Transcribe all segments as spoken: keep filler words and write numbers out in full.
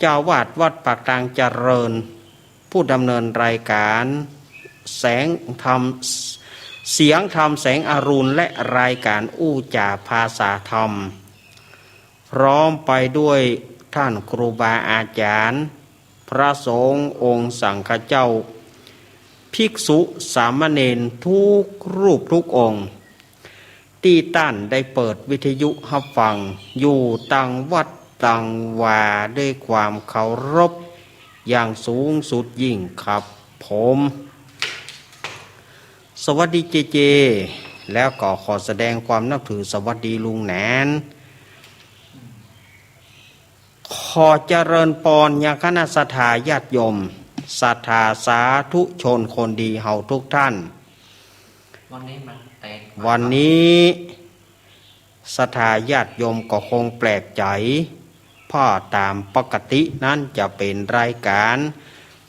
เจ้าอาวาสวัดปากตางเจริญ ผู้ดำเนินรายการแสงธรรม เสียงธรรมแสงอรุณ และรายการอู้จ๋าภาษาธรรม พร้อมไปด้วยท่านครูบาอาจารย์ พระสงฆ์องค์สังฆเจ้า ภิกษุสามเณรทุกรูปทุกองค์ ตี้ต้านได้เปิดวิทยุฮับฟังอยู่ตังวัดตังวาด้วยความเคารพอย่างสูงสุดยิ่งครับผม สวัสดีเจเจ แล้วก็ขอแสดงความนับถือสวัสดีลุงแหนน ขอเจริญปอนยังคณะศรัทธาญาติโยม ศรัทธาสาธุชนคนดีเฮาทุกท่าน วันนี้มันแตก วันนี้ศรัทธาญาติโยมก็คงแปลกใจ๋ เพราะต๋ามปกตินั้นจะเป๋นรายการ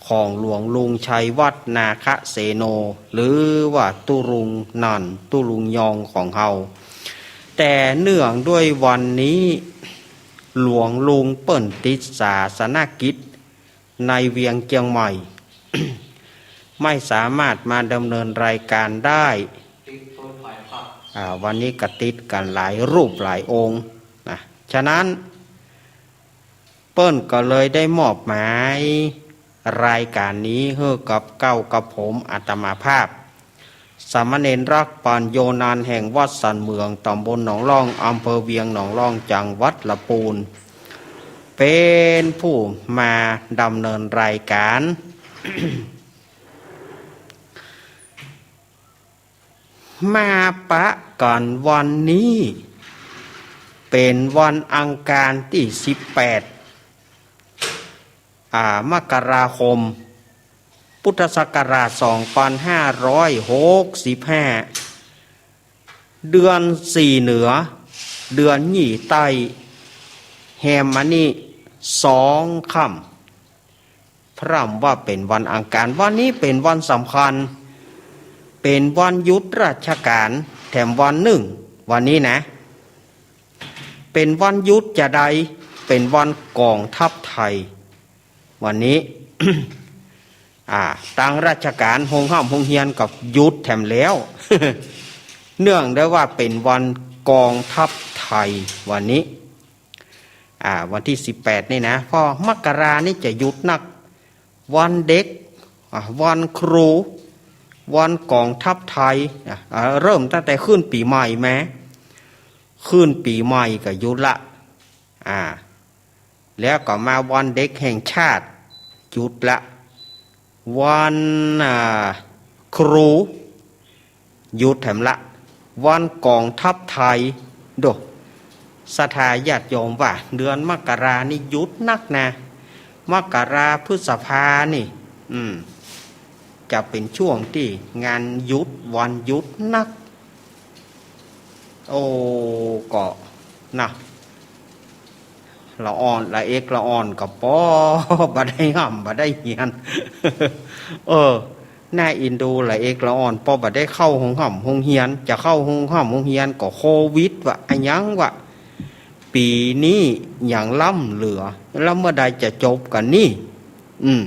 ของหลวงลุงชัยวัฒน์ นาคเสโน หรือว่าตุ๊ลุงนั่นตุ๊ลุงยองของเฮา แต่เนื่องด้วยวันนี้ หลวงลุงเปิ้นติดศาสนกิจในเวียงเจียงใหม่ ไม่สามารถมาดำเนินรายการได้ ติดโดยฝ่ายพระ อ่า วันนี้ก็ติดกั๋นหลายรูปหลายองค์นะ ฉะนั้น เปิ้นก็เลยได้มอบหมายรายการนี้หื้อกับเก้ากับผมอาตมาภาพ สามเณรรักปัญโญ นานแห่งวัดสันเหมือง ตำบลหนองล่อง อำเภอเวียงหนองล่อง จังหวัดละปูน เป๋นผู้มาดำเนินรายการ มาปะกั๋นวันนี้ เป๋นวันอังคารตี้สิบแปด อ่า มกราคม พุทธศักราชสองปันห้าร้อยหกสิบห้า เดือนสี่เหนือ เดือนยี่ใต้ แฮมมานี้สองค่ำ พร่ำว่าเป๋นวันอังคาร วันนี้เป๋นวันสำคัญ เป๋นวันหยุดราชก๋านแถมวันนึ่ง วันนี้นะ เป๋นวันหยุดจาใด เป๋นวันก๋องทัพไทย วันนี้ อ่า ตังราชก๋าน โฮงฮ่ำโฮงเฮียนก็หยุดแถมแล้ว เนื่องด้วยว่าเป๋นวันก๋องทัพไทย วันนี้ อ่า วันตี้สิบแปดนี่นะ เพราะมกรานี่จะหยุดนัก วันเด็ก อ่า วันครู วันก๋องทัพไทย อ่า อ่า เริ่มตั้งแต่ขึ้นปี๋ใหม่แม้ ขึ้นปี๋ใหม่ก็หยุดละ อ่า แล้วก็มาวันเด็กแห่งชาติ หยุดละ วัน อ่า ครู หยุดแถมละ วันก๋องทัพไทย โด ศรัทธาญาติโยมว่า เดือนมกรานี่หยุดนักนะ มกราพฤษภานี่ อืม จะเป๋นช่วงตี้งานหยุด วันหยุดนัก โอ้ ก็ นะ ละอ่อน ละเอกละอ่อนก็ปอบ่ได้ฮ่ำบ่ได้เฮียน เออ น่าเอ็นดู ละเอกละอ่อนปอบ่ได้เข้าโฮงฮ่ำโฮงเฮียน จะเข้าโฮงฮ่ำโฮงเฮียนก็โควิดวะ อะหยังวะ ปี๋นี้ยังล้ำเหลือ แล้วเมื่อใดจะจบกั๋นนี่ อืม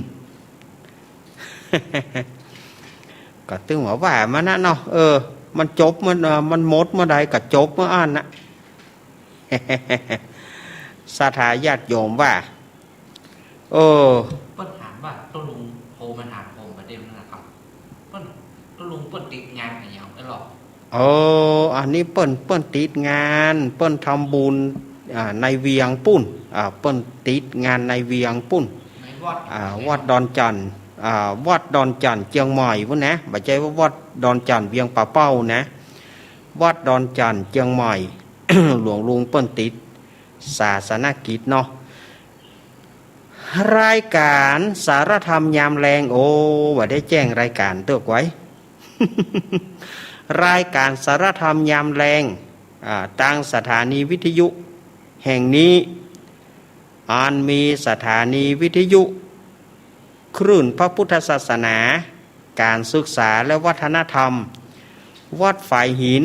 ก็ตึงว่าว่ามานะเนาะ เออ มันจบเมื่อ เอ่อ มันหมดเมื่อใดก็จบเมื่ออั้นนะ ศรัทธาญาติโยมว่า เออ เปิ้นถามว่าตุ๊ลุงโทรมาถามผมประเด็นนั้นนะครับ เปิ้น ตุ๊ลุงเปิ้นติดงานอะหยังไอ้หรอ เออ อันนี้เปิ้น เปิ้นติดงาน เปิ้นทำบุญ อ่า ในเวียงปู้น อ่า เปิ้นติดงานในเวียงปู้น ในวัด อ่า วัดดอนจั่น อ่า วัดดอนจั่นเจียงใหม่ปู้นนะ บ่ใจ้ว่าวัดดอนจั่นเวียงป่าเป้านะ วัดดอนจั่นเจียงใหม่ หลวงลุงเปิ้นติดศาสนกิจเนาะ รายก๋านสารธรรมยามแลง โอ้ บ่ได้แจ้งรายก๋านเตื้อไว้ รายก๋านสารธรรมยามแลง อ่า ตางสถานีวิทยุแห่งนี้ อันมีสถานีวิทยุ คลื่นพระพุทธศาสนา ก๋านศึกษาและวัฒนธรรม วัดฝายหิน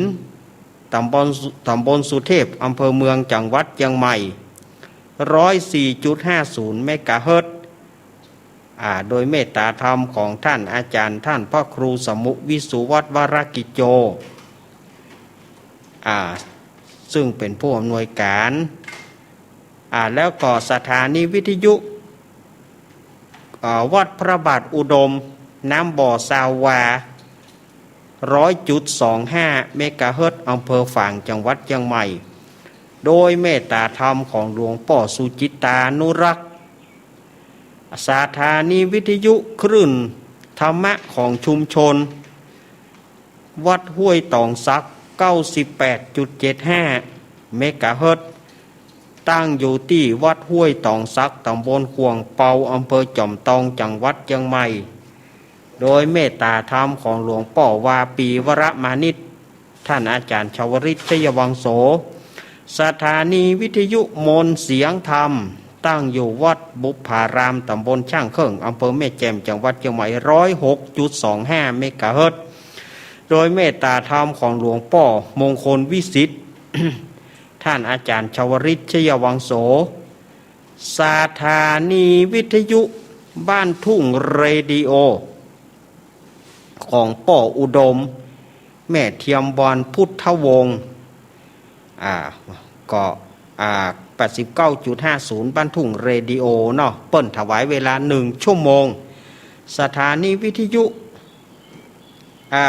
ตำบลสุ ตำบลสุเทพ อำเภอเมือง จังหวัดเจียงใหม่ ร้อยสี่จุดห้าศูนย์เมกะเฮิรตซ์ อ่า โดยเมตตาธรรมของท่านอาจารย์ท่านพระครูสมุวิสุวัฒน์ วรกิจโจ อ่า ซึ่งเป๋นผู้อำนวยก๋าน อ่า แล้วก็สถานีวิทยุ อ่า วัดพระบาทอุดม น้ำบ่อซาววา ร้อยจุดสองห้าเมกะเฮิรตซ์ อำเภอฝาง จังหวัดเจียงใหม่ โดยเมตตาธรรมของหลวงป้อสุจิตตานุรักษ์ สถานีวิทยุคลื่นธรรมะของชุมชน วัดห้วยตองสัก เก้าสิบแปดจุดเจ็ดห้าเมกะเฮิรตซ์ ตั้งอยู่ตี้วัดห้วยตองสัก ต๋ำบลข่วงเปา อำเภอจอมตอง จังหวัดเจียงใหม่ โดยเมตตาธรรมของหลวงป้อวาปี วรมานิช ท่านอาจารย์ชวริต ชัยวังโส สถานีวิทยุมนต์เสียงธรรม ตั้งอยู่วัดบุพพาราม ต๋ำบลช่างเครื่อง อำเภอแม่แจ่ม จังหวัดเจียงใหม่ ร้อยหกจุดสองห้าเมกะเฮิรตซ์ โดยเมตตาธรรมของหลวงป้อมงคลวิสิทธิ์ ท่านอาจารย์ชวริต ชัยวังโส สถานีวิทยุบ้านทุ่งเรดิโอ ของป้ออุดม แม่เทียมบอน พุทธวงศ์ อ่า ก็ อ่า แปดสิบเก้าจุดห้าศูนย์ บ้านทุ่งเรดิโอเนาะ เปิ้นถวายเวลาหนึ่งชั่วโมง สถานีวิทยุ อ่า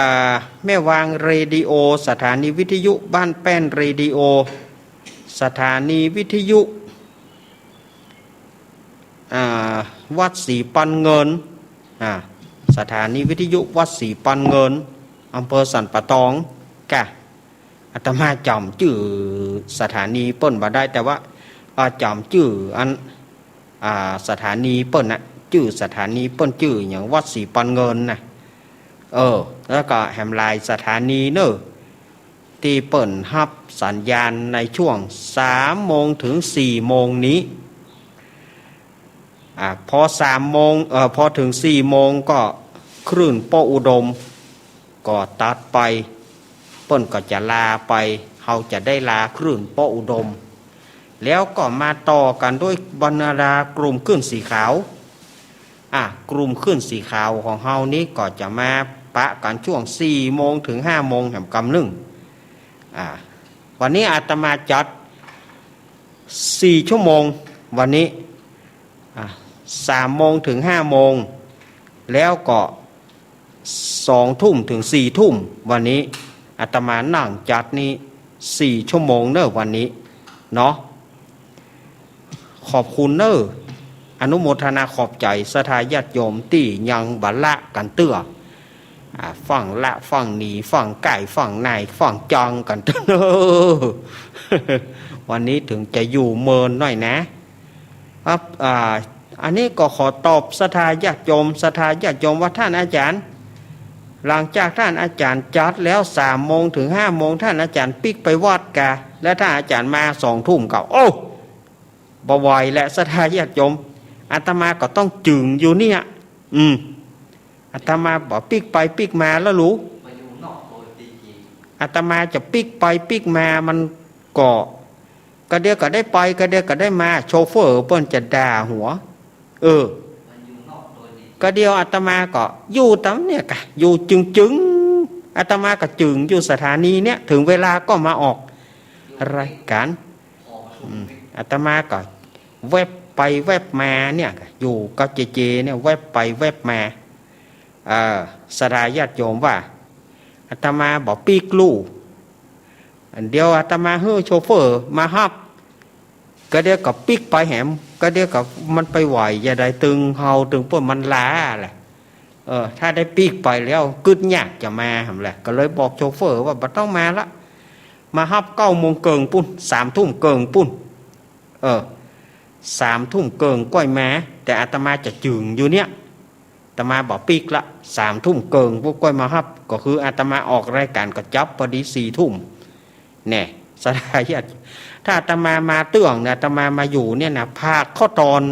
แม่วางเรดิโอ สถานีวิทยุบ้านแป้นเรดิโอ สถานีวิทยุ อ่า วัดศรีปันเงิน อ่า สถานีวิทยุวัดศรีปันเงิน อำเภอสันป่าตอง กะ อาตมาจ๋ำจื้อสถานีเปิ้นบ่ได้ แต่ว่า อ่า จ๋ำจื้ออัน อ่า สถานีเปิ้นน่ะ จื้อสถานีเปิ้นจื้อหยัง วัดศรีปันเงินน่ะ เออ แล้วก็แหมหลายสถานีเน่อ ตี้เปิ้นฮับสัญญาณในช่วงสามโมงถึงสี่โมงนี้ อ่า พอสามโมง เอ่อ พอเถิงสี่โมงก็คลื่นป้ออุดมก็ตัดไป เปิ้นก็จะลาไป เฮาจะได้ลาคลื่นป้ออุดม แล้วก็มาต่อกั๋นด้วยบรรดากลุ่มคลื่นสีขาว อ่ะ กลุ่มคลื่นสีขาวของเฮานี้ก็จะมาปะกั๋นช่วงสี่โมงถึงห้าโมงแหมกำนึ่ง อ่ะ วันนี้อาตมาจัดสี่ชั่วโมง วันนี้ อ่ะ สามโมงถึงห้าโมง แล้วก็สองทุ่มถึงสี่ทุ่ม วันนี้อาตมานั่งจัดนี่สี่ชั่วโมงเน่อวันนี้เนาะ ขอบคุณเน่อ อนุโมทนาขอบใจ๋ศรัทธาญาติโยมตี้ยังบ่ละกั๋นเตื้อ อ่า ฟั่งละฟั่งหนี ฟั่งใก้ฟั่งใน ฟั่งจังกั๋นเตื้อเน่อ วันนี้เถิงจะอยู่เมินหน่อยนะ ครับ อ่า อันนี้ก็ขอตอบศรัทธาญาติโยม ศรัทธาญาติโยมว่าท่านอาจารย์ หลังจากท่านอาจารย์จัดแล้วสามโมงถึงห้าโมง ท่านอาจารย์ปิ๊กไปวัดกา แล้วท่านอาจารย์มาสองทุ่มก็ โอ้ บ่ไหวแล้วศรัทธาญาติโยม อาตมาก็ต้องจึ่งอยู่เนี่ย อืม อาตมาบ่ปิ๊กไปปิ๊กมาแล้วลูก อาตมาจะปิ๊กไปปิ๊กมามันก็ กะเดียวก็ได้ไป กะเดียวก็ได้มา โชเฟอร์เปิ้นจะด่าหัว เออ กะเดียวอาตมาก็อยู่ต๋ำเนี่ยกะ อยู่จึ่งๆ อาตมาก็จึ่งอยู่สถานีเนี่ย เถิงเวลาก็มาออกรายก๋าน อืม อาตมาก็แวบไปแวบมาเนี่ย อยู่กับเจเจเนี่ย แวบไปแวบมา เอ่อ ศรัทธาญาติโยมว่า อาตมาบ่ปิ๊กลูก อันเดียวอาตมาหื้อโชเฟอร์มาฮับ กะเดียวก็ปิ๊กไปแหม กะเดียวก็มันไปไหวจะใด ตึงเฮาตึงเปิ้นมันล้าแหละ เออ ถ้าได้ปิ๊กไปแล้วกึ๊ดยากจะมาแหมแหละ ก็เลยบอกโชเฟอร์ว่าบ่ต้องมาละ มาฮับเก้าโมงเกิ่งปุ้น สามทุ่มเกิ่งปุ้น เออ สามทุ่มเกิ่งก้อยมา แต่อาตมาจะจึ่งอยู่เนี่ย อาตมาบ่ปิ๊กละ สามทุ่มเกิ่งปุ้นก้อยมาฮับ ก็คืออาตมาออกรายก๋านก็จับพอดีสี่ทุ่ม แน่ ศรัทธาญาติ ถ้าอาตมามาเตื้องเนี่ย อาตมามาอยู่เนี่ยนะ ภาคข้อตอน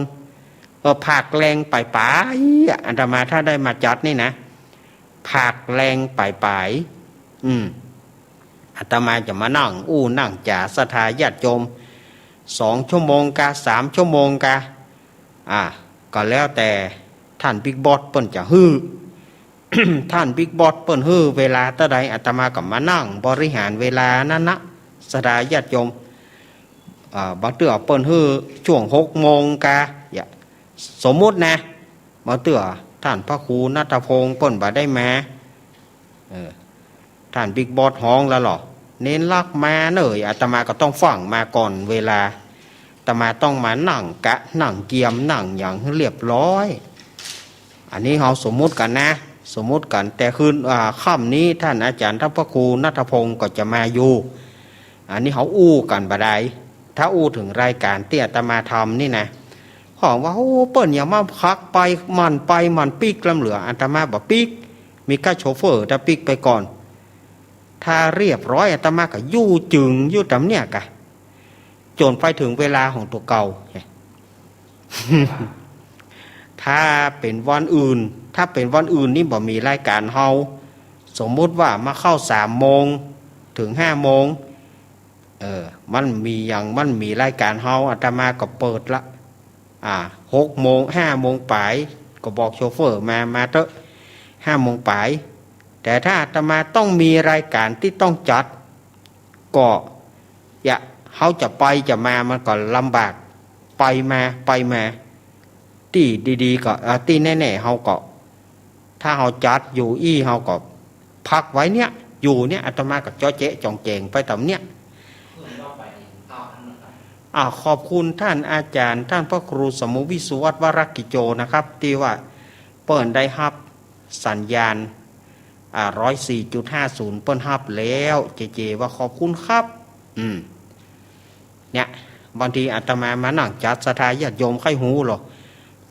เออ ภาคแลงป๋ายๆ อะ อาตมาถ้าได้มาจัดนี่นะ ภาคแลงป๋ายๆ อืม อาตมาจะมานั่งอู้นั่งจ๋าศรัทธาญาติโยม สองชั่วโมงกา สามชั่วโมงกา อ่า ก็แล้วแต่ท่านบิ๊กบอสเปิ้นจะหื้อ ท่านบิ๊กบอสเปิ้นหื้อเวลาเต้าใด อาตมาก็มานั่งบริหารเวลานั้นนะ ศรัทธาญาติโยม อ่า บางเตื้อเปิ้นหื้อช่วงหกโมงกา อย่า สมมุตินะ บางเตื้อท่านพระครูณัฐพงษ์เปิ้นบ่ได้มา เออ ท่านบิ๊กบอสฮ้องแล้วเหรอ เณรลักษณ์มาเน่ย อาตมาก็ต้องฟั่งมาก่อนเวลา อาตมาต้องมานั่งกะ นั่งเกียม นั่งหยังหื้อเรียบร้อย อันนี้เฮาสมมุติกั๋นนะ สมมุติกั๋น แต่คืน อ่า ค่ำนี้ท่านอาจารย์ท่านพระครูณัฐพงษ์ก็จะมาอยู่ อันนี้เฮาอู้กั๋นบ่ได้ ถ้าอู้เถิงรายก๋านตี้อาตมาทำนี่นะ ฮ้องว่า โอ้ เปิ้นอย่ามาคักไป หมั่นไป หมั่นปิ๊กล้ำเหลือ อาตมาบ่ปิ๊ก มีก้าโชเฟอร์ตะปิ๊กไปก่อน ถ้าเรียบร้อยอาตมาก็อยู่จึงอยู่ต๋ามเนี่ยกะ จ๋นไปเถิงเวลาของตั๋วเก่า ถ้าเป๋นวันอื่น ถ้าเป๋นวันอื่นนี่บ่มีรายก๋านเฮา สมมุติว่ามาเข้าสามโมงเถิงห้าโมง เออ มันมีหยัง มันมีรายก๋านเฮา อาตมาก็เปิดละ อ่า หกโมง ห้าโมงป๋าย ก็บอกโชเฟอร์มา มาเต๊อะ ห้าโมงป๋าย แต่ถ้าอาตมาต้องมีรายก๋านตี้ต้องจัด ก็ อย่า เฮาจะไปจะมามันก็ลำบาก ไปมา ไปมา ตี้ดีๆ ก็ เอ่อ ตี้แน่ๆ เฮาก็ ถ้าเฮาจัดอยู่อี้ เฮาก็พักไว้เนี่ย อยู่เนี่ย อาตมาก็เจาะแจ๊ะจ่องแจ๋งไปต๋ามเนี่ย อ่า ขอบคุณท่านอาจารย์ ท่านพระครูสมุวิศวัตร วรกิจโจนะครับ ตี้ว่าเปิ้นได้ฮับสัญญาณ อ่า ร้อยสี่จุดห้าศูนย์ เปิ้นฮับแล้ว เจเจว่าขอบคุณครับ อืม เนี่ย บางทีอาตมามานั่งจัด ศรัทธาญาติโยมใค่ฮู้เหรอ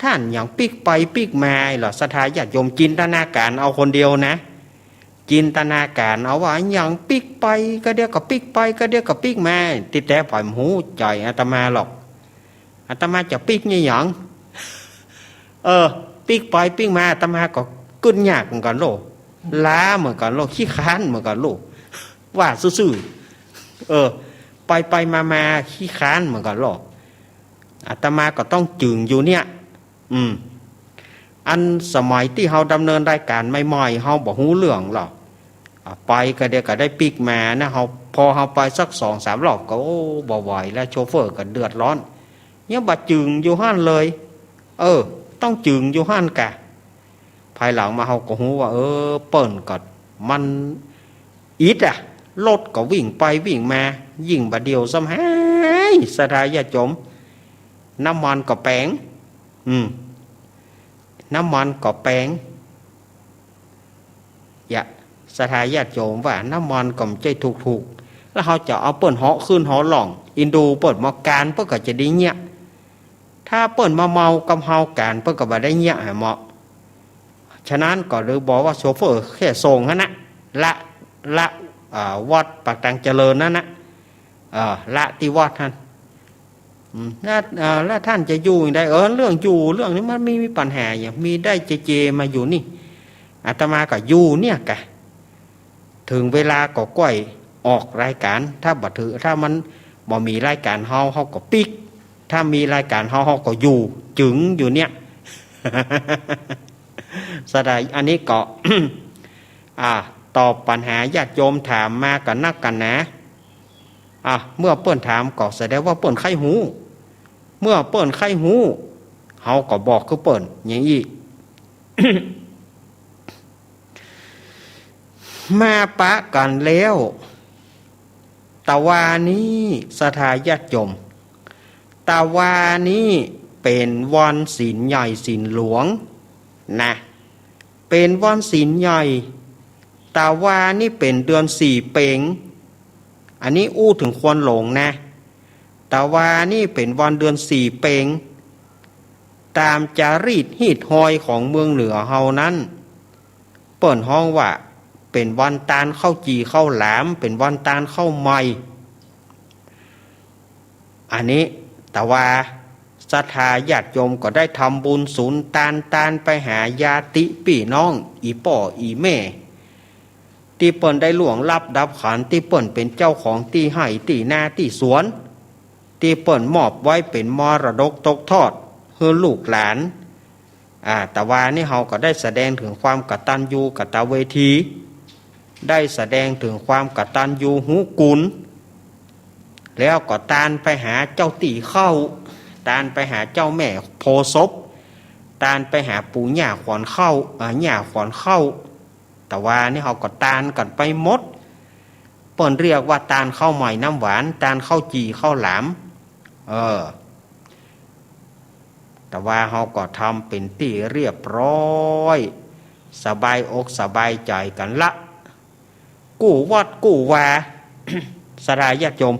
ท่านหยังปิ๊กไปปิ๊กมาเหรอ ศรัทธาญาติโยมจินตนาก๋ารเอาคนเดียวนะ จินตนาก๋ารเอาว่าหยังปิ๊กไปก็เดี๋ยวก็ปิ๊กไปก็เดี๋ยวก็ปิ๊กมา ตี้แต๊บ่ฮู้ใจ๋อาตมาหรอก อาตมาจะปิ๊กเนี่ยหยัง เออ ปิ๊กไปปิ๊กมา อาตมาก็กึ๊ดยากเหมือนกั๋นโล ล้าเหมือนกั๋นโล ขี้คร้านเหมือนกั๋นโล ว่าซื่อๆ เออ ไปไปมามาขี้คร้านเหมือนกั๋นโล อาตมาก็ต้องจึงอยู่เนี่ย อืม อันสมัยตี้เฮาดำเนินรายก๋านใหม่ๆ เฮาบ่ฮู้เรื่องหรอก อ่ะ ไปก็เดี๋ยวก็ได้ปิ๊กมานะ เฮา พอเฮาไปสักสองสามรอบก็ โอ้ บ่ไหวแล้ว โชเฟอร์ก็เดือดร้อน เนี่ยบ่จึงอยู่หั้นเลย เออ ต้องจึงอยู่หั้นกะ ภายหลังมาเฮาก็ฮู้ว่า เออ เปิ้นก็มันอิดอะ รถก็วิ่งไปวิ่งมา ยิ่งบ่าเดี่ยวซ้ำไห้ ศรัทธาญาติโยม น้ำมันก็แปง อืม น้ำมันก็แปง อย่า ศรัทธาญาติโยมว่าน้ำมันก็บ่ใจ้ถูกๆ แล้วเฮาจะเอาเปิ้นเหาะขึ้นเหาะล่อง อินดูเปิ้นมาก๋านเปิ้นก็จะได้เยียะ ถ้าเปิ้นมาเมากับเฮาก๋านเปิ้นก็บ่ได้เยียะหาเหมาะ ฉะนั้นก็เลยบอกว่าโชเฟอร์แค่ส่งหั้นนะ ละ ละ อ่า วัดปากตังเจริญนั้นนะ เอ่อ ละตี้วัดหั้น อืม แล้ว เอ่อ แล้วท่านจะอยู่อย่างใด เออ เรื่องอยู่ เรื่องนี้มันไม่มีปัญหาหยัง มีได้เจเจมาอยู่นี่ อาตมาก็อยู่เนี่ยกะ เถิงเวลาก็ก้อยออกรายก๋าน ถ้าบ่ถือ ถ้ามันบ่มีรายก๋านเฮา เฮาก็ปิ๊ก ถ้ามีรายก๋านเฮา เฮาก็อยู่ จึงอยู่เนี่ย ศรัทธา อันนี้ก็ อ่า ตอบปัญหาญาติโยมถามมากั๋นนักกั๋นหนา อ่ะ เมื่อเปิ้นถามก็แสดงว่าเปิ้นใค่ฮู้ เมื่อเปิ้นใค่ฮู้ เฮาก็บอกคือเปิ้นอย่างอี้ มาปะกั๋นแล้ว ตะวานี้ ศรัทธาญาติโยม ตะวานี้เป๋นวันศีลใหญ่ศีลหลวงนะ เป๋นวันศีลใหญ่ ตะวานี้เป๋นเดือนสี่เป็ง อันนี้อู้เถิงควนหลงนะ ตะวานี้เป๋นวันเดือนสี่เป็ง ต๋ามจารีตฮีตฮอยของเมืองเหนือเฮานั้น เปิ้นฮ้องว่าเป๋นวันตานข้าวจี่ข้าวหลาม เป๋นวันตานข้าวใหม่ อันนี้ ตะวา ศรัทธาญาติโยมก็ได้ทำบุญสุนตาน ตานไปหาญาติปี้น้อง อี่ป้ออี่แม่ ตี้เปิ้นได้ล่วงลับดับขัน ตี้เปิ้นเป๋นเจ้าของตี้ไฮ่ตี้นาตี้สวน ตี้เปิ้นมอบไว้เป๋นมรดกตกทอดหื้อลูกหลาน อ่า ตะวานี้เฮาก็ได้แสดงเถิงความกตัญญูกตเวที ได้แสดงเถิงความกตัญญูฮู้กุณ แล้วก็ตานไปหาเจ้าตี้เข้า ตานไปหาเจ้าแม่โพธิ์ศพ ตานไปหาปู่ย่าขวัญเข้า อ่า ย่าขวัญเข้า ตะวานี้เฮาก็ตานกั๋นไปหมด เปิ้นเรียกว่าตานข้าวใหม่น้ำหวาน ตานข้าวจี่ข้าวหลาม เออ ตะวาเฮาก็ทำเป๋นตี้เรียบร้อย สบายอกสบายใจ๋กั๋นละ กู้วัดกู้วา ศรัทธาญาติโยม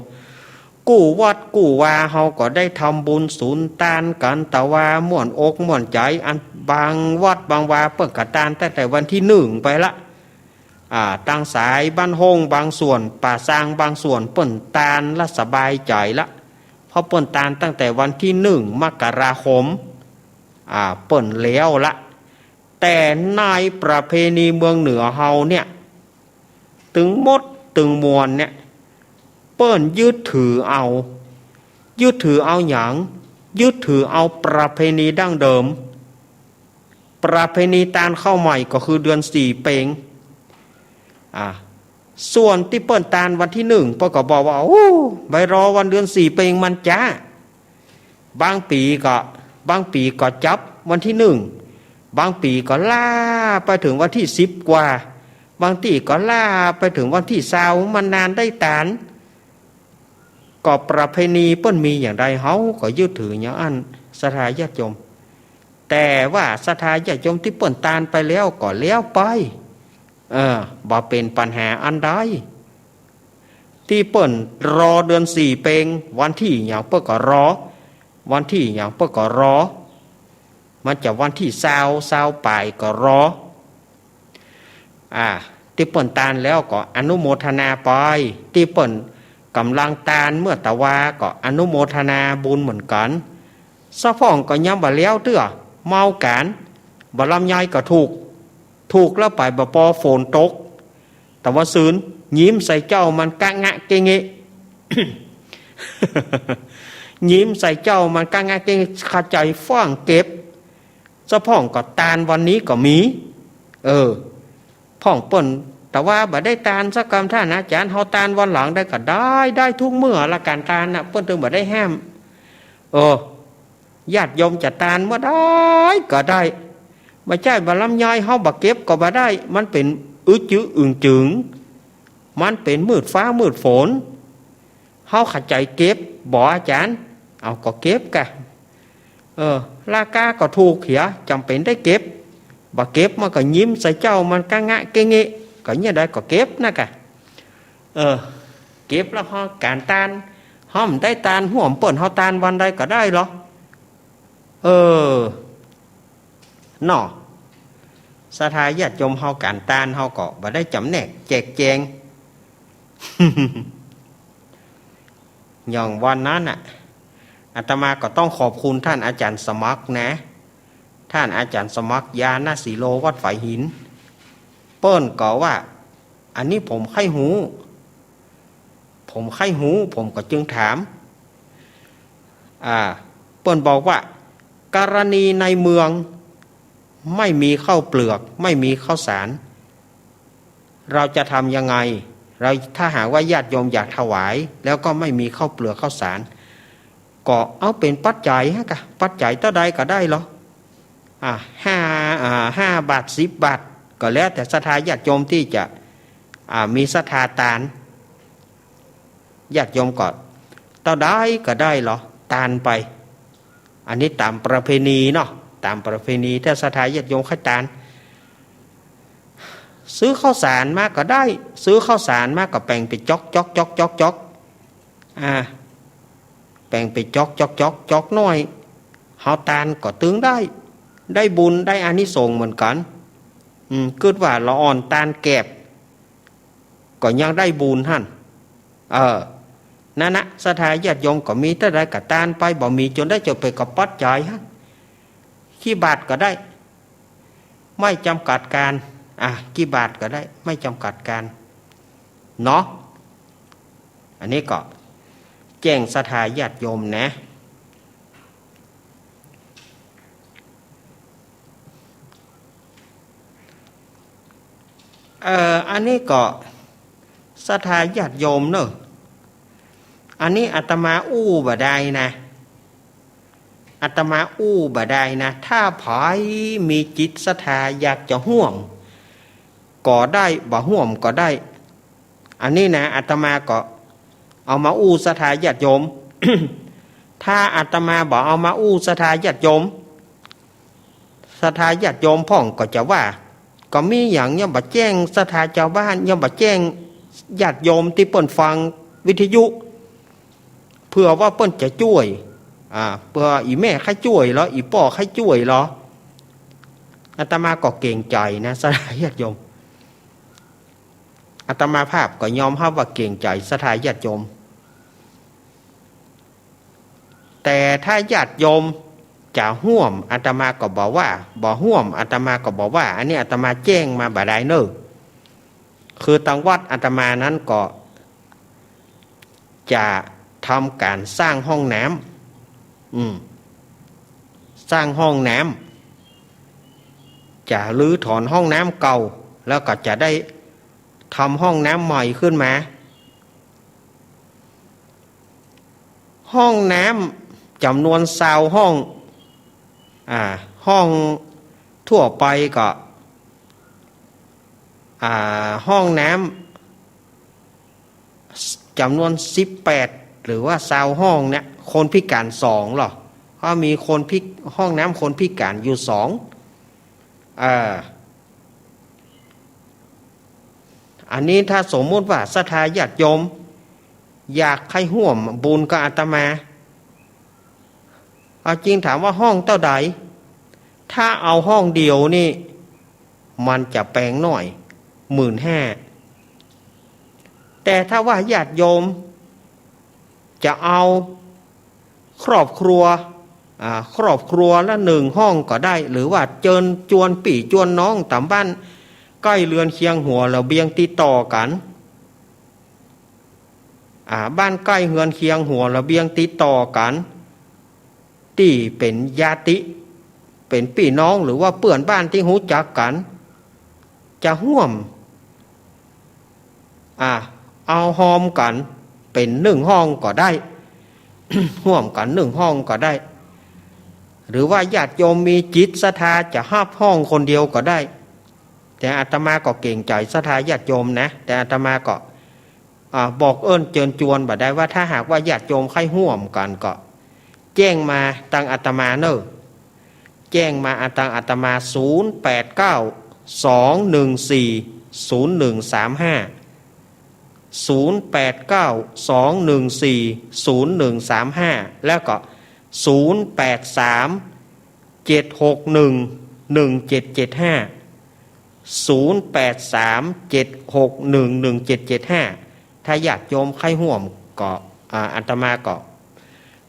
กู้วัดกู้วาเฮาก็ได้ทำบุญสุนตานกั๋น ตะวาม่วนอกม่วนใจ๋ อันบางวัดบางวาเปิ้นก็ตานตั้งแต่วันตี้หนึ่งไปละ อ่า ตางสายบ้านโฮ่งบางส่วน ป่าซางบางส่วน เปิ้นตานละสบายใจ๋ละ เพราะเปิ้นตานตั้งแต่วันตี้หนึ่งมกราคม อ่า เปิ้นแล้วละ แต่ในประเพณีเมืองเหนือเฮาเนี่ย ตึงหมดตึงมวลเนี่ย เปิ้นยึดถือเอา ยึดถือเอาหยัง ยึดถือเอาประเพณีดั้งเดิม ประเพณีตานข้าวใหม่ก็คือเดือนสี่เป็ง อ่า ส่วนตี้เปิ้นตานวันตี้หนึ่ง เปิ้นก็บอกว่า โอ้ ไปรอวันเดือนสี่เป็งมันจ๊า บางปี๋ก็ บางปี๋ก็จับวันตี้หนึ่ง บางปี๋ก็ล่าไปเถิงวันตี้สิบกว่า บางตี้ก็ล่าไปเถิงวันตี้ซาว มันนานได้ตาน ก็ประเพณีเปิ้นมีอย่างใด เฮาก็ยึดถืออย่างอั้น ศรัทธาญาติโยม แต่ว่าศรัทธาญาติโยมตี้เปิ้นตานไปแล้วก็แล้วไป เออ บ่เป๋นปัญหาอันใด ตี้เปิ้นรอเดือนสี่เป็ง วันตี้หยังเปิ้นก็รอ วันตี้หยังเปิ้นก็รอ มันจะวันตี้ซาว ซาวป๋ายก็รอ อ่า ตี้เปิ้นตานแล้วก็อนุโมทนาไป ตี้เปิ้นก่ำลังตานเมื่อตะวาก็อนุโมทนาบุญเหมือนกั๋น สะพ่องก็ยังบ่แล้วเตื้อ เมาก๋าน บ่าลำไยก็ถูก ถูกแล้วไปบ่ปอฝนตก ตะวาซืน ยิ้มใส่เจ้ามันกะงะเกะเงะ ยิ้มใส่เจ้ามันกะงะเกะเงะ ขะใจ๋ฟ้องเก็บ สะพ่องก็ตานวันนี้ก็มี เออ พ่องเปิ้น ตะวาบ่ได้ตานสักกำ ต้านอาจ๋ารย์ เฮาตานวันหลังได้ก็ได้ ได้ทุกเมื่อละก๋านตานน่ะ เปิ้นตึงบ่ได้ห้าม เออ ญาติโยมจะตานเมื่อใดก็ได้ บ่ใจ้บ่าลำไยเฮาบ่เก็บก็บ่ได้ มันเป๋นอึดจื้ออึ่งจึง มันเป๋นมืดฟ้ามืดฝน เฮาขะใจ๋เก็บ บ่อาจ๋ารย์ เอาก็เก็บกะ เออ ราคาก็ถูกเหีย จ๋ำเป๋นได้เก็บ บ่เก็บมันก็ยิ้มใส่เจ้ามันกะงะเกะเงะ ก็เยียะใดก็เก็บนะกะ เออ เก็บแล้วเฮาก๋านตาน เฮาบ่ได้ตานฮ่วมเปิ้น เฮาตานวันใดก็ได้ลอ เออ เนาะ ศรัทธาญาติโยมเฮาก๋านตานเฮาก็บ่ได้จ๋ำแนกแจกแจง อย่างวันนั้นน่ะ อาตมาก็ต้องขอบคุณต้านอาจ๋ารย์สมัครนะ ต้านอาจ๋ารย์สมัคร ญาณสีโล วัดฝายหิน เปิ้นก็ว่า อันนี้ผมใค่ฮู้ ผมใค่ฮู้ ผมก็จึงถาม อ่า เปิ้นบอกว่า กรณีในเมืองไม่มีข้าวเปลือก ไม่มีข้าวสาร เราจะทำยังไง เรา ถ้าหากว่าญาติโยมอยากถวาย แล้วก็ไม่มีข้าวเปลือกข้าวสาร ก็เอาเป๋นปัจจัยฮะกะ ปัจจัยเต้าใดก็ได้ลอ อ่า ห้า อ่า ห้าบาท สิบบาท ก็แล้วแต่ศรัทธาญาติโยมตี้จะ อ่า มีศรัทธาตาน ญาติโยมก็เต้าใดก็ได้ลอ ตานไป อันนี้ต๋ามประเพณีเนาะ ต๋ามประเพณี ถ้าศรัทธาญาติโยมใค่ตาน ซื้อข้าวสารมาก็ได้ ซื้อข้าวสารมาก็แป่งเป๋นจ๊อกจ๊อกจ๊อกจ๊อกจ๊อก อ่า แป่งเป๋นจ๊อกจ๊อกจ๊อกจ๊อกน้อย เฮาตานก็ตึงได้ ได้บุญได้อานิสงส์เหมือนกั๋น อืม กึ๊ดว่าละอ่อนตานแกบ ก็ยังได้บุญหั้น เออ นั่นนะ ศรัทธาญาติโยมก็มีเต้าใดก็ตานไป บ่มีจ๋นได้จ๋นเป๋นก็ปัจจัยหั้น กี่บาทก็ได้ ไม่จำกัดการ อ่ะ กี่บาทก็ได้ ไม่จำกัดการ เนาะ อันนี้ก็ แจ้งศรัทธาญาติโยมนะ เอ่อ อันนี้ก็ศรัทธาญาติโยมเนอะ อันนี้อาตมาอู้บ่ได้นะ อาตมาอู้บ่ได้นะ ถ้าใผมีจิตศรัทธาอยากจะฮ่วมก็ได้ บ่ฮ่วมก็ได้ อันนี้นะ อาตมาก็เอามาอู้ศรัทธาญาติโยม ถ้าอาตมาบ่เอามาอู้ศรัทธาญาติโยม ศรัทธาญาติโยมพ่องก็จะว่า ก็มีหยังยังบ่แจ้งศรัทธาจาวบ้าน ยังบ่แจ้งญาติโยมตี้เปิ้นฟังวิทยุ เผื่อว่าเปิ้นจะจ้วย อ่า เผื่ออี่แม่ใค่จ้วยลอ อี่ป้อใค่จ้วยลอ อาตมาก็เกรงใจ๋นะ ศรัทธาญาติโยม อาตมาภาพก็ยอมฮับว่าเกรงใจ๋ศรัทธาญาติโยม แต่ถ้าญาติโยมจะฮ่วม อาตมาก็บ่ว่า บ่ฮ่วม อาตมาก็บ่ว่า อันนี้อาตมาแจ้งมาบ่ได้เน่อ คือตังวัดอาตมานั้นก็จะทำก๋านสร้างห้องน้ำ อืม สร้างห้องน้ำ จะรื้อถอนห้องน้ำเก่า แล้วก็จะได้ทำห้องน้ำใหม่ขึ้นมา ห้องน้ำจ๋ำนวนซาวห้อง อ่า ห้องทั่วไปก็ อ่า ห้องน้ำจ๋ำนวนสิบแปด หรือว่าซาวห้องเนี่ย คนพิก๋านสองลอ เพราะมีคนพิ ห้องน้ำคนพิก๋านอยู่สอง อ่า อันนี้ถ้าสมมุติว่าศรัทธาญาติโยมอยากใค่ฮ่วมบุญกับอาตมา เอาจริงถามว่าห้องเต้าใด ถ้าเอาห้องเดียวนี่ มันจะแปงน้อย หมื่นห้า แต่ถ้าว่าญาติโยมจะเอาครอบครัว อ่า ครอบครัวละหนึ่งห้องก็ได้ หรือว่าเจิญจวนปี้จวนน้องต๋ามบ้านใก้เฮือนเคียงหัวระเบียงติดต่อกั๋น อ่า บ้านใก้เฮือนเคียงหัวระเบียงติดต่อกั๋น ตี้เป๋นญาติ เป๋นปี้น้องหรือว่าเปื้อนบ้านตี้ฮู้จักกั๋น จะฮ่วม อ่า เอาฮอมกั๋นเป๋นหนึ่งห้องก็ได้ ฮ่วมกั๋นหนึ่งห้องก็ได้ หรือว่าญาติโยมมีจิตศรัทธาจะฮับห้องคนเดียวก็ได้ แต่อาตมาก็เกรงใจ๋ศรัทธาญาติโยมนะ แต่อาตมาก็ อ่า บอกเอิ้นเจิญจวนบ่ได้ว่า ถ้าหากว่าญาติโยมใค่ฮ่วมกั๋นก็ แจ้งมาตังอาตมาเน่อ แจ้งมาตังอาตมา ศูนย์แปดเก้า สองหนึ่งสี่ ศูนย์หนึ่งสามห้า ศูนย์แปดเก้า สองหนึ่งสี่ ศูนย์หนึ่งสามห้า แล้วก็ ศูนย์แปดสาม เจ็ดหกหนึ่ง หนึ่งเจ็ดเจ็ดห้า ศูนย์แปดสาม เจ็ดหกหนึ่ง หนึ่งเจ็ดเจ็ดห้า ถ้าญาติโยมใค่ฮ่วมก็ อ่า อาตมาก็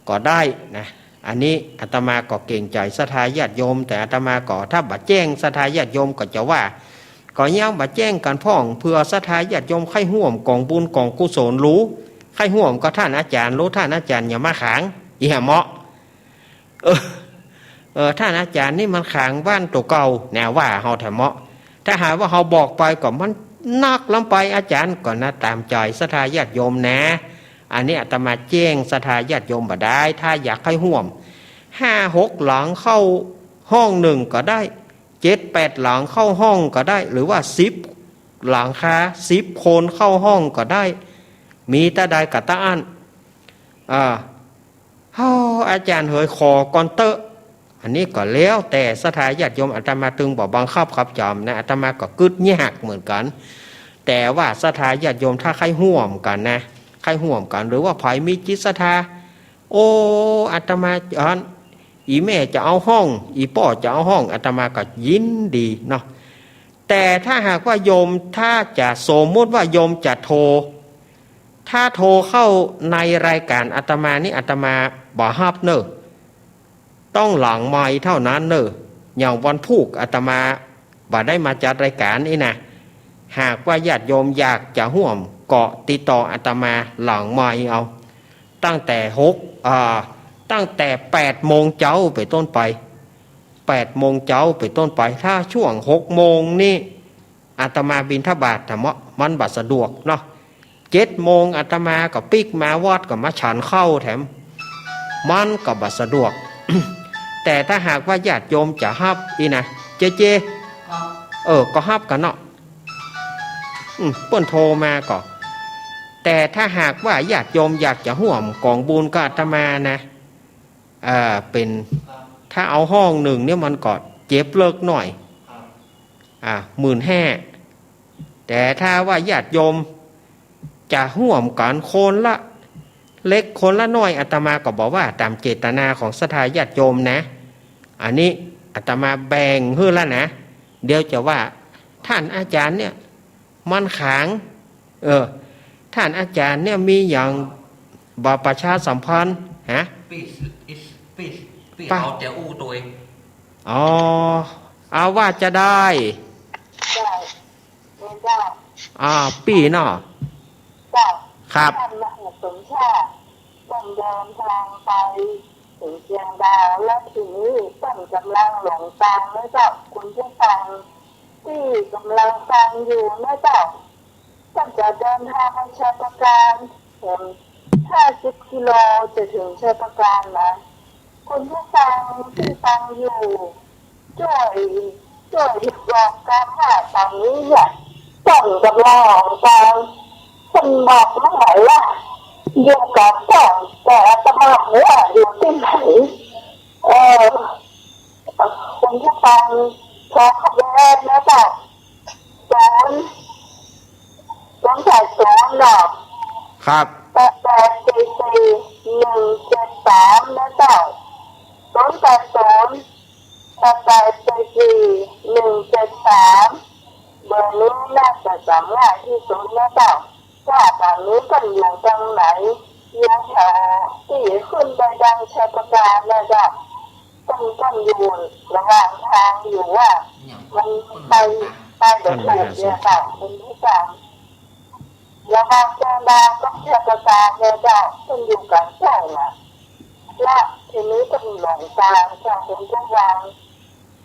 ก็ได้นะ อันนี้อาตมาก็เกรงใจ๋ศรัทธาญาติโยม แต่อาตมาก็ ถ้าบ่แจ้งศรัทธาญาติโยมก็จะว่า ก็ยังบ่แจ้งกั๋นพ่อง เผื่อศรัทธาญาติโยมใค่ฮ่วมก๋องบุญก๋องกุศลลู ใค่ฮ่วมกับต้านอาจ๋ารย์ลู ต้านอาจ๋ารย์อย่ามาขัง เหียเหมาะ เออ เออ ต้านอาจ๋ารย์นี่มันขังบ้านตั๋วเก่า แนวว่าเฮาแถมเหมาะ ถ้าหากว่าเฮาบอกไปก็มันนักล้ำไป อาจ๋ารย์ก็นะ ต๋ามใจ๋ศรัทธาญาติโยมนะ อันนี้อาตมาแจ้งศรัทธาญาติโยมบ่ได้ ถ้าอยากใค่ฮ่วม ห้าหกหลังเข้าห้องนึ่งก็ได้ เจ็ดแปดหลังเข้าห้องก็ได้ หรือว่าสิบหลังคา สิบคนเข้าห้องก็ได้ มีต๋าใดกับต๋าอั้น อ่า เฮ้อ อาจ๋ารย์เหย ขอก่อนเต๊อะ อันนี้ก็แล้วแต่ศรัทธาญาติโยม อาตมาตึงบ่บังคับขับจ๋ำนะ อาตมาก็กึ๊ดยากเหมือนกั๋น แต่ว่าศรัทธาญาติโยมถ้าใค่ฮ่วมกั๋นนะ ใค่ฮ่วมกั๋น หรือว่าใผมีจิตศรัทธา โอ้ อาตมา อัน อี่แม่จะเอาห้อง อี่ป้อจะเอาห้อง อาตมาก็ยินดีเนาะ แต่ถ้าหากว่าโยม ถ้าจะสมมุติว่าโยมจะโทร ถ้าโทรเข้าในรายก๋านอาตมานี่ อาตมาบ่ฮับเน่อ ต้องหลังไมค์เต้านั้นเน่อ อย่างวันพูกอาตมาบ่ได้มาจัดรายก๋านนี่นะ หากว่าญาติโยมอยากจะฮ่วมก็ติดต่ออาตมาหลังไมค์เอา ตั้งแต่หก อ่า ตั้งแต่แปดโมงเจ๊าเป๋นต้นไป แปดโมงเจ๊าเป๋นต้นไป ถ้าช่วงหกโมงนี่ อาตมาบิณฑบาตแถม มันบ่สะดวกเนาะ เจ็ดโมงอาตมาก็ปิ๊กมาวัดก็มาฉันข้าวแถม มันก็บ่สะดวก แต่ถ้าหากว่าญาติโยมจะฮับอี้นะ เจเจ ครับ เออ ก็ฮับกั๋นเนาะ อืม เปิ้นโทรมาก็ แต่ถ้าหากว่าญาติโยมอยากจะฮ่วมก๋องบุญกับอาตมานะ เอ่อ เป๋น ครับ ถ้าเอาห้องนึ่งเนี่ยมันก็เจ็บเลิกหน่อย ครับ อ่า หมื่นห้า แต่ถ้าว่าญาติโยมจะฮ่วมกั๋นคนละเล็กคนละน้อย อาตมาก็บ่ว่า ต๋ามเจตนาของศรัทธาญาติโยมนะ อันนี้อาตมาแบ่งหื้อละนะ เดี๋ยวจะว่า ท่านอาจารย์เนี่ย มันขลัง เออ ท่านอาจารย์เนี่ยมีหยังบ่ประชาสัมพันธ์ ฮะ ปี้ ปี้ ปี้ ป้า เอาแต่อู้ตวย อ๋อ เอาว่าจะได้ ได้ ได้ อ่า ปี้เนาะ เจ้า ครับ ท่านมหาสมชาติ เปิ้นเดินทางไปถึงเชียงดาว แล้วทีนี้เปิ้นก๋ำลังหลงตางนะเจ้า คุณผู้ฟังตี้ก๋ำลังฟังอยู่นะเจ้า เปิ้นจะเดินทางไปชัยปราการ เถิงห้าสิบกิโลจะถึงชัยปราการนะ คุณผู้ฟังตี้ฟังอยู่ จ้วย จ้วยบอกตางว่าต๋อนนี้เนี่ย เปิ้นก๋ำลังออกตาง เปิ้นบอกบ่ไหวว่า อยู่กับเปิ้น แต่อาตมาบ่ว่าอยู่ตี้ไหน เออ คุณผู้ฟัง โทรเข้าไปได้นะเจ้า ศูนย์ ศูนย์แปดศูนย์เนาะ ครับ แปดแปดสี่สี่หนึ่งเจ็ดสามนะเจ้า ศูนย์แปดศูนย์ แปดแปดสี่สี่หนึ่งเจ็ดสาม เบอร์นี้น่าจะจ๋ำง่ายตี้สุดนะเจ้า ว่าต๋อนนี้เปิ้นอยู่ตรงไหน อยู่แถวตี้ขึ้นไปตางชัยปราการนะเจ้า เปิ้น เปิ้นอยู่ระหว่างตางอยู่ว่า มันไป ไปบ่ถูกเนี่ยเจ้า คุณผู้ฟัง ระหว่างเชียงดาวกับชัยปราการเนี่ยเจ้า เปิ้นอยู่ก๋านซ้ายน่ะ และทีนี้เปิ้นหลงตางเจ้า คุณผู้ฟัง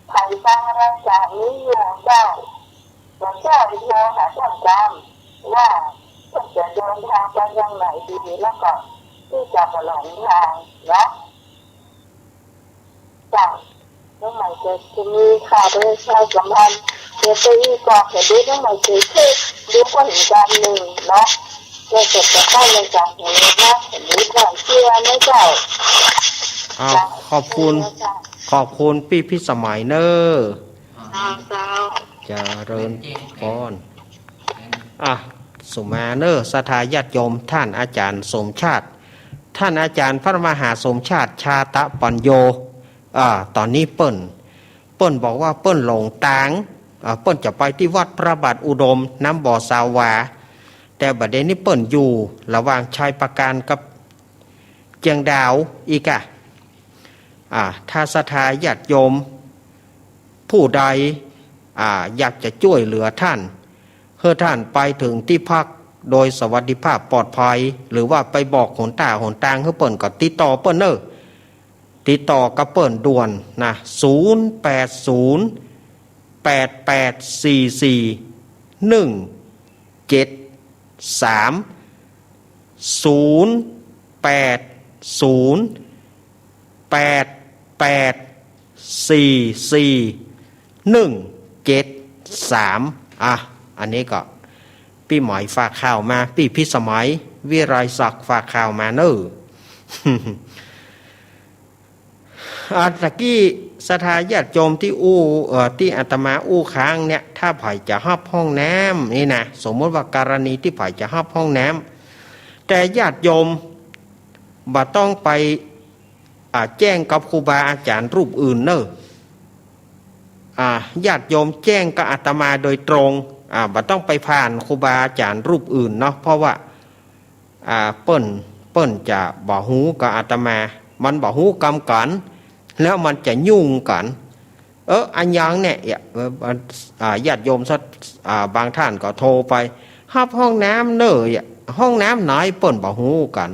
ใผฟังรายก๋านนี้อยู่เจ้า ก็จ้วยโทรหาเปิ้นกำว่าเปิ้นจะเดินตางไปตางไหนดี แล้วก็ตี้จะบ่หลงตางเนาะ เจ้า น้องใหม่จะ จะมีข่าวประชาสัมพันธ์ เดี๋ยวไปอีกก่อน เดี๋ยวดูน้องใหม่จะเช็คดูก่อนอีกอันนึ่งเนาะ เดี๋ยวจะ จะเข้ารายก๋านของเรานะ เดี๋ยวดูก่อน เชื่อไหมเจ้า อ้าว เจ้า ขอบคุณ เจ้า ขอบคุณปี้พิสมัยเน่อ เจ้า เจ้า เจริญพร อ่ะ สุมาเน่อ ศรัทธาญาติโยม ท่านอาจารย์สมชาติ ท่านอาจารย์พระมหาสมชาติ ชาตะปัญโญ อ่า ต๋อนนี้เปิ้น เปิ้นบอกว่าเปิ้นหลงตาง อ่า เปิ้นจะไปตี้วัดพระบาทอุดม น้ำบ่อสาวา แต่บัดเดี๋ยวนี้เปิ้นอยู่ระหว่างชัยปราการกับเชียงดาวอีกอะ อ่า ถ้าศรัทธาญาติโยมผู้ใด อ่า อยากจะจ้วยเหลือท่าน หื้อท่านไปเถิงตี้พักโดยสวัสดิภาพปลอดภัย หรือว่าไปบอกหนต้าหนตางหื้อเปิ้นก็ติดต่อเปิ้นเน่อ ติดต่อกับเปิ้นด่วนนะ ศูนย์แปดศูนย์ แปดแปดสี่สี่ หนึ่งเจ็ดสาม ศูนย์แปดศูนย์ แปดแปดสี่สี่ หนึ่งเจ็ดสาม อ่ะ อันนี้ก็ปี้หมอยฝากข่าวมา ปี้พิสมัย วิไลศักดิ์ฝากข่าวมาเน่อ อ่า ตะกี้ศรัทธาญาติโยมตี้อู้ เอ่อ ตี้อาตมาอู้ค้างเนี่ย ถ้าใผจะฮับห้องน้ำนี่นะ สมมติว่ากรณีตี้ใผจะฮับห้องน้ำ แต่ญาติโยมบ่ต้องไป อ่า แจ้งกับครูบาอาจารย์รูปอื่นเน่อ อ่า ญาติโยมแจ้งกับอาตมาโดยตรง อ่า บ่ต้องไปผ่านครูบาอาจารย์รูปอื่นเนาะ เพราะว่า อ่า เปิ้น เปิ้นจะบ่ฮู้กับอาตมา มันบ่ฮู้กำกั๋น แล้วมันจะยุ่งกั๋น เออ อะหยังเนี่ย เอ่อ อ่า ญาติโยมสัก อ่า บางท่านก็โทรไป ฮับห้องน้ำเน่อ ห้องน้ำไหนเปิ้นบ่ฮู้กั๋น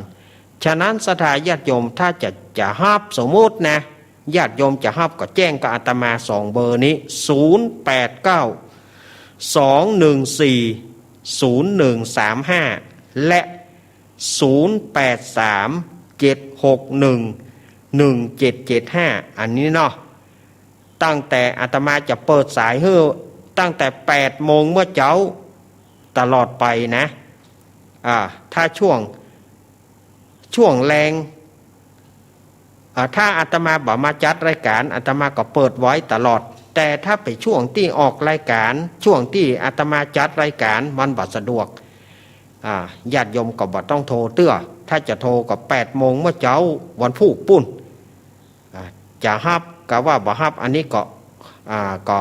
ฉะนั้นศรัทธาญาติโยมถ้าจะ จะฮับ สมมุตินะ ญาติโยมจะฮับก็แจ้งกับอาตมาสองเบอร์นี้ ศูนย์แปดเก้า สองหนึ่งสี่ ศูนย์หนึ่งสามห้า และ ศูนย์แปดสาม เจ็ดหกหนึ่ง หนึ่งเจ็ดเจ็ดห้า อันนี้เนาะ ตั้งแต่อาตมาจะเปิดสายหื้อตั้งแต่แปดโมงเมื่อเจ๊าตลอดไปนะ อ่า ถ้าช่วง ช่วงแลง อ่า ถ้าอาตมาบ่มาจัดรายการ อาตมาก็เปิดไว้ตลอด แต่ถ้าเป๋นช่วงตี้ออกรายการ ช่วงตี้อาตมาจัดรายการมันบ่สะดวก อ่า ญาติโยมก็บ่ต้องโทรเตื้อ ถ้าจะโทรก็แปดโมงเมื่อเจ๊าวันพูกปู๊น อ่า จะฮับก็ว่าบ่ฮับ อันนี้ก็ อ่า ก็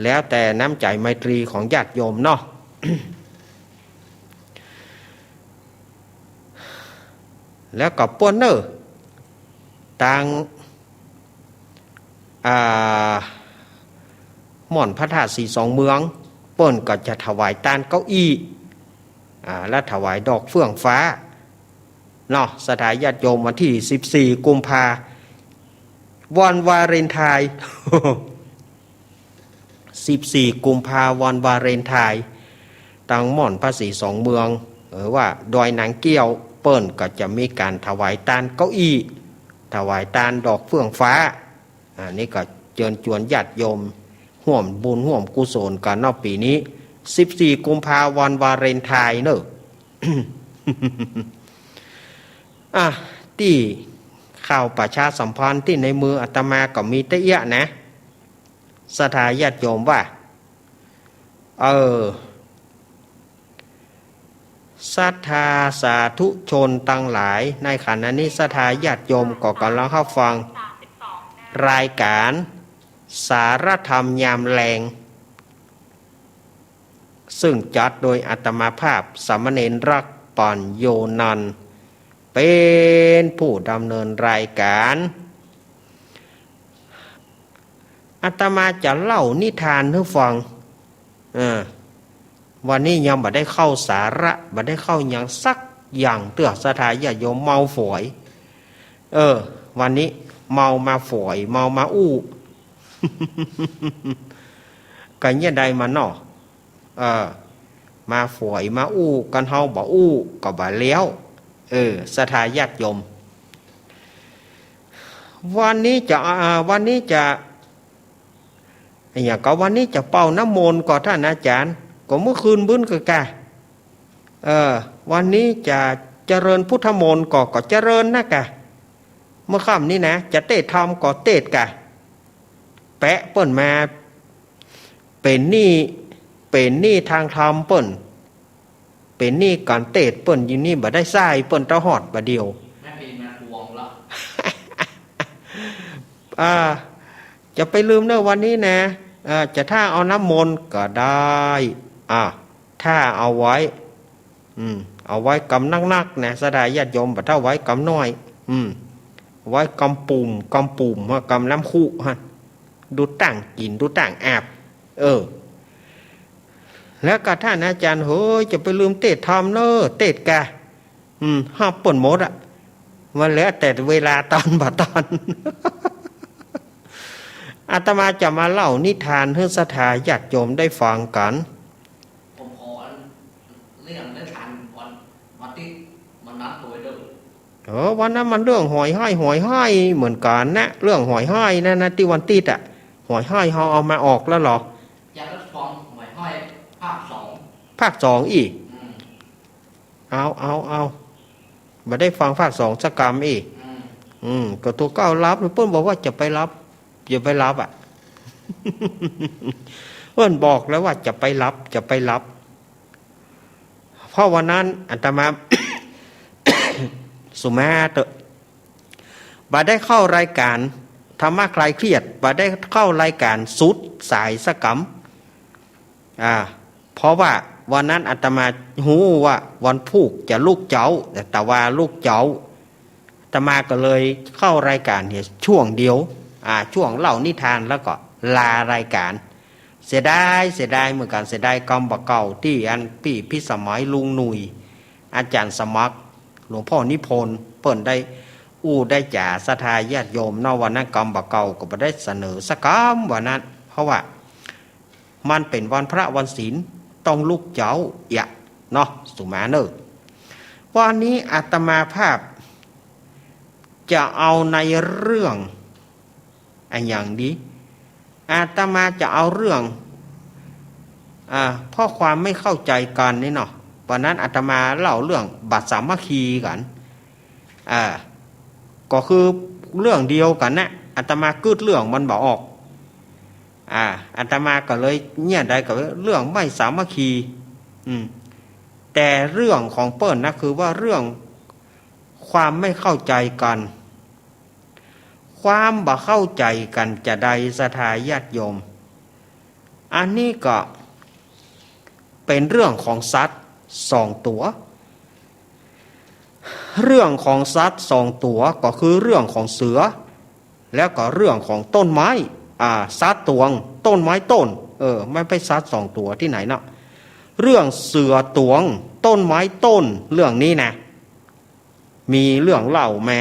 แล้วแต่น้ำใจ๋ไมตรีของญาติโยมเนาะ แล้วก็ป้วนเน่อ ตาง อ่า ม่อนพระธาตุสีสองเมือง เปิ้นก็จะถวายตานเก้าอี้ อ่า และถวายดอกเฟื่องฟ้า เนาะ ศรัทธาญาติโยม วันตี้สิบสี่กุมภา วันวาเลนไทน์ สิบสี่กุมภา วันวาเลนไทน์ ตางม่อนพระศรีสองเมือง เออ ว่าดอยนางเกี้ยว เปิ้นก็จะมีก๋านถวายตานเก้าอี้ ถวายตานดอกเฟื่องฟ้า อันนี้ก็เจิญจวนญาติโยมฮ่วมบุญฮ่วมกุศลกั๋นเนาะ ปี๋นี้ สิบสี่กุมภา วันวาเลนไทน์เน่อ อ่ะ ตี้ข่าวประชาสัมพันธ์ตี้ในมืออาตมาก็มีเต้าอี้นะ ศรัทธาญาติโยมว่า เออ ศรัทธาสาธุชนตังหลาย ในขณะนี้ศรัทธาญาติโยมก็ก่ำลังฮับฟังรายก๋านสารธรรมยามแลง ซึ่งจัดโดยอาตมาภาพสามเณรรักษ์ ปัญโญนันท์ เป๋นผู้ดำเนินรายก๋าน อาตมาจะเล่านิทานหื้อฟัง เออ วันนี้ยังบ่ได้เข้าสาระ บ่ได้เข้าหยังสักอย่างเตื้อ ศรัทธาญาติโยม เมาฝอย เออ วันนี้เมามาฝอย เมามาอู้ ก็เยียะใดมาเนาะ เออ มาฝอยมาอู้ กันเฮาบ่อู้ก็บ่แล้ว เออ ศรัทธาญาติโยม วันนี้จะ อ่า วันนี้จะ อะหยังก็ วันนี้จะเป่าน้ำมนต์ก่อ ต้านอาจ๋ารย์ ก็เมื่อคืนบึ้นก็กะ เออ วันนี้จะเจริญพุทธมนต์ก่อ ก็เจริญนะกะ เมื่อค่ำนี้นะ จะเตสน์ธรรมก็เตสน์กะ แปะเปิ้นมา เป๋นหนี้ เป๋นหนี้ตางธรรมเปิ้น เป๋นหนี้ก๋านเตสน์เปิ้นอยู่นี่ บ่ได้ใจ๊เปิ้นเต้าฮอดบ่าเดี่ยว แม่ปีมาทวงละ อ่า จะไปลืมเน่อวันนี้นะ อ่า จะถ้าเอาน้ำมนต์ก็ได้ อ่า ถ้าเอาไว้ อืม เอาไว้กำนักๆ นะ ศรัทธาญาติโยม บ่ถ้าไว้กำน้อย อืม ไว้กำปุ่ม กำปุ่ม ฮะ กำน้ำคุ ฮะ ดูตั้งกิ๋น ดูตั้งอาบ เออ แล้วก็ต้านอาจ๋ารย์ เฮ้ย จะไปลืมเตสน์ธรรมเน่อ เตสน์กะ อืม ฮับเปิ้นหมดอะ มันแล้วแต่เวลาตอนบ่ตอน อาตมาจะมาเล่านิทานหื้อศรัทธาญาติโยมได้ฟังกั๋น ผมขออันเรื่องนิทานวัน วันตี้วันนั้นโดยเด้อ เออ วันนั้นมันเรื่องหอยห้อย หอยห้อยเหมือนกั๋นนะ เรื่องหอยห้อยนั่นนะ ตี้วันตี้อะ หอยห้อยเฮาเอามาออกแล้วเหรอ อยากจะฟังหอยห้อยภาคสอง ภาคสองอี้ อืม เอา เอา เอา บ่ได้ฟังภาคสองสักกำอี้ อืม อืม ก็ตั๋วเก่าหลับ เปิ้นบอกว่าจะไปหลับ อย่าไปหลับอะ เปิ้นบอกแล้วว่าจะไปหลับ จะไปหลับ เพราะวันนั้นอาตมา สุมาเต๊อะ บ่ได้เข้ารายก๋านธรรมะคลายเครียด บ่ได้เข้ารายก๋านสุดสายสักกำ อ่า เพราะว่าวันนั้นอาตมาฮู้ว่าวันพูกจะลุกเจ๊า แต่ว่าลุกเจ๊า อาตมาก็เลยเข้ารายก๋านเนี่ยช่วงเดียว อ่า ช่วงเล่านิทานแล้วก็ลารายก๋าน เสียดาย เสียดายเหมือนกั๋น เสียดายกำบ่าเก่าตี้อันปี้พิสมัย ลุงหนุ่ย อาจ๋ารย์สมัคร หลวงพ่อนิพนธ์เปิ้นได้อู้ได้จ๋าศรัทธาญาติโยมเนาะ วันนั้นกำบ่าเก่าก็บ่ได้เสนอสักกำ วันนั้น เพราะว่ามันเป๋นวันพระวันศีล ต้องลุกเจ๊าเอียะเนาะ สุมาเนอ วันนี้อาตมาภาพจะเอาในเรื่อง อะหยังดี อาตมาจะเอาเรื่อง อ่า เพราะความไม่เข้าใจกั๋นนี่เนาะ วันนั้นอาตมาเล่าเรื่องบ่สามัคคีกั๋น อ่า ก็คือเรื่องเดียวกั๋นนะ อาตมากึ๊ดเรื่องมันบ่ออก อ่า อาตมาก็เลยเนี่ยได้กับเรื่องไม่สามัคคี อืม แต่เรื่องของเปิ้นนะ คือว่าเรื่องความไม่เข้าใจกั๋น ความบ่เข้าใจกั๋นจาใดศรัทธาญาติโยม อันนี้ก็เป๋นเรื่องของสัตว์สองตั๋ว เรื่องของสัตว์สองตั๋วก็คือเรื่องของเสือ แล้วก็เรื่องของต้นไม้ อ่า สัตว์ตวง ต้นไม้ต้น เออ มันเป๋นสัตว์สองตั๋วตี้ไหนเนาะ เรื่องเสือตวง ต้นไม้ต้น เรื่องนี้นะ มีเรื่องเล่าแม้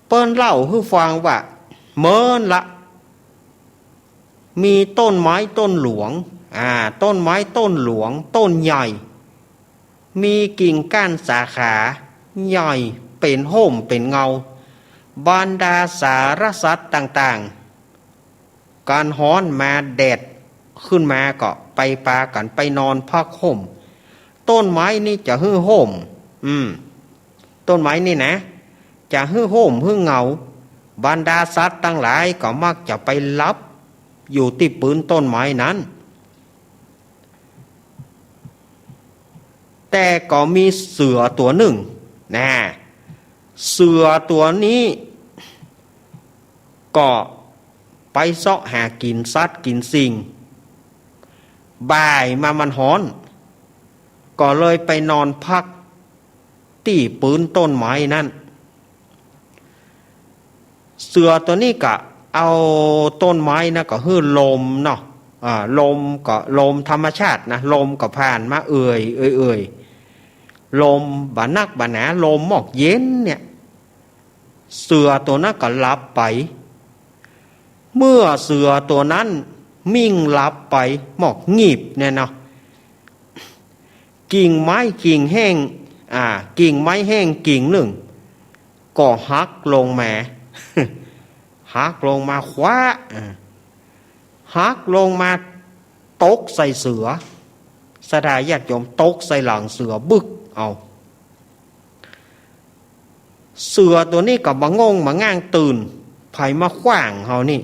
เปิ้นเล่าหื้อฟังว่า เมินละ มีต้นไม้ต้นหลวง อ่า ต้นไม้ต้นหลวง ต้นใหญ่ มีกิ่งก้านสาขาใหญ่ เป๋นฮ่มเป๋นเงา บรรดาสารสัตว์ต่างๆ กั๋นฮ้อนมาแดดขึ้นมาก็ไปปากั๋นไปนอนพักฮ่ม ต้นไม้นี่จะหื้อฮ่ม อืม ต้นไม้นี่นะ จะหื้อฮ่มหื้อเงา บรรดาสัตว์ตังหลายก็มักจะไปหลับอยู่ตี้ปื๊นต้นไม้นั้น แต่ก็มีเสือตั๋วนึ่งนะ เสือตั๋วนี้ก็ไปเซาะหากิ๋นสัตว์กิ๋นสิ่ง บ่ายมามันฮ้อน ก็เลยไปนอนพักตี้ปื๊นต้นไม้นั้น เสือตั๋วนี้ก็เอาต้นไม้นะก็หื้อลมเนาะ อ่า ลมก็ลมธรรมชาตินะ ลมก็ผ่านมาเอื่อย เอื่อย เอื่อย ลมบ่นักบ่หนา ลมหมอกเย็นเนี่ย เสือตั๋วนั้นก็หลับไป เมื่อเสือตั๋วนั้นมิ่งหลับไปหมอกงีบเนี่ยเนาะ กิ่งไม้กิ่งแห้ง อ่า กิ่งไม้แห้งกิ่งนึ่ง ก็หักลงมา หักลงมาคว้า อ่า หักลงมาตกใส่เสือ ศรัทธาญาติโยม ตกใส่หลังเสือบึกเอา เสือตั๋วนี้ก็บ่งงบ่ง่างตื่น ใผมาขว้างเฮานี่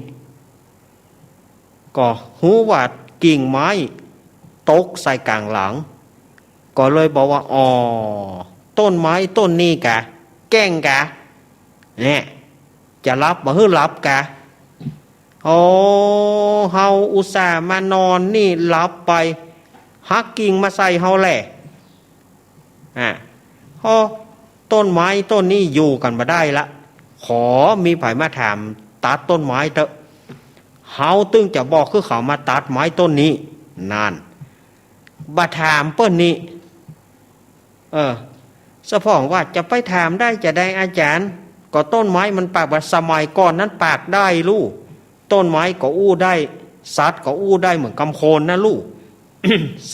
ก็ฮู้ว่ากิ่งไม้ตกใส่ก๋างหลัง ก็เลยบอกว่า "อ๋อ ต้นไม้ต้นนี้กา แกล้งกา เนี่ย จะหลับบ่หื้อหลับกา โอ้ เฮาอุตส่าห์มานอนนี่หลับไป หักกิ่งมาใส่เฮาแหละ" อ่ะ โอ้ ต้นไม้ต้นนี้อยู่กั๋นบ่ได้ละ ขอมีใผมาถามตัดต้นไม้เต๊อะ เฮาตึงจะบอกคือเขามาตัดไม้ต้นนี้ นั่น บ่ถามเปิ้นนี่ เออ สะพ่องว่าจะไปถามได้จาใดอาจ๋ารย์ ก็ต้นไม้มันปาก ว่าสมัยก่อนนั้นปากได้ลู่ ต้นไม้ก็อู้ได้ สัตว์ก็อู้ได้เหมือนกำคนนะลู่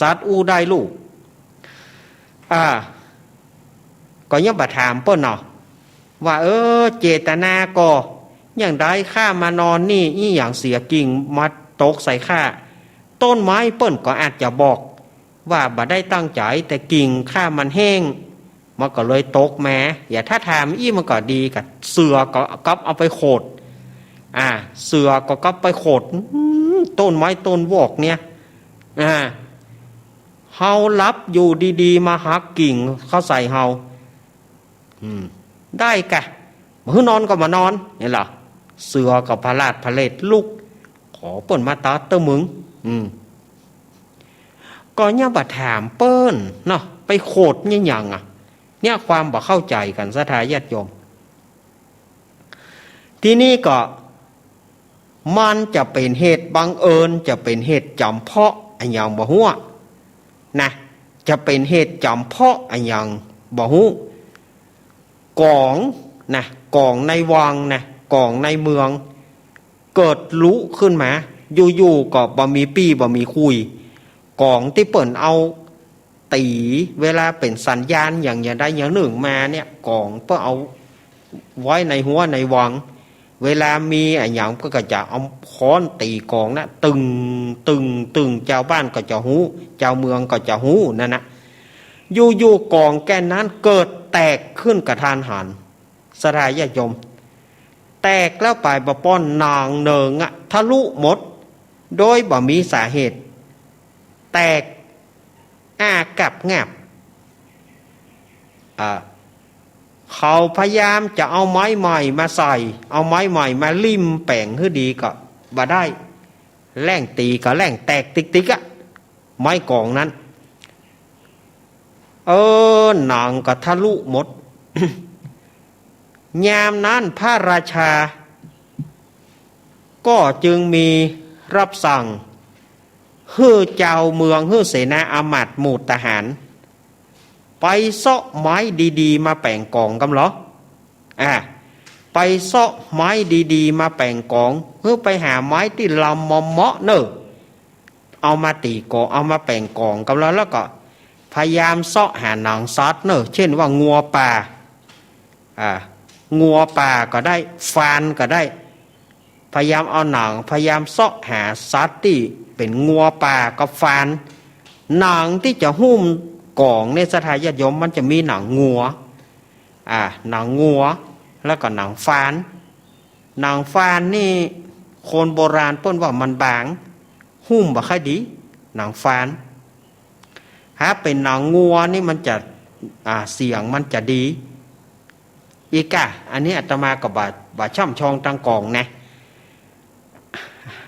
สัตว์อู้ได้ลู่ อ่า ก็ยังบ่ถามเปิ้นเนาะ ว่า เออ เจตนาก็อย่างใด ข้ามานอนนี่ อี่หยังเสีย กิ่งมาตกใส่ข้า ต้นไม้เปิ้นก็อาจจะบอกว่าบ่ได้ตั้งใจ๋ แต่กิ่งข้ามันแห้ง มันก็เลยตกมา อย่าถ้าถามอี้มันก็ดีกะ เสือก็กลับเอาไปโขด อ่า เสือก็กลับไปโขด อืม ต้นไม้ต้นวอกเนี่ย อ่า เฮาหลับอยู่ดีๆ มาหักกิ่งเข้าใส่เฮา อืม ได้กะ บ่หื้อนอนก็บ่นอน นี่ล่ะ เสือก็ผลาดผลาดลุก ขอเปิ้นมาตัดเต๊อะมึง อืม ก็ยังบ่ถามเปิ้นเนาะ ไปโขดเนี่ยหยังอะ เนี่ยความบ่เข้าใจ๋กั๋น ศรัทธาญาติโยม ทีนี้ก็ มันจะเป๋นเหตุบังเอิญ จะเป๋นเหตุจ๋ำเพาะอะหยังบ่ฮู้นะ จ จะเป๋นเหตุจ๋ำเพาะอะหยังบ่ฮู้ ก๋องนะ ก๋องในวังนะ ก๋องในเมือง เกิดลุขึ้นมา อยู่ๆ ก็บ่มีปี้บ่มีคุย ก๋องตี้เปิ้นเอา ตี๋ เวลาเป๋นสัญญาณอย่าง อย่างใดอย่างนึ่งมาเนี่ย ก๋องเปิ้นเอาไว้ในฮั้วในวัง เวลามีอะหยังเปิ้นก็จะเอาค้อนตี๋ก๋องนะ ตึง ตึง ตึง จาวบ้านก็จะฮู้ จาวเมืองก็จะฮู้นั่นนะ อยู่ๆ ก๋องแก่นนั้นเกิดแตกขึ้นกะทันหัน ศรัทธาญาติโยม แตกแล้วไปบ่ป้อ หนองเนิงอะ ทะลุหมด โดยบ่มีสาเหตุ แตก อากับงับ อ่า เขาพยายามจะเอาไม้ใหม่มาใส่ เอาไม้ใหม่มาลิ่มแป๋งหื้อดีก็บ่ได้ แล่งตี๋ก็แล่งแตกติ๊กๆ อะ ไม้ก๋องนั้น เออ หนองก็ทะลุหมด ยามนั้นพระราชา ก็จึงมีรับสั่ง หื้อจาวเมือง หื้อเสนาอามาตย์หมู่ทหาร ไปเซาะไม้ดีๆ มาแป๋งก๋องกำลอ อ่า ไปเซาะไม้ดีๆ มาแป๋งก๋อง หื้อไปหาไม้ตี้ลำเหมาะๆ เน่อ เอามาตี๋ก๋อง เอามาแป๋งก๋องกำลอ แล้วก็พยายามเซาะหาหนังสัตว์เน่อ เช่นว่างัวป่า อ่า งัวป่าก็ได้ ฟานก็ได้ พยายามเอาหนัง พยายามเซาะหาสัตว์ตี้เป๋นงัวป่ากับฟาน หนังตี้จะหุ้มก๋องเนี่ย ศรัทธาญาติโยม มันจะมีหนังงัว อ่า หนังงัว แล้วก็หนังฟาน หนังฟานนี่ คนโบราณเปิ้นว่ามันบาง หุ้มบ่ค่อยดี หนังฟาน ถ้าเป๋นหนังงัวนี่มันจะ อ่า เสียงมันจะดี อีกอะ อันนี้อาตมาก็บ่ บ่ช่ำชองตางก๋องนะ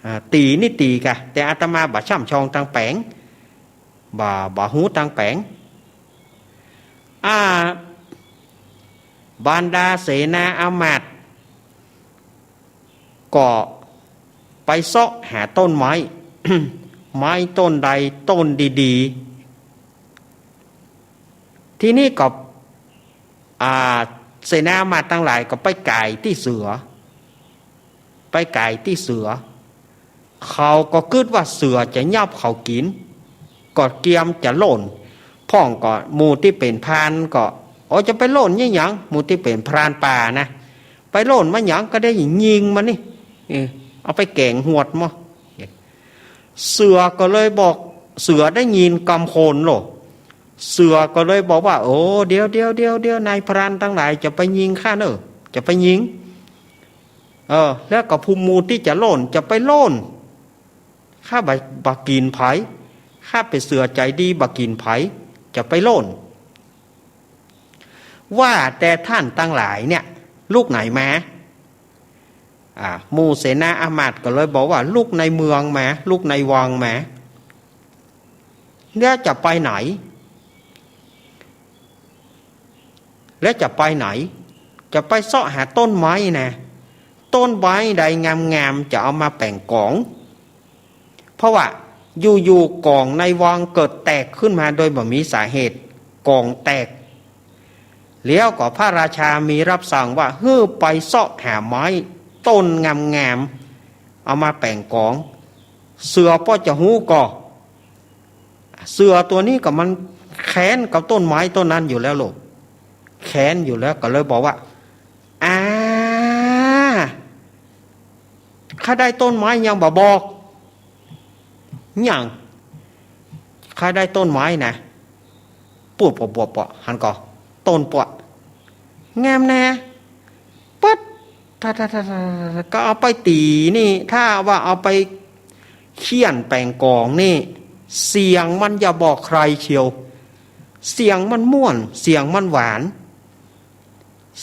อ่า ตี๋นี่ตี๋กะ แต่อาตมาบ่ช่ำชองตางแป๋ง บ่ บ่ฮู้ตางแป๋ง อ่า บรรดาเสนาอามาตย์ ก็ไปเซาะหาต้นไม้ ไม้ต้นใดต้นดีๆ ทีนี้ก็ อ่า เสนาอามาตย์ตังหลายก็ไปก๋ายตี้เสือ ไปก๋ายตี้เสือ เขาก็กึ๊ดว่าเสือจะยับเขากิ๋น ก็เกียมจะโล่น พ่องก็หมู่ตี้เป๋นพรานก็ โอ้ จะไปโล่นยี่หยัง หมู่ตี้เป๋นพรานป่านะ ไปโล่นมาหยัง ก็ได้ยิงมันนี่ เออ เอาไปแก๋งหวดมอ เสือก็เลยบอก เสือได้ยินกำคนโล เสือก็เลยบอกว่า โอ้ เดี๋ยว เดี๋ยว เดี๋ยว เดี๋ยว นายพรานตังหลาย จะไปยิงข้าเน่อ จะไปยิง เออ แล้วก็ผู้หมู่ตี้จะโล่น จะไปโล่น ข้าบ่ บ่กิ๋นใผ ข้าเป๋นเสือใจ๋ดี บ่กิ๋นใผ จะไปโล่น ว่าแต่ท่านตังหลายเนี่ย ลุกไหนมา อ่า หมู่เสนาอามาตย์ก็เลยบอกว่า ลุกในเมืองมา ลุกในวังมา แล้วจะไปไหน แล้วจะไปไหน จะไปเซาะหาต้นไม้นะ ต้นไม้ใดงามๆ จะเอามาแป๋งก๋อง เพราะว่าอยู่ๆ ก๋องในวังเกิดแตกขึ้นมาโดยบ่มีสาเหตุ ก๋องแตก แล้วก็พระราชามีรับสั่งว่า หื้อไปเซาะหาไม้ต้นงามๆ เอามาแป๋งก๋อง เสือป้อจะฮู้ก่อ เสือตั๋วนี้ก็มันแค้นกับต้นไม้ต้นนั้นอยู่แล้วลูก แค้นอยู่แล้วก็เลยบอกว่า อ่า ข้าได้ต้นไม้ยังบ่บอก หยัง ข้าได้ต้นไม้นะ ปูดปวดปวดปวด หันก่อ ต้นปวด งามแน่ ปึ๊ด ถ้า ถ้า ถ้า ถ้า ก็เอาไปตี๋นี่ ถ้าว่าเอาไปเคี่ยนแป๋งก๋องนี่ เสียงมันอย่าบอกใครเชียว เสียงมันม่วน เสียงมันหวาน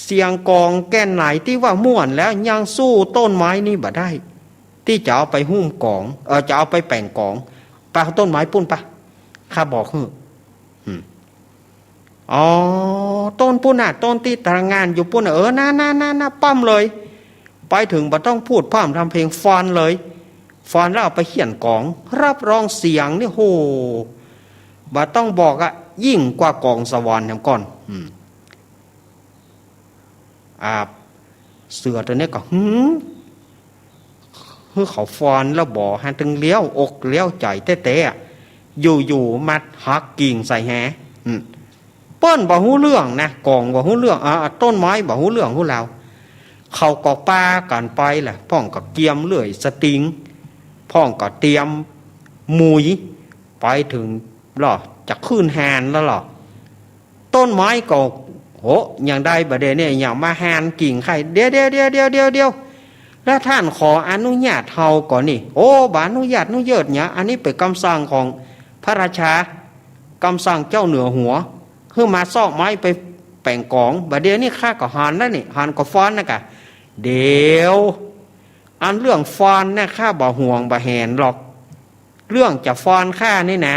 เสียงก๋องแก่นไหนตี้ว่าม่วนแล้วยังสู้ต้นไม้นี่บ่ได้ ตี้จะเอาไปหุ้มก๋อง เออ จะเอาไปแป๋งก๋อง ไปเอาต้นไม้ปู้นปะ ข้าบอกหื้อ อืม อ๋อ ต้นปู้นน่ะ ต้นตี้ตระหง่านอยู่ปู้นน่ะ เออ น่า น่า น่า น่า ป้ำเลย ไปเถิงบ่ต้องพูดพร่ำทำเพลง ฟันเลย ฟันแล้วเอาไปเคี่ยนก๋อง รับรองเสียงนี่ โห บ่ต้องบอกอะ ยิ่งกว่ากองสวรรค์แหมก่อน อืม อ่า เสือตั๋วเนี้ยก็ หืม หื้อเขาฟอนแล้วบ่ หาตึงเลี้ยวอกเลี้ยวใจ๋แต๊ๆ อะ อยู่ๆ มาหักกิ่งใส่แห อืม เปิ้นบ่ฮู้เรื่องนะ กองบ่ฮู้เรื่อง อ่า ต้นไม้บ่ฮู้เรื่องฮู้ราว เขาก็ปากั๋นไปแหละ พ่องก็เกียมเลื่อยสติง พ่องก็เตรียมมุย ไปเถิงลอ จะขึ้นฮานแล้วลอ ต้นไม้ก็ โห ยังได้บ่าเดี่ยวนี้ ยังมาฮานกิ่งใค่ เดี๋ยวๆๆๆๆ แล้วต้านขออนุญาตเฮาก่อนี่ โอ้ บ่อนุญาตอนุเยิดหยัง อันนี้เป๋นกำสั่งของพระราชา กำสั่งเจ้าเหนือหัว หื้อมาเซาะไม้ไปแป๋งก๋อง บ่าเดี่ยวนี้ข้าก็หันแล้วนี่ หันก็ฟอนนะกะ เดี๋ยว อันเรื่องฟอนนะข้าบ่ห่วงบ่แหนหรอก เรื่องจะฟอนข้านี่นะ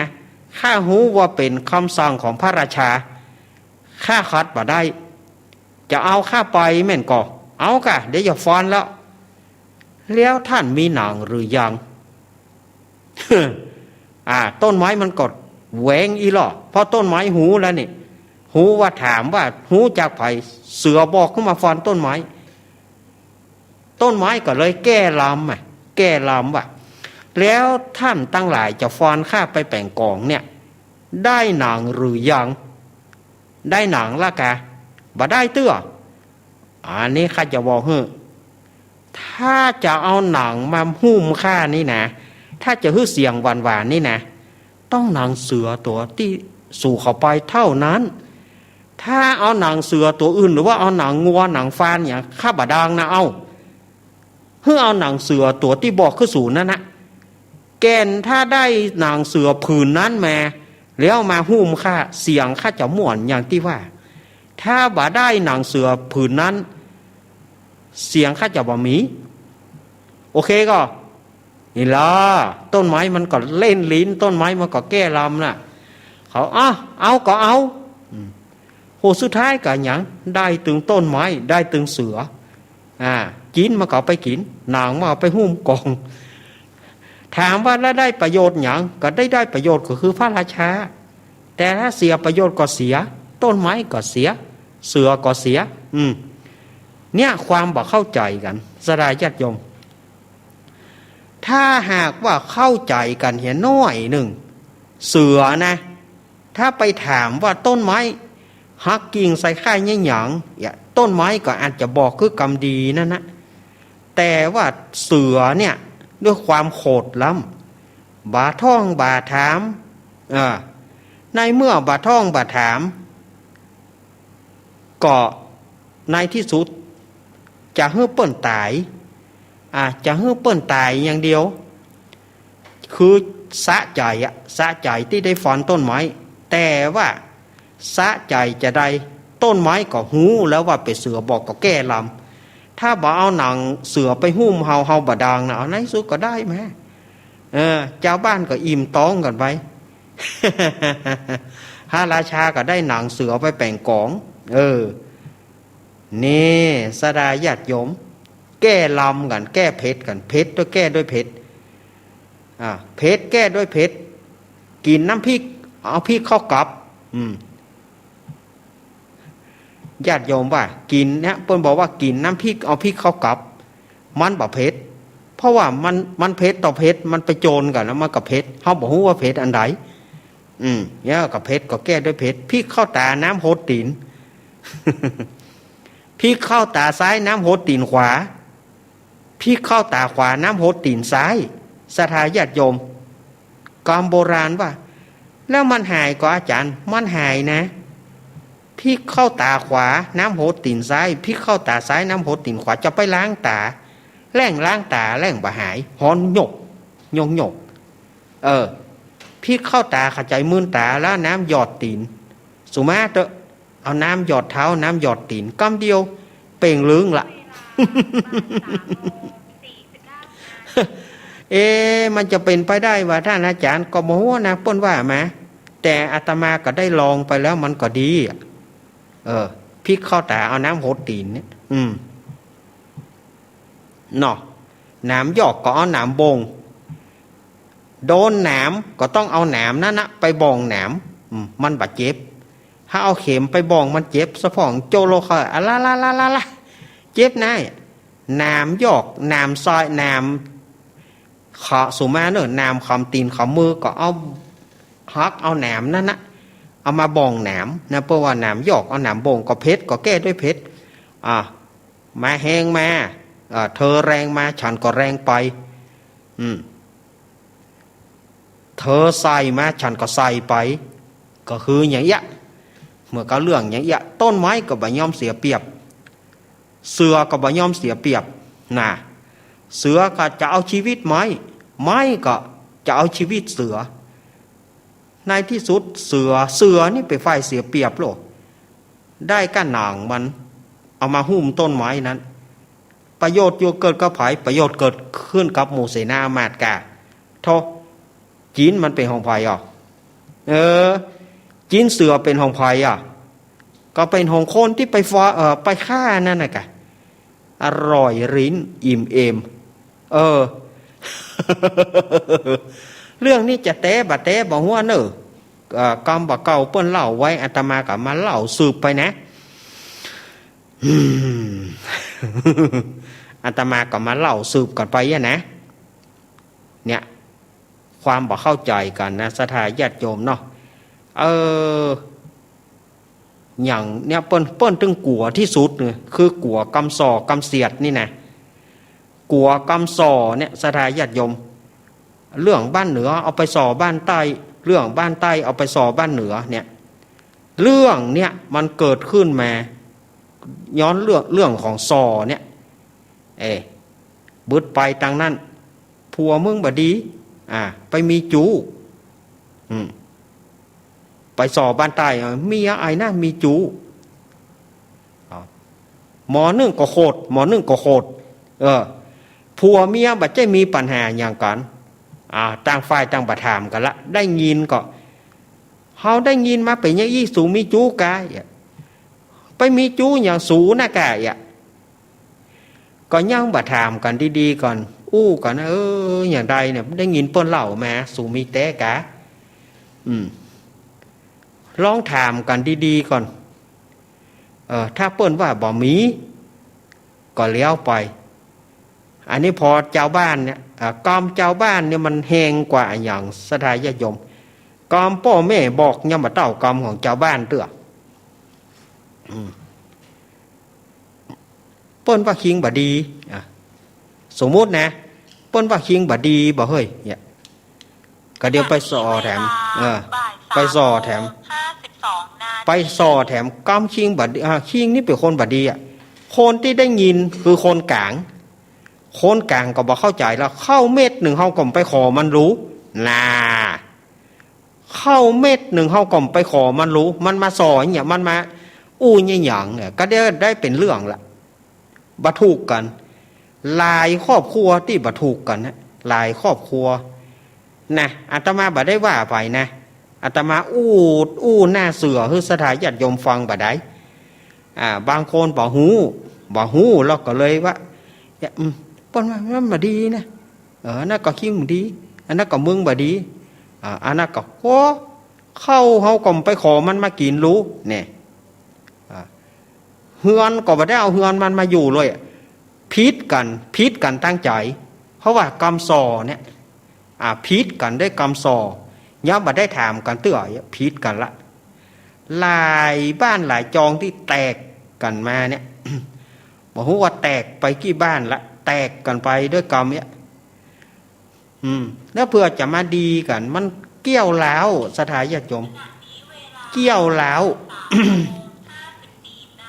ข้าฮู้ว่าเป๋นกำสั่งของพระราชา ข้าขัดบ่ได้ จะเอาข้าไปแม่นก่อ เอาก่ะ เดี๋ยวจะฟอนแล้ว แล้วต้านมีหนังหรือยัง อ่า ต้นไม้มันก็แหวงอี้ลอ เพราะต้นไม้ฮู้แล้วนี่ ฮู้ว่าถามว่าฮู้จากใผ เสือบอกหื้อมาฟอนต้นไม้ ต้นไม้ก็เลยแก้ลำอะ แก้ลำว่า แล้วต้านตังหลายจะฟอนข้าไปแป๋งก๋องเนี่ย ได้หนังหรือยัง ได้หนังละกะ บ่ได้เตื้อ อันนี้ข้าจะบอกหื้อ ถ้าจะเอาหนังมาหุ้มข้านี่นะ ถ้าจะหื้อเสียงหวานๆ นี่นะ ต้องหนังเสือตั๋วตี้สูเข้าไปเต้านั้น ถ้าเอาหนังเสือตั๋วอื่น หรือว่าเอาหนังงัวหนังฟานเนี่ย ข้าบ่ดังนะ เอา หื้อเอาหนังเสือตั๋วตี้บอกหื้อสูนั้นนะ แก่นถ้าได้หนังเสือผืนนั้นมา แล้วมาหุ้มข้า เสียงข้าจะม่วนอย่างตี้ว่า ถ้าบ่ได้หนังเสือผืนนั้น เสียงข้าจะบ่มี โอเคก่อ นี่ละ ต้นไม้มันก็เล่นลิ้น ต้นไม้มันก็แก้ลำน่ะ เขา อ่ะ เอาก็เอา อืม โห สุดท้ายก็หยัง ได้ตึงต้นไม้ ได้ตึงเสือ อ่า จิ๊นมันก็เอาไปกิ๋น หนังมันเอาไปหุ้มก๋อง ถามว่าแล้วได้ประโยชน์หยัง ก็ได้ ได้ประโยชน์ก็คือพระราชา แต่ถ้าเสียประโยชน์ก็เสีย ต้นไม้ก็เสีย เสือก็เสีย อืม เนี่ยความบ่เข้าใจ๋กั๋น ศรัทธาญาติโยม ถ้าหากว่าเข้าใจ๋กั๋นเหียน้อยนึ่ง เสือนะ ถ้าไปถามว่าต้นไม้หักกิ่งใส่ข้าเยียะหยังเนี่ย ต้นไม้ก็อาจจะบอกคือกำดีนั้นนะ แต่ว่าเสือเนี่ย ด้วยความโขดล้ำ บ่าท่องบ่าถาม เออ ในเมื่อบ่าท่องบ่าถาม ก็ในตี้สุด จะหื้อเปิ้นต๋าย อ่ะ จะหื้อเปิ้นต๋ายอย่างเดียว คือสะใจ๋อะ สะใจ๋ตี้ได้ฟอนต้นไม้ แต่ว่าสะใจ๋จาใด ต้นไม้ก็ฮู้แล้วว่าเป๋นเสือบอกก็แก้ลำ ถ้าบ่เอาหนังเสือไปหุ้มเฮา เฮาบ่ดังนะ เอาในสุดก็ได้มา เออ จาวบ้านก็อิ่มต๊องกั๋นไป พระราชาก็ได้หนังเสือไปแป๋งก๋อง เออ นี่ ศรัทธาญาติโยม แก้ลำกั๋น แก้เผ็ดกั๋น เผ็ดด้วย แก้ด้วยเผ็ด อ่า เผ็ดแก้ด้วยเผ็ด กิ๋นน้ำพริก เอาพริกเข้ากับ อืม ญาติโยมว่ากิ๋นเนี่ย เปิ้นบอกว่ากิ๋นน้ำพริก เอาพริกเข้ากับ มันบ่เผ็ด เพราะว่ามัน มันเผ็ดต่อเผ็ด มันไปโจนกั๋นแล้วมันก็เผ็ด เฮาบ่ฮู้ว่าเผ็ดอันใด อืม เนี่ยก็เผ็ดก็แก้ด้วยเผ็ด พริกเข้าต๋า น้ำหดตี๋น พริกเข้าต๋าซ้าย น้ำหดตี๋นขวา พริกเข้าต๋าขวา น้ำหดตี๋นซ้าย ศรัทธาญาติโยม กำโบราณว่า แล้วมันหายก่ออาจ๋ารย์ มันหายนะ พริกเข้าต๋าขวา น้ำหดตี๋นซ้าย พริกเข้าต๋าซ้าย น้ำหดตี๋นขวา จะไปล้างต๋า แล่งล้างต๋า แล่งบ่หาย ฮ้อนหยก หยกหยก เออ พริกเข้าต๋า เข้าใจ๋ มื่นต๋า แล้วน้ำหยอดตี๋น สุมาเต๊อะ เอาน้ำหยอดเท้า น้ำหยอดตี๋น กำเดียว เป่งลึงละ เอ๊ะ มันจะเป๋นไปได้วะ ต้านอาจ๋ารย์ ก็บ่ฮู้นะ เปิ้นว่ามา แต่อาตมาก็ได้ลองไปแล้ว มันก็ดีอะ เออ พริกเข้าต๋า เอาน้ำหดตี๋นเนี่ย อืม เนาะ หนามหยอกก็เอาหนามบ่ง โดนหนามก็ต้องเอาหนามนั้นนะไปบ่งหนาม อืม มันบ่เจ็บ ถ้าเอาเข็มไปบ่องมันเจ็บ สะพ่องโจ้โลกเขา อะละละละละละ เจ็บนัก หนามยอก หนามซอย หนามเขะสุมาเน่อ หนามขำตี๋นขำมือ ก็เอาหักเอาหนามนั้นนะ เอามาบ่องหนามนะ เพราะว่าหนามยอก เอาหนามบ่อง ก็เพชร ก็แก้ด้วยเพชร อ่า มาแฮงมา เอ่อ เธอแฮงมา ฉันก็แฮงไป อืม เธอใส่มา ฉันก็ใส่ไป ก็คืออย่างเอี้ย เมื่อก็เรื่องอย่างเอี้ย ต้นไม้ก็บ่ยอมเสียเปรียบ เสือก็บ่ยอมเสียเปรียบนะ เสือก็จะเอาชีวิตไม้ ไม้ก็จะเอาชีวิตเสือ ในที่สุดเสือ เสือนี่เป๋นฝ่ายเสียเปรียบโลก ได้ก้าหนังมัน เอามาหุ้มต้นไม้นั้น ประโยชน์อยู่เกิดกับใผ ประโยชน์เกิดขึ้นกับหมู่เสนาอำมาตย์ก้า โธ่ จิ๊นมันเป๋นของใผอ่ะ เออ จิ๊นเสือเป๋นของใผอ่ะ ก็เป๋นของคนตี้ไปฟ้า เอ่อ ไปฆ่านั่นน่ะก้า อร่อยลิ้นอิ่มเอม เออ เรื่องนี้จะแต๊บ่แต๊บ่ฮู้เน่อ เอ่อ กำบ่าเก่าเปิ้นเล่าไว้ อาตมาก็มาเล่าสืบไปนะ อืม อาตมาก็มาเล่าสืบกั๋นไปอะนะ เนี่ย ความบ่เข้าใจ๋กั๋นนะ ศรัทธาญาติโยมเนาะ เออ อย่างเนี่ยเปิ้น เปิ้นตึงกั๋วตี้สุดเนี่ย คือกั๋วกำส่อกำเสียดนี่นะ กั๋วกำส่อเนี่ย ศรัทธาญาติโยม เรื่องบ้านเหนือเอาไปส่อบ้านใต้ เรื่องบ้านใต้เอาไปส่อบ้านเหนือเนี่ย เรื่องเนี่ยมันเกิดขึ้นมา ย้อนเรื่อง เรื่องของส่อเนี่ย เอ้ บึดไปตางนั้น ผัวมึงบ่ดี อ่า ไปมีจู๊ อืม ไปส่อบ้านใต้ เออ เมียไอ้นะมีจู๊ อ๋อ หมอนึ่งก็โขด หมอนึ่งก็โขด เออ ผัวเมียบ่ใจ้มีปัญหาหยังกั๋น อ่า ต่างฝ่ายต่างบ่ถามกั๋นละ ได้ยินก็ เฮาได้ยินมาเป๋นอย่างอี้ สูมีจู๊กา ไปมีจู๊หยังสูนะก้า ก็ยังบ่ถามกั๋นดีๆ ก่อน อู้กั๋น เออ อย่างใดเนี่ย ได้ยินเปิ้นเล่ามา สูมีแต๊กา อืม ลองถามกั๋นดีๆ ก่อน เออ ถ้าเปิ้นว่าบ่มี ก็แล้วไป อันนี้พอจาวบ้านเนี่ย อ่า กำจาวบ้านเนี่ยมันแฮงกว่าอะหยัง ศรัทธาญาติโยม กำป้อแม่บอกยังบ่เต้ากำของจาวบ้านเตื้อ อืม เปิ้นว่าคิงบ่ดี อ่ะ สมมุตินะ เปิ้นว่าคิงบ่ดีบ่เฮ้ย เนี่ย ก็เดี๋ยวไปส่อแถม เออ ไปส่อแถม ไปส่อแถม กำคิงบ่ดี อ่า คิงนี่เป๋นคนบ่ดีอะ คนตี้ได้ยินคือคนก๋าง คนก๋างก็บ่เข้าใจ๋แล้ว ข้าวเม็ดนึ่งเฮาก็ไปขอมันลู น่า ข้าวเม็ดนึ่งเฮาก็ไปขอมันลู มันมาส่อเนี่ย มันมาอู้เนี่ยหยังเนี่ย ก็ได้ ได้เป๋นเรื่องละ บ่ถูกกั๋น หลายครอบครัวตี้บ่ถูกกั๋นนะ หลายครอบครัวนะ อาตมาบ่ได้ว่าใผนะ อาตมาอู้ อู้หน้าเสือหื้อศรัทธาญาติโยมฟังบ่ได้ อ่า บางคนบ่ฮู้ บ่ฮู้แล้วก็เลยว่า เนี่ย อืม เปิ้นว่ามันบ่ดีนะ เออ อันนั้นก็คิงบ่ดี อันนั้นก็มึงบ่ดี อ่า อันนั้นก็ โอ้ ข้าวเฮาก็ไปขอมันมากิ๋นลู เนี่ย อ่า เฮือนก็บ่ได้เอาเฮือนมันมาอยู่เลย ผิดกั๋น ผิดกั๋นตางใจ๋ เพราะว่ากำส่อเนี่ย อ่า ผิดกั๋นด้วยกำส่อ ยังบ่ได้ถามกั๋นเตื้อ ผิดกั๋นละ หลายบ้านหลายจองตี้แตกกั๋นมาเนี่ย บ่ฮู้ว่าแตกไปกี่บ้านละ แตกกั๋นไปด้วยกำเนี่ย อืม แล้วเพื่อจะมาดีกั๋น มันเกี้ยวร้าว ศรัทธาญาติโยม เกี้ยวร้าว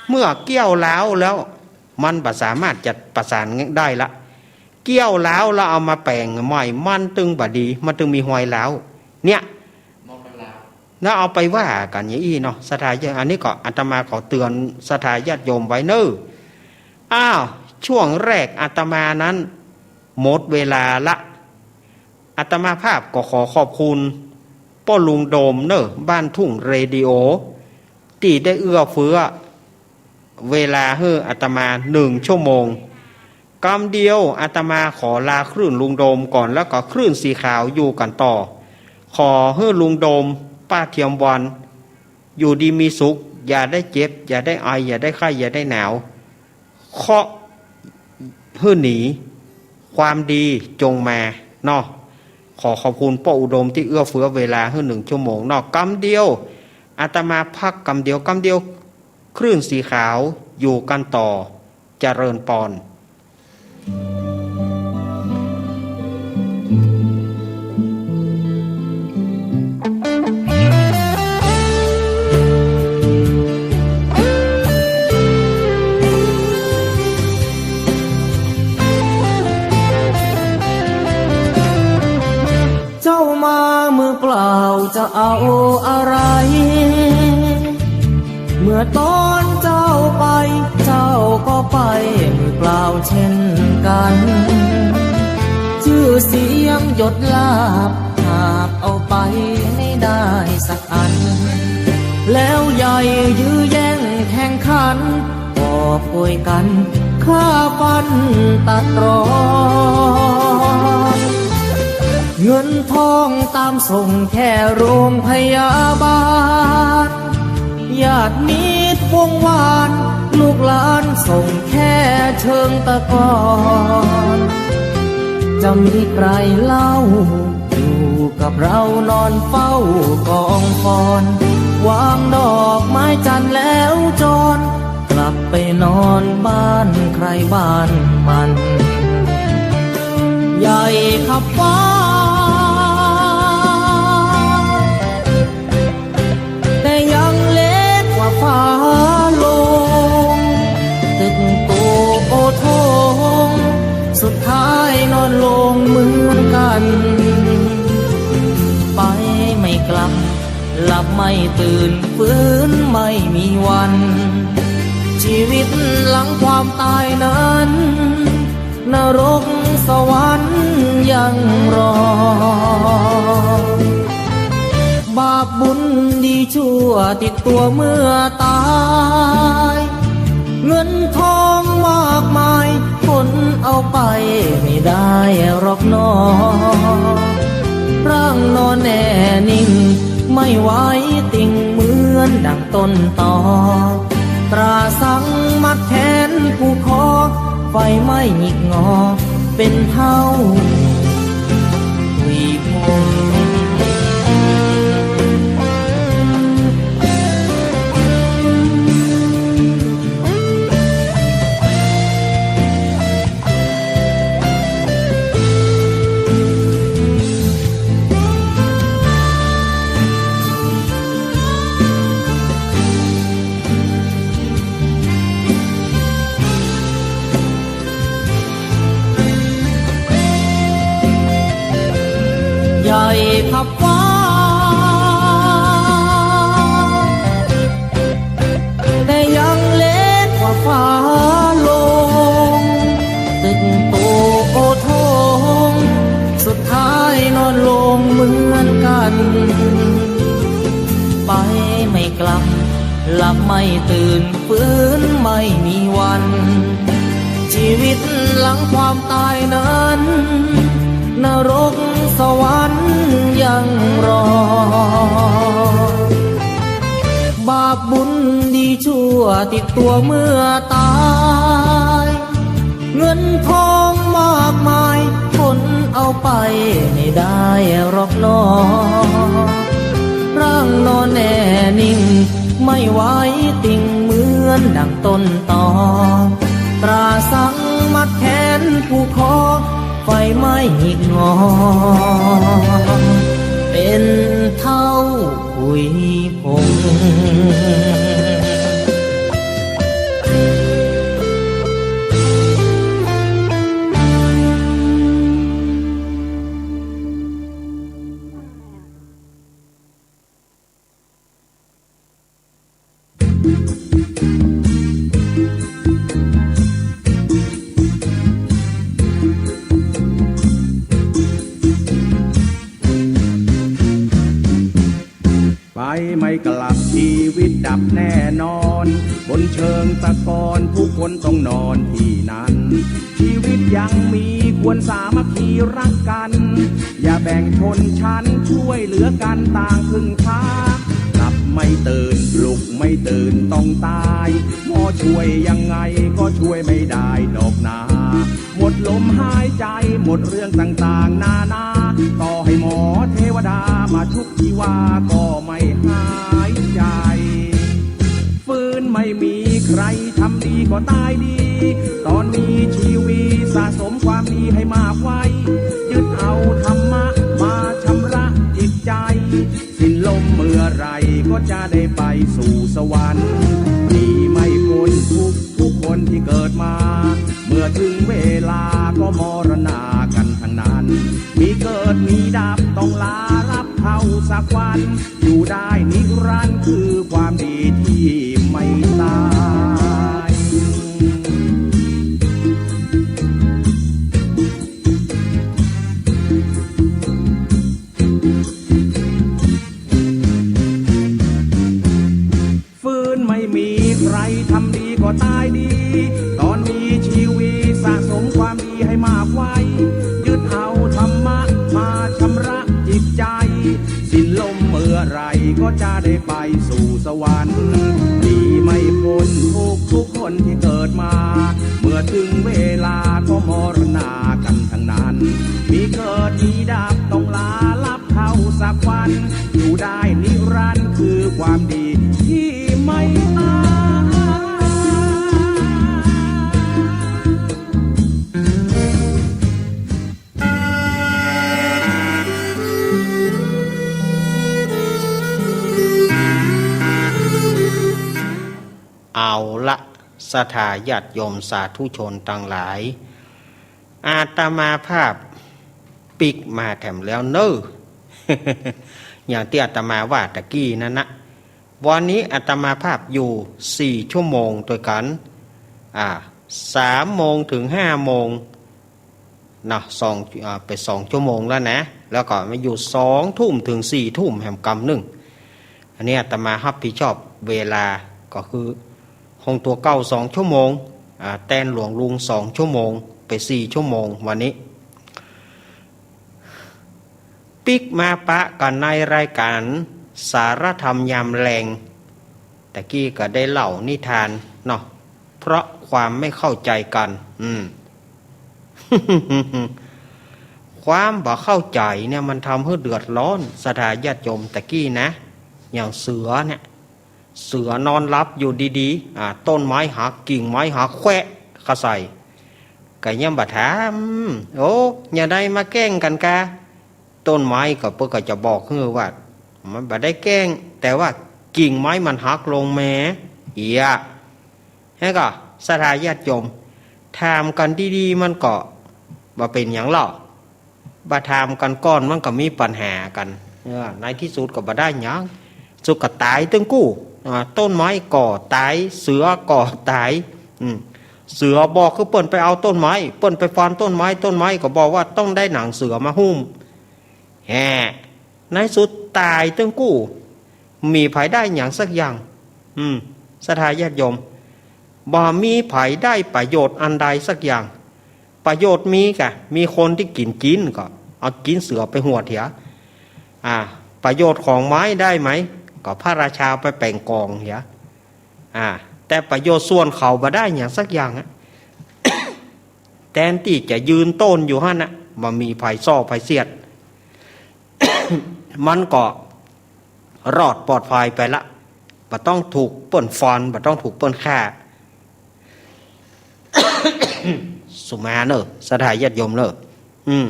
เมื่อเกี้ยวร้าวแล้ว มันบ่สามารถจะประสานได้ละ เกี้ยวร้าวแล้วเอามาแป๋งใหม่ มันตึงบ่ดี มันตึงมีฮอยร้าว เนี่ย แล้วเอาไปว่ากั๋นอย่างอี้เนาะ ศรัทธาญาติ อันนี้ก็อาตมาขอเตือนศรัทธาญาติโยมไว้เน้อ อ้าว ช่วงแรกอาตมานั้นหมดเวลาละ อาตมาภาพก็ขอขอบคุณป้อลุงโดมเน้อ บ้านทุ่งเรดิโอ ตี้ได้เอื้อเฟื้อ เวลาหื้ออาตมาหนึ่งชั่วโมง กำเดียวอาตมาขอลาคลื่นลุงโดมก่อน แล้วก็คลื่นสีขาวอยู่กั๋นต่อ ขอหื้อลุงโดม ป้าเทียมวรรณ อยู่ดีมีสุข อย่าได้เจ็บ อย่าได้ไอ อย่าได้ไข้ อย่าได้หนาว เคราะห์หื้อหนี ความดีจงมาเนาะ ขอขอบคุณป้ออุดมตี้เอื้อเฟื้อเวลาหื้อหนึ่งชั่วโมงเนาะ กำเดียว อาตมาพักกำเดียว กำเดียว คลื่นสีขาว อยู่กันต่อ เจริญปอน เจ้ามามือเปล่าจะเอาอะไร เมื่อตอนเจ้าไป เจ้าก็ไปมือเปล่าเช่นกัน ชื่อเสียงยศลาภ หาบเอาไปไม่ได้สักอัน แล้วใหญ่ยื้อแย่งแข่งขัน กอบโกยกัน ฆ่าฟันตัดรอน เงินทองตามส่งแค่โรงพยาบาล ญาติมิตรวงวาน ลูกหลานส่งแค่เชิงตะกอน จะมีใครเล่า อยู่กับเรานอนเฝ้ากองฟอน วางดอกไม้จันทร์แล้วจร กลับไปนอนบ้านใครบ้านมัน ใหญ่ขับฟ้า แต่ยังเล็กกว่าฟ้าลง ตึกโกโอโถง สุดท้ายนอนลงเหมือนกัน ไปไม่กลับ หลับไม่ตื่น ฟื้นไม่มีวัน ชีวิตหลังความตายนั้น นรกสวรรค์ยังรอ บาปบุญดีชั่วติดตัวเมื่อตาย เงินทองมากมาย ขนเอาไปไม่ได้หรอกหนอ ร่างนอนแน่นิ่ง ไม่ไหวติงเหมือนดังต้นตอ ตราสังมัดแขนผูกคอ ไฟไหม้หงิกงอ เป็นเท่าหุยผง ใหญ่ขับฟ้า แต่ยังเล็กกว่าฟ้าลง ตึกโตโอโถง สุดท้ายนอนลงเหมือนกัน ไปไม่กลับ หลับไม่ตื่น ฟื้นไม่มีวัน ชีวิตหลังความตายนั้น นรกสวรรค์ยังรอ บาปบุญดีชั่วติดตัวเมื่อตาย เงินทองมากมาย ขนเอาไปไม่ได้หรอกหนอ ร่างนอนแน่นิ่ง ไม่ไหวติงเหมือนดังต้นตอ ตราสังมัดแขนผูกคอ ไฟไหม้หงิกงอ เป็นเท่าหุยผง ควรสามัคคีรักกัน อย่าแบ่งชนชั้น ช่วยเหลือกันต่างพึ่งพา หลับไม่ตื่น ปลุกไม่ตื่นต้องตาย หมอช่วยยังไงก็ช่วยไม่ได้ดอกนา หมดลมหายใจ หมดเรื่องต่างๆนานา ต่อให้หมอเทวดามาชุบชีวาก็ไม่หายใจ ฟื้นไม่มีใครทำดีก็ตายดี ตอนมีชีวิตสะสมความดีให้มากไว้ ยึดเอาธรรมะมาชำระจิตใจ สิ้นลมเมื่อไหร่ก็จะได้ไปสู่สวรรค์ ดีไม่พ้นทุกข์ทุกคนที่เกิดมา เมื่อถึงเวลาก็มรณากันทั้งนั้น มีเกิดมีดับต้องลารับเท่าสักวัน อยู่ได้นิรันดร์คือความดีที่ไม่ตาย ฟื้นไม่มีใครทำดีก็ตายดี ตอนมีชีวิตสะสมความดีให้มากไว้ ยึดเอาธรรมะมาชำระจิตใจ สิ้นลมเมื่อไหร่ก็จะได้ไปสู่สวรรค์ ดีไม่พ้นทุกทุกคนที่เกิดมา เมื่อถึงเวลาก็มรณากันทั้งนั้น มีเกิดมีดับต้องลาลับเท่าสักวัน อยู่ได้นิรันดร์คือความดีที่ไม่ตาย เอาละ ศรัทธาญาติโยมสาธุชนตังหลาย อาตมาภาพปิ๊กมาแถมแล้วเน่อ อย่างตี้อาตมาว่าตะกี้นั้นนะ วันนี้อาตมาภาพอยู่สี่ชั่วโมงตวยกั๋น อ่า สามโมงถึงห้าโมง เนาะ สอง อ่า ไปสองชั่วโมงแล้วนะ แล้วก็มาอยู่สองทุ่มถึงสี่ทุ่มแหมกำนึ่ง อันนี้อาตมาฮับผิดชอบเวลา ก็คือห้องตั๋วเก่าสองชั่วโมง อ่า แตนหลวงลุงสองชั่วโมง ไปสี่ชั่วโมงวันนี้ ปิ๊กมาปะกั๋นในรายก๋านสารธรรมยามแลง ตะกี้ก็ได้เล่านิทานเนาะ เพราะความไม่เข้าใจกั๋น อืม ความบ่เข้าใจ๋เนี่ยมันทำหื้อเดือดร้อน ศรัทธาญาติโยมตะกี้นะ อย่างเสือเนี่ย เสือนอนหลับอยู่ดีๆ อ่า ต้นไม้หัก กิ่งไม้หัก แควะเข้าใส่ ก็ยังบ่ถาม โอ้ อย่าได้มาแกล้งกั๋นกา ต้นไม้ก็เปิ้นก็จะบอกหื้อว่า มันบ่ได้แกล้ง แต่ว่ากิ่งไม้มันหักลงแหม เหีย แล้วก็ศรัทธาญาติโยม ถามกั๋นดีๆ มันก็บ่เป๋นหยังหรอก บ่ถามกั๋นก่อนมันก็มีปัญหากั๋น เออ ในตี้สุดก็บ่ได้หยัง สุดก็ต๋ายตึงกู้ อ่า ต้นไม้ก็ต๋าย เสือก็ต๋าย อืม เสือบอกคือเปิ้นไปเอาต้นไม้ เปิ้นไปฟันต้นไม้ ต้นไม้ก็บอกว่าต้องได้หนังเสือมาหุ้ม แฮ่ ในสุดต๋ายตึงกู้ มีใผได้หยังสักอย่าง อืม ศรัทธาญาติโยม บ่มีใผได้ประโยชน์อันใดสักอย่าง ประโยชน์มีกะ มีคนตี้กิ๋นกิ๋นก็เอากิ๋นเสือไปหวดเหีย อ่า ประโยชน์ของไม้ได้ไหม ก็พระราชาไปแป๋งก๋องเหีย อ่า แต่ประโยชน์ส่วนเขาบ่ได้หยังสักอย่างอะ แตนตี้จะยืนต้นอยู่หั้นน่ะ บ่มีใผส่อใผเสียด มันก็รอดปลอดภัยไปละ บ่ต้องถูกเปิ้นฟัน บ่ต้องถูกเปิ้นฆ่า สุมาเน่อ ศรัทธาญาติโยมเน่อ อืม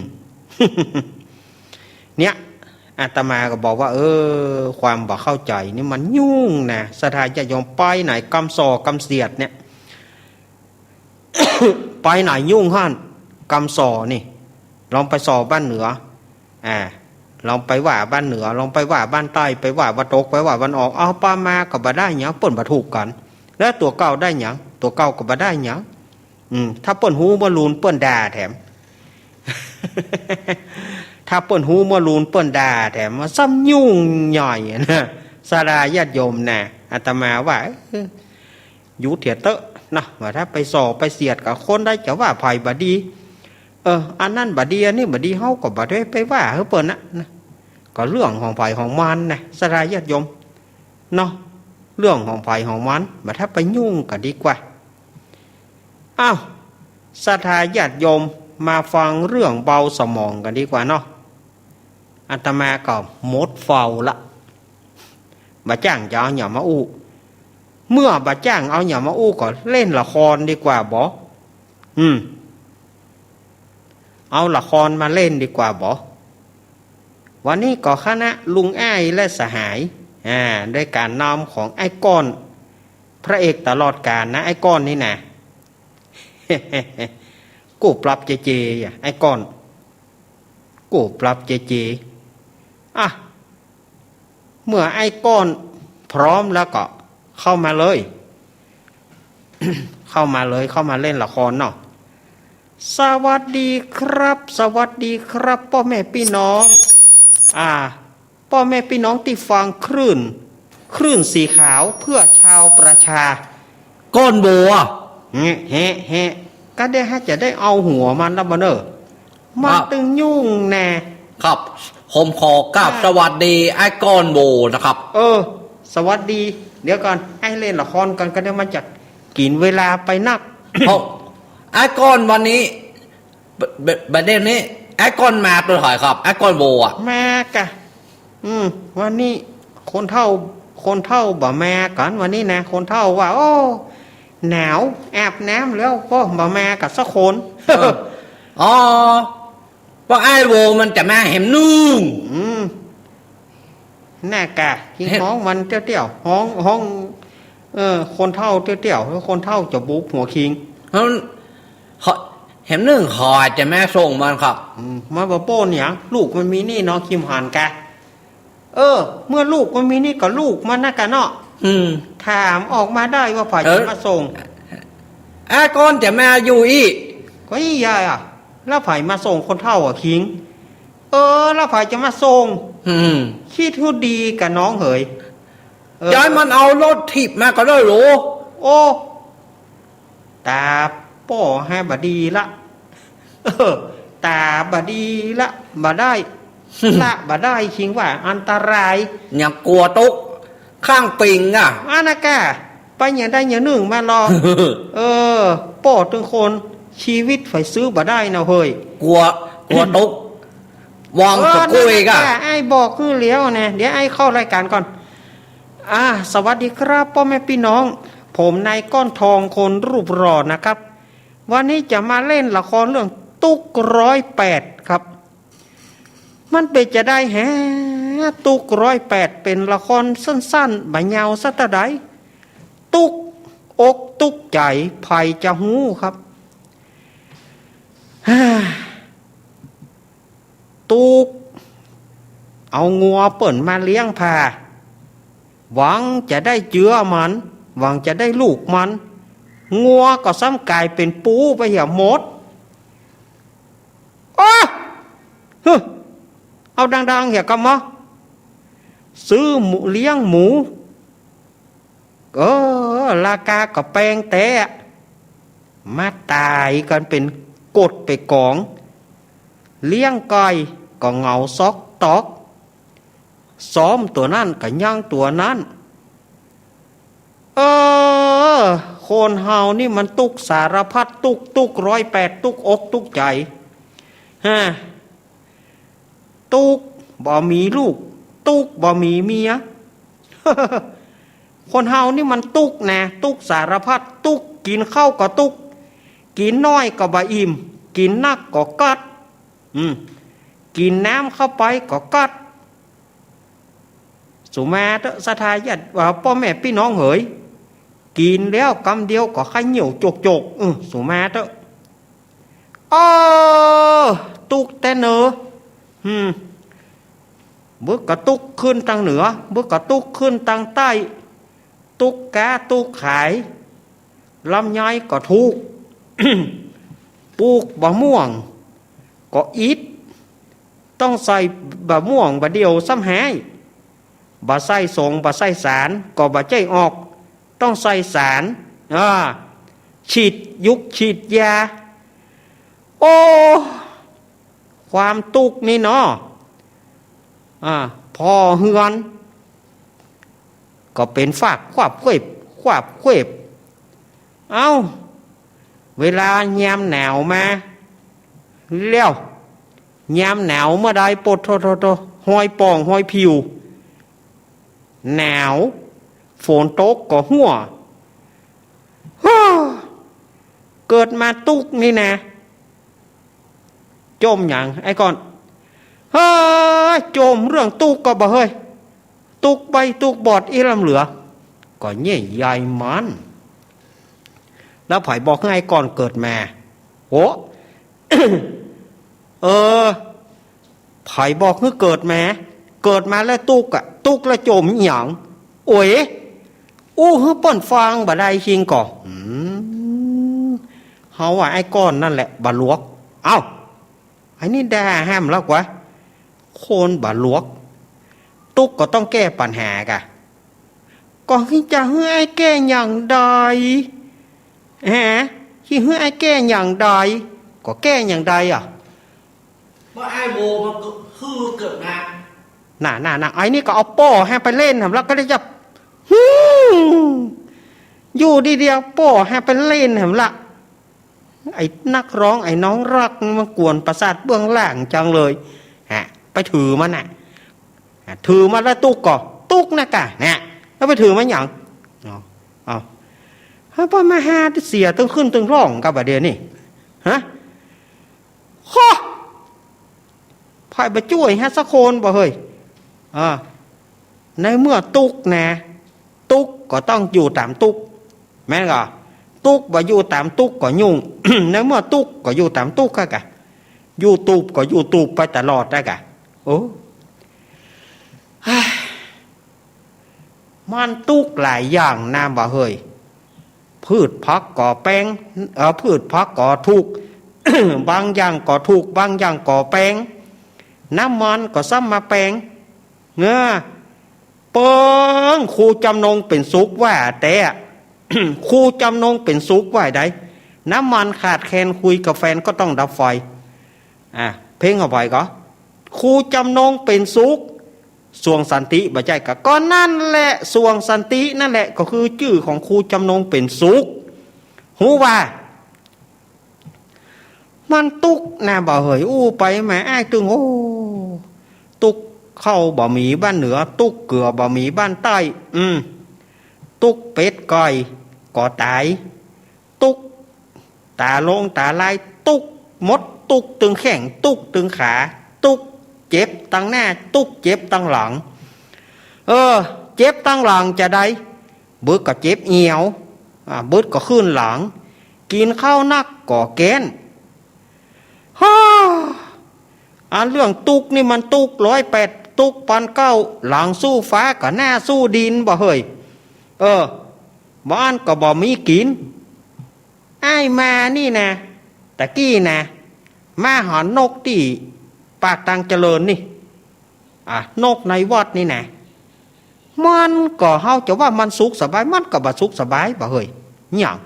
เนี่ย อาตมาก็บอกว่า เออ ความบ่เข้าใจ๋นี่มันยุ่งนะ ศรัทธาญาติโยม ไปไหนกำส่อกำเสียดเนี่ย ไปไหนยุ่งหั้น กำส่อนี่ ลองไปส่อบ้านเหนือ อ่า ลองไปว่าบ้านเหนือ ลองไปว่าบ้านใต้ ไปว่าวันตก ไปว่าวันออก เอาปามาก็บ่ได้หยัง เปิ้นบ่ถูกกั๋น แล้วตั๋วเก่าได้หยัง ตั๋วเก่าก็บ่ได้หยัง อืม ถ้าเปิ้นฮู้เมื่อลูนเปิ้นด่าแถม ถ้าเปิ้นฮู้เมื่อลูนเปิ้นด่าแถม มันซ้ำยุ่งใหญ่นะ ศรัทธาญาติโยมนะ อาตมาว่า เออ หยุดเถียเต๊อะนะ ว่าถ้าไปส่อไปเสียดกับคนได้จะว่าใผบ่ดี เออ อันนั้นบ่ดี อันนี้บ่ดี เฮาก็บ่ได้ไปว่าหื้อเปิ้นนะ นะ ก็เรื่องของใผของมันนะ ศรัทธาญาติโยม เนาะ เรื่องของใผของมัน บ่ถ้าไปยุ่งกั๋นดีกว่า อ้าว ศรัทธาญาติโยม มาฟังเรื่องเบาสมองกั๋นดีกว่าเนาะ อาตมาก็หมดเฝ้าละ บ่าจ้างจะเอาหยังมาอู้ เมื่อบ่าจ้างเอาหยังมาอู้ก็เล่นละครดีกว่าบ่ อืม เอาละครมาเล่นดีกว่าบ่ วันนี้ก็คณะลุงอ้ายและสหาย อ่า โดยก๋านนำของอ้ายก้อน พระเอกตลอดกาลนะ อ้ายก้อนนี่นะ กู้ปรับเจเจ อ่ะ อ้ายก้อน กู้ปรับเจเจ อ่ะ เมื่ออ้ายก้อนพร้อมแล้วก็เข้ามาเลย เข้ามาเลย เข้ามาเล่นละครเนาะ สวัสดีครับ สวัสดีครับ ป้อแม่ปี้น้อง อ่า ป้อแม่ปี้น้องตี้ฟังคลื่น คลื่นสีขาวเพื่อชาวประชา ก้อนโบอะ แฮะ แฮะ แฮะ ก็ได้ฮะ จะได้เอาหัวมันละบ่เน่อ มัน ครับ ตึงยุ่งแน่ ครับ ผมขอกราบ อ่า สวัสดีอ้ายก้อนโบนะครับ เออ สวัสดี เดี๋ยวก่อน ให้เล่นละครก่อน ก็เดี๋ยวมันจะกิ๋นเวลาไปนัก เอ้า อ้ายก้อนวันนี้ บ- บ- บ่าเดี่ยวนี้ อ้ายก้อนมาตวยใผครับ อ้ายก้อนโบอะ มากะ อืม วันนี้คนเฒ่า คนเฒ่าบ่ามากั๋นวันนี้นะ คนเฒ่าว่า โอ้ หนาว อาบน้ำแล้วก็บ่ามากั๋นสักคน เออ อ๋อ ว่าอ้ายโบมันจะมาแหมนึ่ง อืม น่ากะ คิงฮ้องมันเตี้ยวๆ ฮ้อง ฮ้อง เออ คนเฒ่าเตี้ยวๆ คนเฒ่าจะบุบหัวคิง เฮา เขา แหมนึ่งเขาอาจจะมาส่งมันครับ อืม มันบ่โป้นหยัง ลูกมันมีนี่เนาะ คิมหันกะ เออ เมื่อลูกมันมีนี่ก็ลูกมันนะกะเนาะ อืม ถามออกมาได้ว่าใผ เออ จะมาส่ง อ้ายก้อนจะมาอยู่อี้ ก็อี้ยายอะ แล้วใผมาส่งคนเฒ่าอะคิง เออ แล้วใผจะมาส่ง อืม คิดหื้อดีกะน้องเหย เออ จะหื้อมันเอารถถีบมาก็ได้โหล โอ้ ต๋าป้อฮะบ่ดีละ เออ ต๋าบ่ดีละ บ่ได้ ละบ่ได้ คิงว่าอันตราย ยังกั๋วตกข้างปิงอะ อันนะกะ ไปอย่างใดอย่างนึ่งมาลอ เออ ป้อตึงคน ชีวิตใผซื้อบ่ได้นะเฮ้ย กั๋ว กั๋วตก วาง เออ ตะกุยกะ นั่นนะกะ อ้ายบอกหื้อแล้วนะ เดี๋ยวอ้ายเข้ารายก๋านก่อน อ่า สวัสดีครับ ป้อแม่ปี้น้อง ผมนายก้อนทองคนรูปหล่อนะครับ วันนี้จะมาเล่นละครเรื่องตุ๊กร้อยแปดครับ มันเป๋นจาใดแฮะ ตุ๊กร้อยแปด เป๋นละครสั้นๆ บ่ายาวสักเต้าใด ตุ๊กอกตุ๊กใจ๋ ใผจะฮู้ครับ ตุ๊ก เอางัวเปิ้นมาเลี้ยงผ่า หวังจะได้เจื๊อมัน หวังจะได้ลูกมัน งัวก็ซ้ำก๋ายเป๋นปูไปเหียหมด โอ้ ฮึ เอาดังๆ เหียกำมะ ซื้อหมู เลี้ยงหมู เออ ราคาก็แปงแต๊ มาต๋ายกั๋นเป๋นก๋ดเป๋นก๋อง เลี้ยงไก่ก็เหงาซอกตอก ซ้อมตั๋วนั้นก็ย่างตั๋วนั้น เออ คนเฮานี่มันตุ๊กสารพัดตุ๊ก ตุ๊กร้อยแปด ตุ๊กอกตุ๊กใจ๋ ฮะ ตุ๊กบ่มีลูก ตุ๊กบ่มีเมีย คนเฮานี่มันตุ๊กนะ ตุ๊กสารพัดตุ๊ก กิ๋นข้าวก็ตุ๊ก กิ๋นน้อยก็บ่อิ่ม กิ๋นนักก็กัด อืม กิ๋นน้ำเข้าไปก็กัด สูมาเต๊อะ ศรัทธาญาติ ว่าป้อแม่ปี้น้องเหย กิ๋นแล้วกำเดียวก็ใค่เหี่ยวโจกๆ เออ สูมาเต๊อะ เออ ตุ๊กแต๊เนอ อืม บึกก็ตุ๊กขึ้นตางเหนือ บึกก็ตุ๊กขึ้นตางใต้ ตุ๊กก๊าตุ๊กขาย ลำไยก็ถูก ปลูกบ่าม่วงก็อิด ต้องใส่บ่าม่วงบ่าเดี่ยวซ้ำฮ้าย บ่ใส่สงบ่ใส่สารก็บ่ใจ้ออก ต้องใส่สาร อ่า ฉีดยุกฉีดยา โอ้ ความตุ๊กข์นี่เนาะ อ่า พ่อเฮือน ก็เป๋นฟากควาบเควบ ควาบเควบ เอ้า เวลายามหนาวมา แล้ว ยามหนาวเมื่อใด โปะโธ่โธ่โธ่ ฮอยป่องฮอยผิว หนาว ฝนตกก็หั้ว ฮ่า เกิดมาตุ๊กข์นี่นะ จ่มหยังไอ้ก้อน เฮ้ย จ่มเรื่องตุ๊กข์ก็บ่เฮ้ย ตุ๊กข์ใบ้ตุ๊กข์บอดอี้ล้ำเหลือ ก็เย้ยใยมัน แล้วใผบอกหื้อไอ้ก้อนเกิดมา โอ้ เออ ใผบอกหื้อเกิดมา เกิดมาแล้วตุ๊กข์อะ ตุ๊กข์แล้วจ่มหยัง โอ้ย อู้หื้อเปิ้นฟังบ่ได้จริงก่อ อืม เฮาว่าไอ้ก้อนนั่นแหละบ่หลวก เอ้า ไอ้นี่ด่าแหมแล้วกว่า คนบ่หลวก ตุ๊กข์ก็ต้องแก้ปัญหากะ ก็จะหื้อไอ้แก้อย่างใด ฮะ จะหื้อไอ้แก้อย่างใด ก็แก้อย่างใดอะ ว่าไอ้โวมันก็คือเกิดมา น่ะ น่ะ น่ะ ไอ้นี่ก็เอาป้อแหมไปเล่นแหมละ ก็ได้จับ หืม อยู่ดีๆ ป้อแหมไปเล่นแหมละ ไอ้นักร้อง ไอ้น้องรัก มันกวนประสาทเบื้องหลังจังเลย ฮะ ไปถือมันน่ะ ฮะ ถือมาแล้วตุ๊กข์ก่อ ตุ๊กข์นะกะ เนี่ย แล้วไปถือมันหยัง เอา เอา ฮะ ป้อมาหาเสียตึงขึ้นตึงร่องกะบ่าเดี๋ยวนี้ ฮะ โฮ ใผบ่จ้วยฮะสักคนบ่เฮ้ย อ่า ในเมื่อตุ๊กข์นะ ตุ๊กข์ก็ต้องอยู่ต๋ามตุ๊กข์ แม่นก่อ ตุ๊กข์บ่อยู่ต๋ามตุ๊กข์ก็ยุ่ง ในเมื่อตุ๊กข์ก็อยู่ต๋ามตุ๊กข์กะกะ อยู่ตูบก็อยู่ตูบไปตลอดได้กะ โอ้ มันตุ๊กข์หลายอย่างนะบ่เฮ้ย พืชผักก็แปง เอ่อ พืชผักก็ถูก บางอย่างก็ถูก บางอย่างก็แปง น้ำมันก็ซ้ำมาแปง เงอ เปิ้ง ครูจำนงเป๋นสุขว่าแต่ ครูจำนงเป๋นสุขว่าใด น้ำมันขาดแคลน คุยกับแฟนก็ต้องดับไฟ อ่ะ เพลงเอาไปก่อ ครูจำนงเป๋นสุข สวงสันติ บ่ใจ้กะ ก็นั่นแหละ สวงสันตินั่นแหละ ก็คือจื้อของครูจำนงเป๋นสุข ฮู้ว่า มันตุ๊กข์นะบ่าเฮ้ย อู้ไปมาอ้ายตึง โอ้ ตุ๊กข์ข้าวบ่มีบ้านเหนือ ตุ๊กข์เกือบ่มีบ้านใต้ อืม ตุ๊กข์เป็ดไก่ก็ต๋าย ตุ๊กข์ต๋าลงต๋าลาย ตุ๊กข์หมด ตุ๊กข์ตึงแข้ง ตุ๊กข์ตึงขา ตุ๊กข์เจ็บตังหน้า ตุ๊กข์เจ็บตังหลัง เออ เจ็บตังหลังจะใด บึดก็เจ็บเอี่ยว อ่า บึดก็ขึ้นหลัง กิ๋นข้าวนักก็แก้น ฮ่า อันเรื่องตุ๊กข์นี่มันตุ๊กข์ร้อยแปด ตุ๊กข์ปานเก๊า หลังสู้ฟ้ากับหน้าสู้ดินบ่เฮ้ย เออ บ่อั้นก็บ่มีกิ๋น อ้ายมานี่นะ ตะกี้นะ มาหานกตี้ปากตังเจริญนี่ อ่ะ นกในวัดนี่นะ มันก็ เฮาจะว่ามันสุขสบาย มันก็บ่สุขสบายบ่เฮ้ย หยัง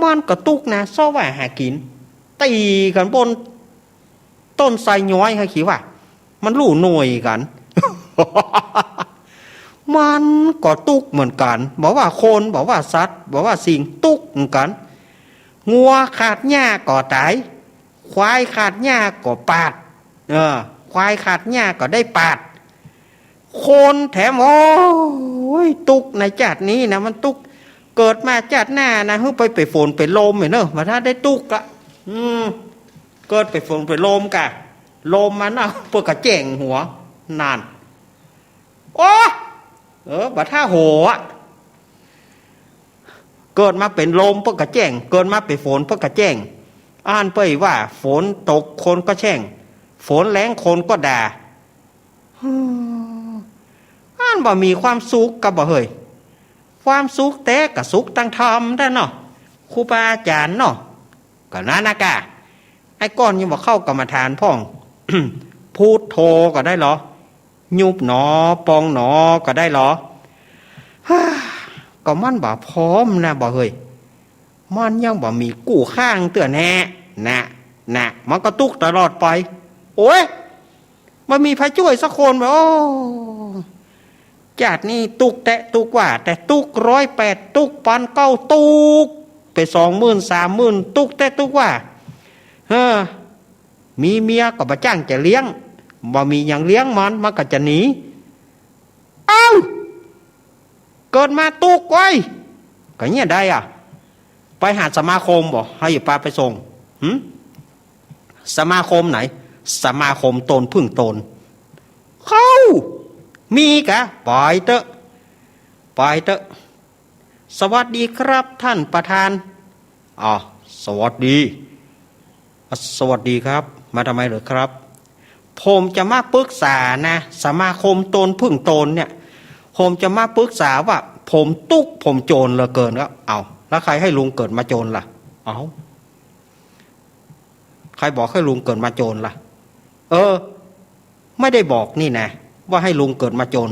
มันก็ตุ๊กข์นะ เซาะว่าหากิ๋น ตี๋กั๋นบนต้นไทรย้อย ใค่คิดว่า มันฮู้หน่วยกั๋น มันก็ตุ๊กข์เหมือนกั๋น บ่ว่าคน บ่ว่าสัตว์ บ่ว่าสิ่ง ตุ๊กข์เหมือนกั๋น งัวขาดหญ้าก็ต๋าย ควายขาดหญ้าก็ปาด เออ ควายขาดหญ้าก็ได้ปาด คนแถม โอ้ย ตุ๊กข์ในจาตินี้นะ มันตุ๊กข์ เกิดมาจาติหน้านะ หื้อไปเป๋นฝนเป๋นลมเน่อ บ่ถ้าได้ตุ๊กข์อะ อืม เกิดเป๋นฝนเป๋นลมกะ ลมมันนะ เปิ้นก็แจ้งหัว นั่น โอ้ เออ บ่ถ้าหัว เกิดมาเป๋นลมเปิ้นก็แจ้ง เกิดมาเป๋นฝนเปิ้นก็แจ้ง อันเปิ้นว่าฝนตกคนก็แช่ง ฝนแล้งคนก็ด่า อันบ่มีความสุขกะบ่เฮย ความสุขแต๊กะสุขตังธรรมแต๊เนาะ ครูบาอาจ๋ารย์เนาะ กะนั้นนะกะ ไอ้ก้อนยังบ่เข้ากรรมฐานพ่อง พุทโธก็ได้เหรอ ยุบหนอ ปองหนอ ก็ได้เหรอ ฮ่า ก็มันบ่พร้อมนะบ่เฮย มันยังบ่มีกู้ข้างเตื้อแน่ นะ น่ะ มันก็ตุ๊กตลอดไป โอ๊ย บ่มีใผจ้วยสักคน โอ้ จาตินี้ตุ๊กแต๊ตุ๊กว่า แต่ตุ๊กร้อยแปด ตุ๊กปันเก้า ตุ๊กไปสองหมื่น สามหมื่น ตุ๊กแต๊ตุ๊กว่า เออ มีเมียก็บ่จ้างจะเลี้ยง บ่มีหยังเลี้ยงมัน มันก็จะหนี เอ้า เกิดมาตุ๊กเว้ย ก็เนี่ยได้อะ ไปหาสมาคมบ่ ให้ปาไปส่ง หึ สมาคมไหน สมาคมตนผึ้งตน เข้า มีกะ ไปเต๊อะ ไปเต๊อะ สวัสดีครับท่านประธาน อ๋อ สวัสดี สวัสดีครับ มาทำไมเหรอครับ ผมจะมาปรึกษานะ สมาคมตนผึ้งตนเนี่ย ผมจะมาปรึกษาว่า ผมตุ๊ก ผมโจรเหลือเกินครับ เอา แล้วใครให้ลุงเกิดมาโจรล่ะ เอา ใครบอกให้ลุงเกิดมาโจรล่ะ เออ ไม่ได้บอกนี่นะ ว่าให้ลุงเกิดมาโจร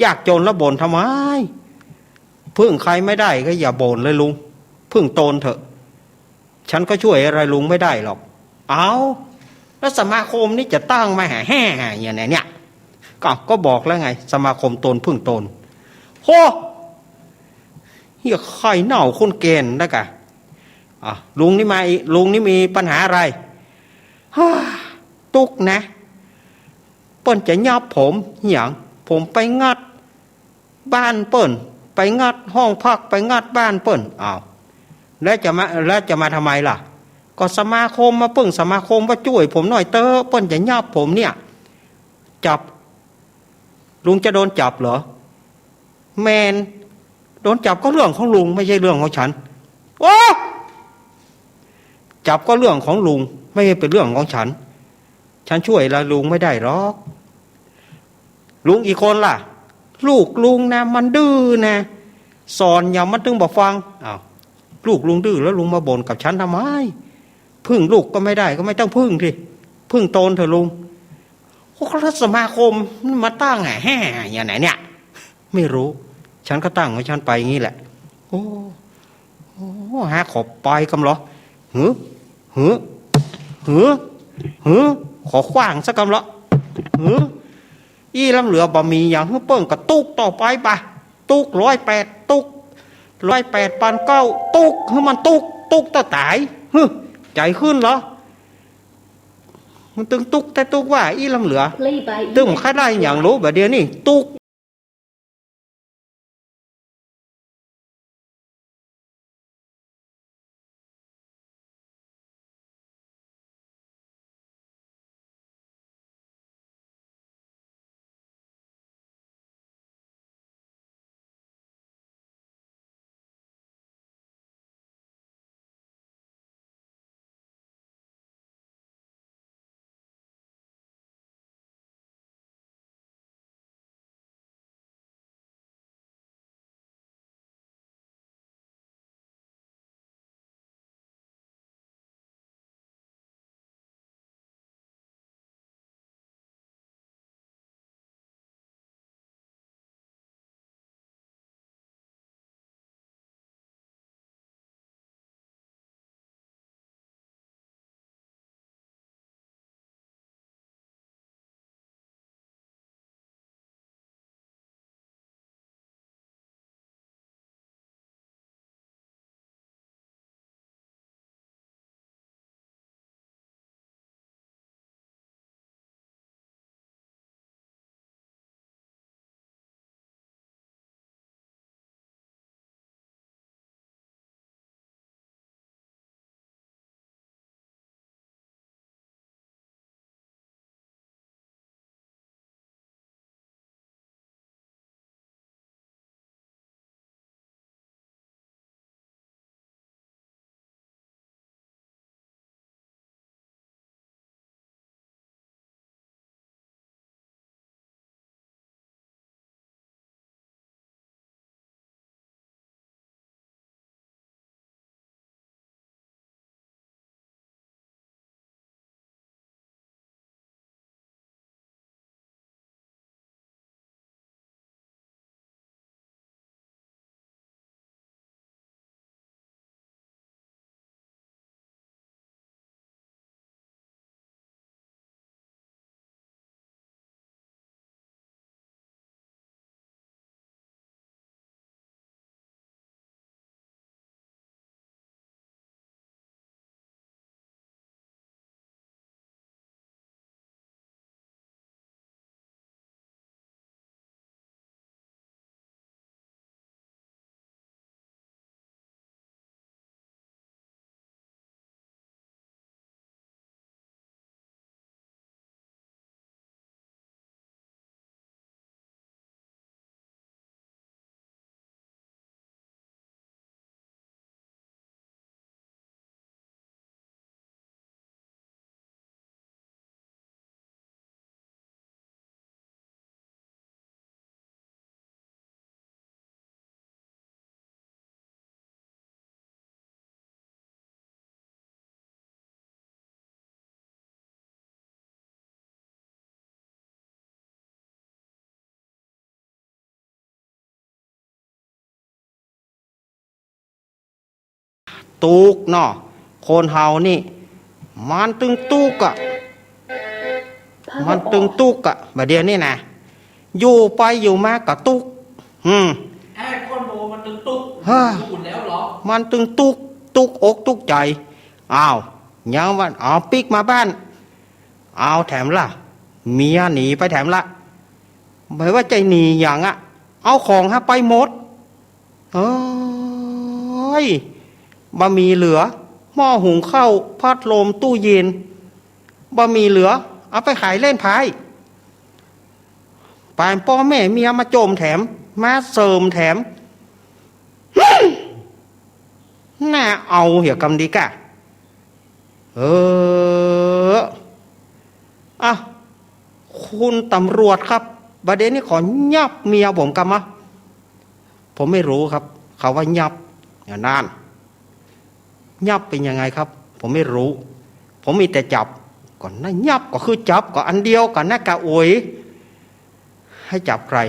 ยากจนแล้วบ่นทำไม พึ่งใครไม่ได้ก็อย่าบ่นเลยลุง พึ่งตนเถอะ ฉันก็ช่วยอะไรลุงไม่ได้หรอก เอา แล้วสมาคมนี้จะตั้งมาหาแห่อย่างไหนเนี่ย ก็ ก็บอกแล้วไง สมาคมตนพึ่งตน โห เฮียไข่เน่าคนแก่นนะกะ อ่ะ ลุงนี่มาอีก ลุงนี่มีปัญหาอะไร ฮ่า ตุ๊กนะ เปิ้นจะยับผมหยัง ผมไปงัดบ้านเปิ้น ไปงัดห้องพัก ไปงัดบ้านเปิ้น อ้าว แล้วจะมา แล้วจะมาทำไมล่ะ ก็สมาคมมาปึ้ง สมาคมว่าจ้วยผมหน่อยเต๊อะ เปิ้นจะยับผมเนี่ย จับ ลุงจะโดนจับเหรอ แม่น โดนจับก็เรื่องของลุง ไม่ใช่เรื่องของฉัน โอ้ จับก็เรื่องของลุง ไม่ใช่เป็นเรื่องของฉัน ฉันช่วยอะไรลุงไม่ได้หรอก ลุงอีกคนล่ะ ลูกลุงนะ มันดื้อนะ สอนหยังมันตึงบ่ฟัง อ้าว ลูกลุงดื้อแล้วลุงมาบ่นกับฉันทำไม พึ่งลูกก็ไม่ได้ ก็ไม่ต้องพึ่งสิ พึ่งตนเถอะลุง โอ้ แล้วสมาคมมาตั้งแห่แห่อย่างไหนเนี่ย ไม่รู้ ฉันก็ตั้งของฉันไปอย่างนี้แหละ โอ้ โอ้ หาขอไปกำเหรอ หือ หือ หือ หือ ขอขว้างสักกำเหรอ หือ อี้ล้ำเหลือบ่มีหยังหื้อเปิ้งก็ตุ๊กต่อไปปะ ตุ๊กร้อยแปด ตุ๊กร้อยแปดปันเก้า ตุ๊กหื้อมันตุ๊ก ตุ๊กตะต๋าย หือ ใจ๋ขึ้นเหรอ มันตึงตุ๊กแต่ตุ๊กว่า อี้ล้ำเหลือ ตึงใค่ได้หยังรู้บ่าเดี๋ยวนี้ ตุ๊ก ตุ๊กเนาะ คนเฮานี่ มันตึงตุ๊กอะ มันตึงตุ๊กอะ บ่าเดี่ยวนี้นะ อยู่ไปอยู่มาก็ตุ๊ก อืม ไอ้คนโหนมันตึงตุ๊ก เฮ้อ อยู่แล้วเหรอ มันตึงตุ๊ก ตุ๊กอกตุ๊กใจ๋ อ้าว ยังว่า เอาปิ๊กมาบ้าน เอาแถมละ เมียหนีไปแถมละ บ่ว่าจะหนีหยังอะ เอาของหาไปหมด เอ้ย บ่มีเหลือ หม้อหุงข้าว พัดลม ตู้เย็น บ่มีเหลือ เอาไปขายเล่นไพ่ ปานป้อแม่เมียมาโจมแถม มาเสริมแถม น่าเอาเหียกำดีกะ เออ อ่ะ คุณตำรวจครับ บ่าเดี่ยวนี้ขอยับเมียผมกำอะ ผมไม่รู้ครับ เขาว่ายับ อย่างนั้น ยับเป็นยังไงครับ ผมไม่รู้ ผมมีแต่จับ ก็นะ ยับก็คือจับ ก็อันเดียวกั๋นนะกะโอย ให้จับใคร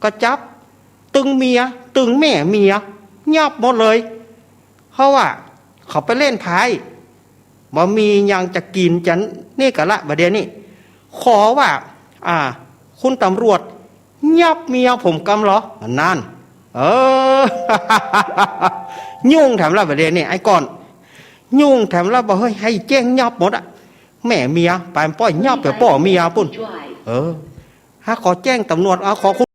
ก็จับตึงเมีย ตึงแม่เมีย ยับหมดเลย เพราะว่าเขาไปเล่นไพ่ บ่มีหยังจะกิ๋นจะนี่กั๋นละ บ่าเดี่ยวนี้ ขอว่า อ่า คุณตำรวจ ยับเมียผมกำเหรอ อันนั้น เออ ยุ่งแถมละ บ่าเดี่ยวนี้ ไอ้ก่อน ยุ่งแถมละ บ่าเฮ้ย ให้แจ้งยับหมดอะ แม่เมีย ปานป้อยับไปป้อเมียปู้น เออ หาขอแจ้งตำรวจ เอา ขอคุณ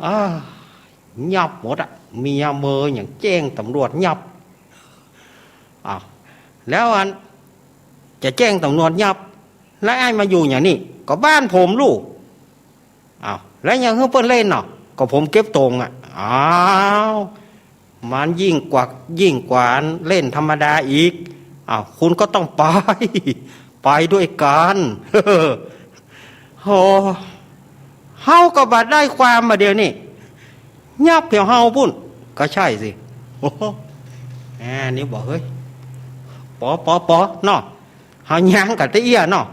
อ้า ยับหมดอะ เมียเมอหยังแจ้งตำรวจยับ อ้าว แล้วอัน จะแจ้งตำรวจยับ แล้วอ้ายมาอยู่อย่างนี้ ก็บ้านผมลูก อ้าว แล้วยังหื้อเปิ้นเล่นเนาะ ก็ ก็ผมเก็บตงอะ อ้าว มันยิ่งกว่า ยิ่งกว่าเล่นธรรมดาอีก อ้าว คุณก็ต้องไป ไปด้วยกัน โห เฮาก็บ่ได้ความบ่าเดี่ยวนี้ ยับแถวเฮาปุ้น ก็ใช่สิ โอ้โห อ่า นี่บอก เฮ้ย ปอ ปอ ปอ เนาะ เฮาย้างกั๋นตะเอี้ยเนาะ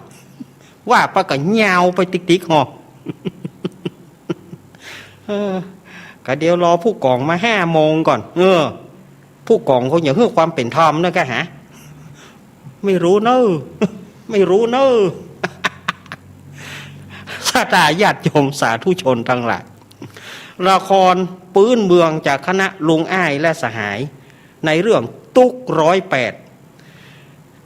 ว่าไปก็ยาวไปติ๊กๆ ฮอ เออ ก็เดี๋ยวรอผู้กองมาห้าโมงก่อน เออ ผู้กองคงอยากหื้อความเป๋นธรรมนะกะหา ไม่รู้เนอะ ไม่รู้เนอะ ศรัทธาญาติโยมสาธุชนตังหลาย ละครปื๊นเมืองจากคณะลุงอ้ายและสหาย ในเรื่องตุ๊กร้อยแปด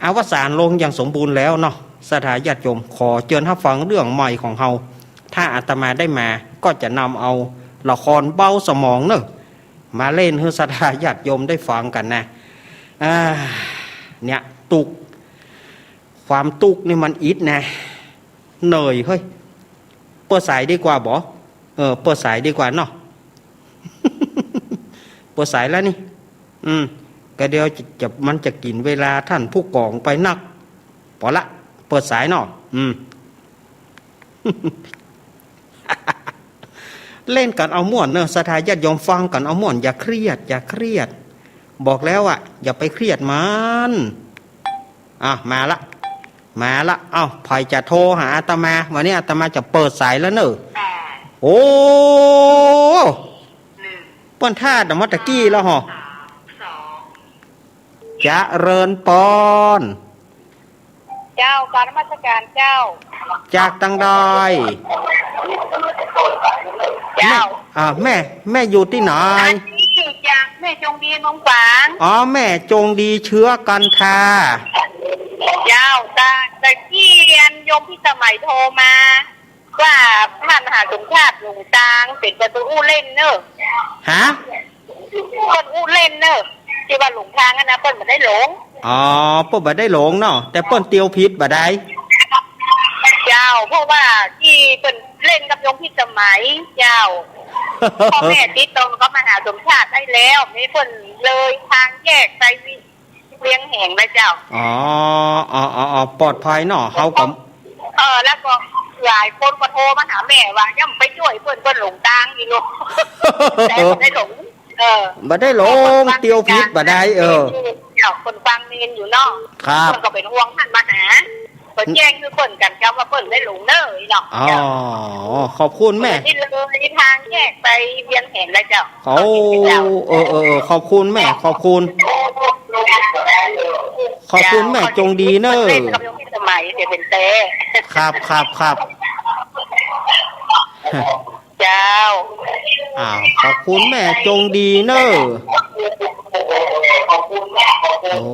อวสานลงอย่างสมบูรณ์แล้วเนาะ ศรัทธาญาติโยม ขอเจิญฮับฟังเรื่องใหม่ของเฮา ถ้าอาตมาได้มา ก็จะนำเอาละครเบาสมองเนาะ มาเล่นหื้อศรัทธาญาติโยมได้ฟังกั๋นนะ อ่า เนี่ย ตุ๊ก ความตุ๊กนี่มันอิดนะ เหนื่อยเฮ้ย เปิดสายดีกว่าบ่ เออ เปิดสายดีกว่าเนาะ เปิดสายแล้วนี่ อืม ก็เดี๋ยวจะ จะ มันจะกิ๋นเวลาท่านผู้กองไปนัก ปอละ เปิดสายเนาะ อืม เล่นกั๋นเอาม่วนเนอะ ศรัทธาญาติโยม ฟังกั๋นเอาม่วน อย่าเครียด อย่าเครียด บอกแล้วอะ อย่าไปเครียดมัน อ่ะ มาละ มาละ เอ้า ใผจะโทรหาอาตมา วันนี้อาตมาจะเปิดสายแล้วเนอะ โอ้ เปิ้นท่าตั้งแต่เมื่อตะกี้แล้วเหรอ เจริญปอน เจ้า กราบนมัสการเจ้า จากตังใด เจ้า แม่ อ่า แม่ แม่อยู่ตี้ไหน อันนี้จากแม่จงดีเมืองฝาง อ๋อ แม่จงดีเชื้อกันทรา เจ้า ตะ ตะกี้อันโยมพิสมัยโทรมา ว่าพระมหาสมชาติหลงตาง เป๋นประตูอู้เล่นเนอะ ฮะ เปิ้นอู้เล่นเนอะ ตี้ว่าหลงตางอะนะ เปิ้นบ่ได้หลง อ๋อ เปิ้นบ่ได้หลงเนาะ แต่เปิ้นเตียวผิดบ่ได้ เจ้า เพราะว่าตี้เปิ้นเล่นกับโยมพิสมัย เจ้า พ่อแม่ติดต่อกับมหาสมชาติได้แล้ว นี่เปิ้นเลยตางแยกไปวิ เวียงแหงนะเจ้า อ๋อ อ๋อ อ๋อ อ๋อ ปลอดภัยเนาะ เฮาก็ เออ แล้วก็หลายคนก็โทรมาหาแม่ว่า อย่าไปจ้วยเปิ้น เปิ้นหลงตางอีกลูก แต่บ่ได้หลง เออ บ่ได้หลง เตียวผิดบ่ได้ เออ เจ้า เปิ้นฟังเนนอยู่เนาะ ครับ เปิ้นก็เป๋นห่วงหันมาหา ก็แจ้งหื้อเปิ้นกั๋นเจ้าว่าเปิ้นได้หลงเน่อเนาะ อ๋อ ขอบคุณแม่ เปิ้นนี่เลยตางแยกไปเวียงแหงแล้วเจ้า โอ้ เออ เออ เออ ขอบคุณแม่ ขอบคุณ ขอบคุณแม่จงดีเน่อ เปิ้นเล่นกับโยมพิสมัยเสียเป๋นแต่ ครับ ครับ ครับ เจ้า อ่า ขอบคุณแม่จงดีเน่อ โอ้